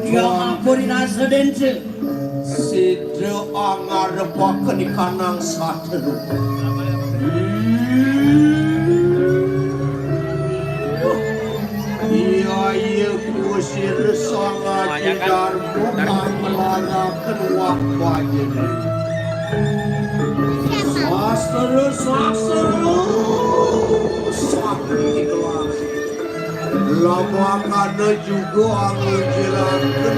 Ya ampun, Ina Sedence. Sida angarepaken ikanang satru. Iya, iya, kusir sang aji darma kang nglaraken wah bajene. Sastra, sastra, sakti kelas. Lamakana juga ngejelaken.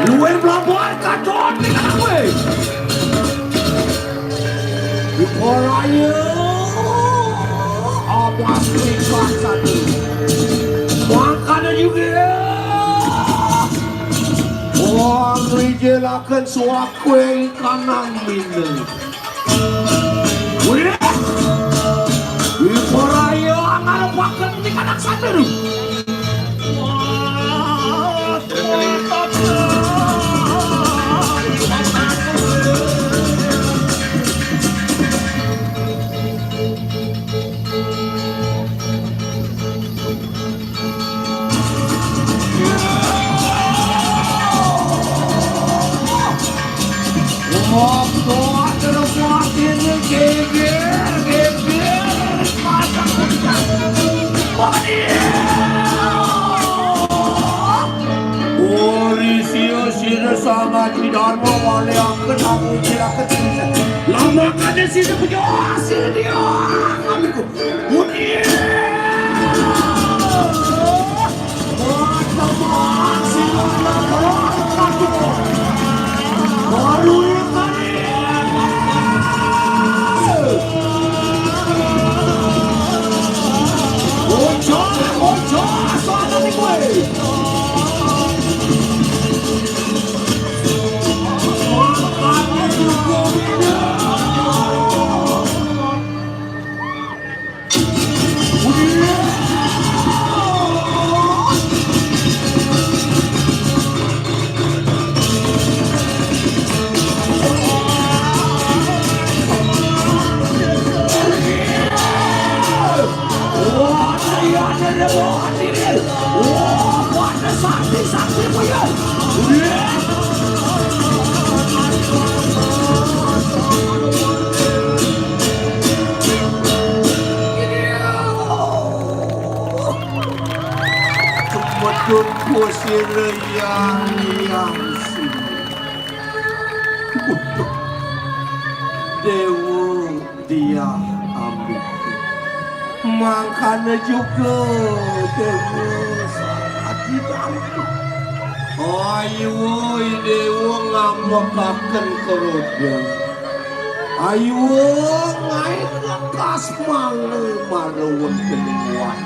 Luwih mlampah katon ning kowe. Ora ya. Awas ringkot satu. Makanya juga. Wong ngijelaken suakwe kanang mine. Wih. Ora ya ngarepaken ning anak satu. Ori sio sira sama di dharma wale akan aku jirakan. Lama kada sini punya hasil dia. Uni. Kemedun kusir yang yang sini. Dewa dia ambil. Mangkana juga Dewa Sati Dharma. Ayo, Dewa ngamekaken keroda. Ayo, ngain lekas malu maluan kelinguan.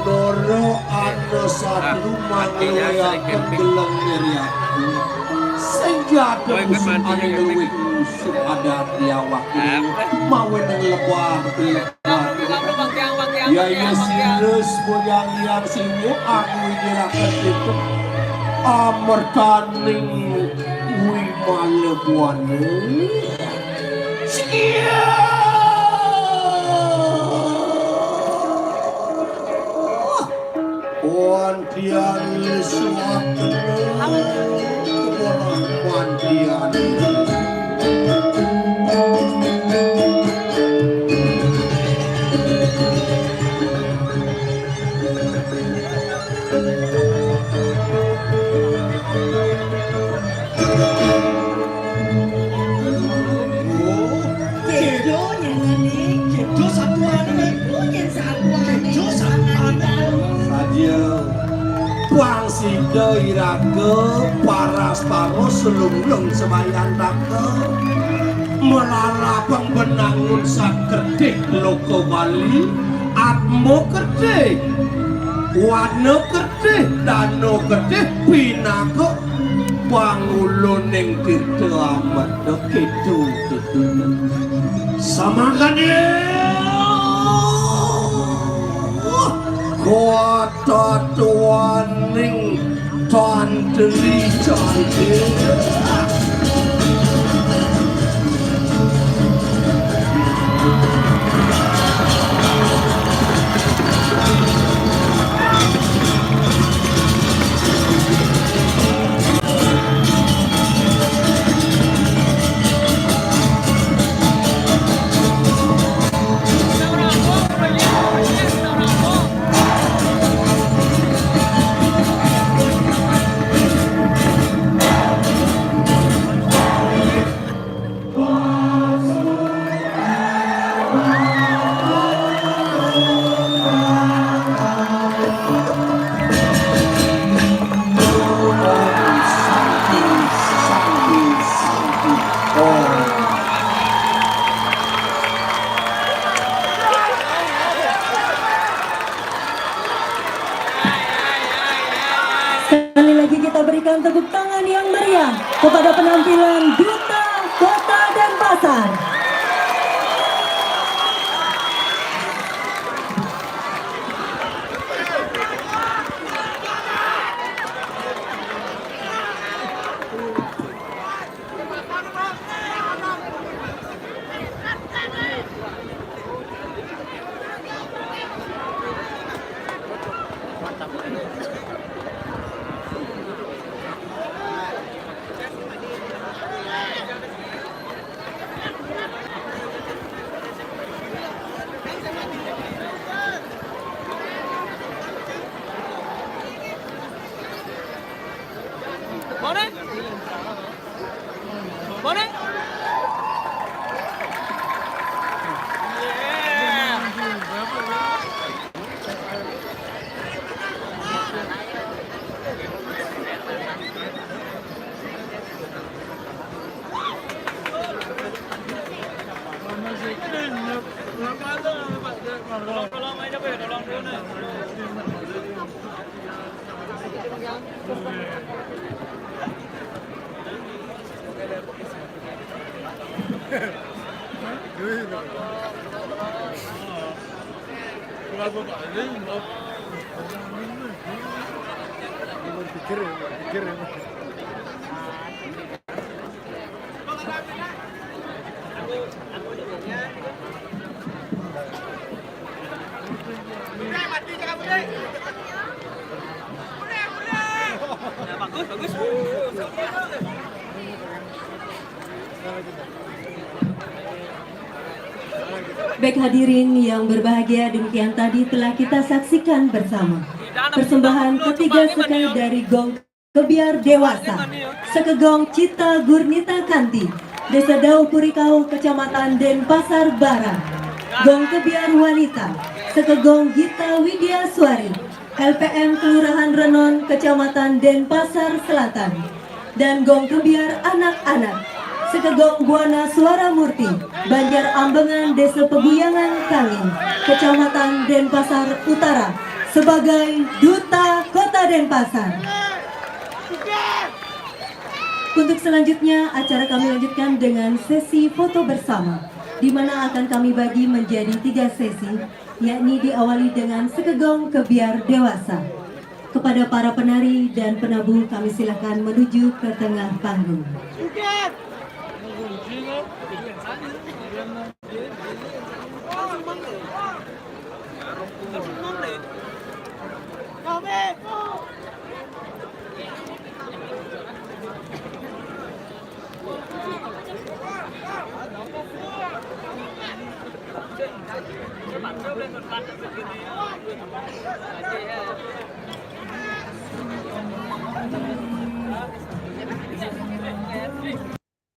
Noro ana satru mangluwiaken geleng nyeriaku. Sing jadem musuh ane luwih musuh ada di awak ini. Mawe nang lebah, lebah. Ya, ya, sirus boyang yang sini aku nyerakan itu. Amertaning wimale buane. Sekian. Wantian suatu. Wantian. Kedo nyenengane, kedo satuane, kedo nyen satuane, kedo satuane. Saja pang sida iraga paras paros selunglung semayantaka. Melarapeng benangun sakretih loko Bali, atma kertih, wana kertih, dana kertih, pinaka panguluning tirta amada ketu ketu. Samangkane kota tuaning Totally, totally. Sekali lagi kita berikan tepuk tangan yang meriah kepada penampilan Duta Kota Denpasar. Baik hadirin yang berbahagia, demikian tadi telah kita saksikan bersama persembahan ketiga sekali dari Gong Kebiar Dewasa, Sekegong Cita Gurnita Kanti, Desa Dau Purikau, Kecamatan Denpasar Barat. Gong Kebiar Wanita, Sekegong Gita Widya Suari, L P M Kelurahan Renon, Kecamatan Denpasar Selatan. Dan Gong Kebiar Anak-anak, Sekegong Buana Suara Murti, Banjar Ambengan, Desa Peguyangan Kangin, Kecamatan Denpasar Utara, sebagai Duta Kota Denpasar. Untuk selanjutnya, acara kami lanjutkan dengan sesi foto bersama, di mana akan kami bagi menjadi tiga sesi, yakni diawali dengan Sekegong Kebiar Dewasa. Kepada para penari dan penabuh, kami silakan menuju ke tengah panggung.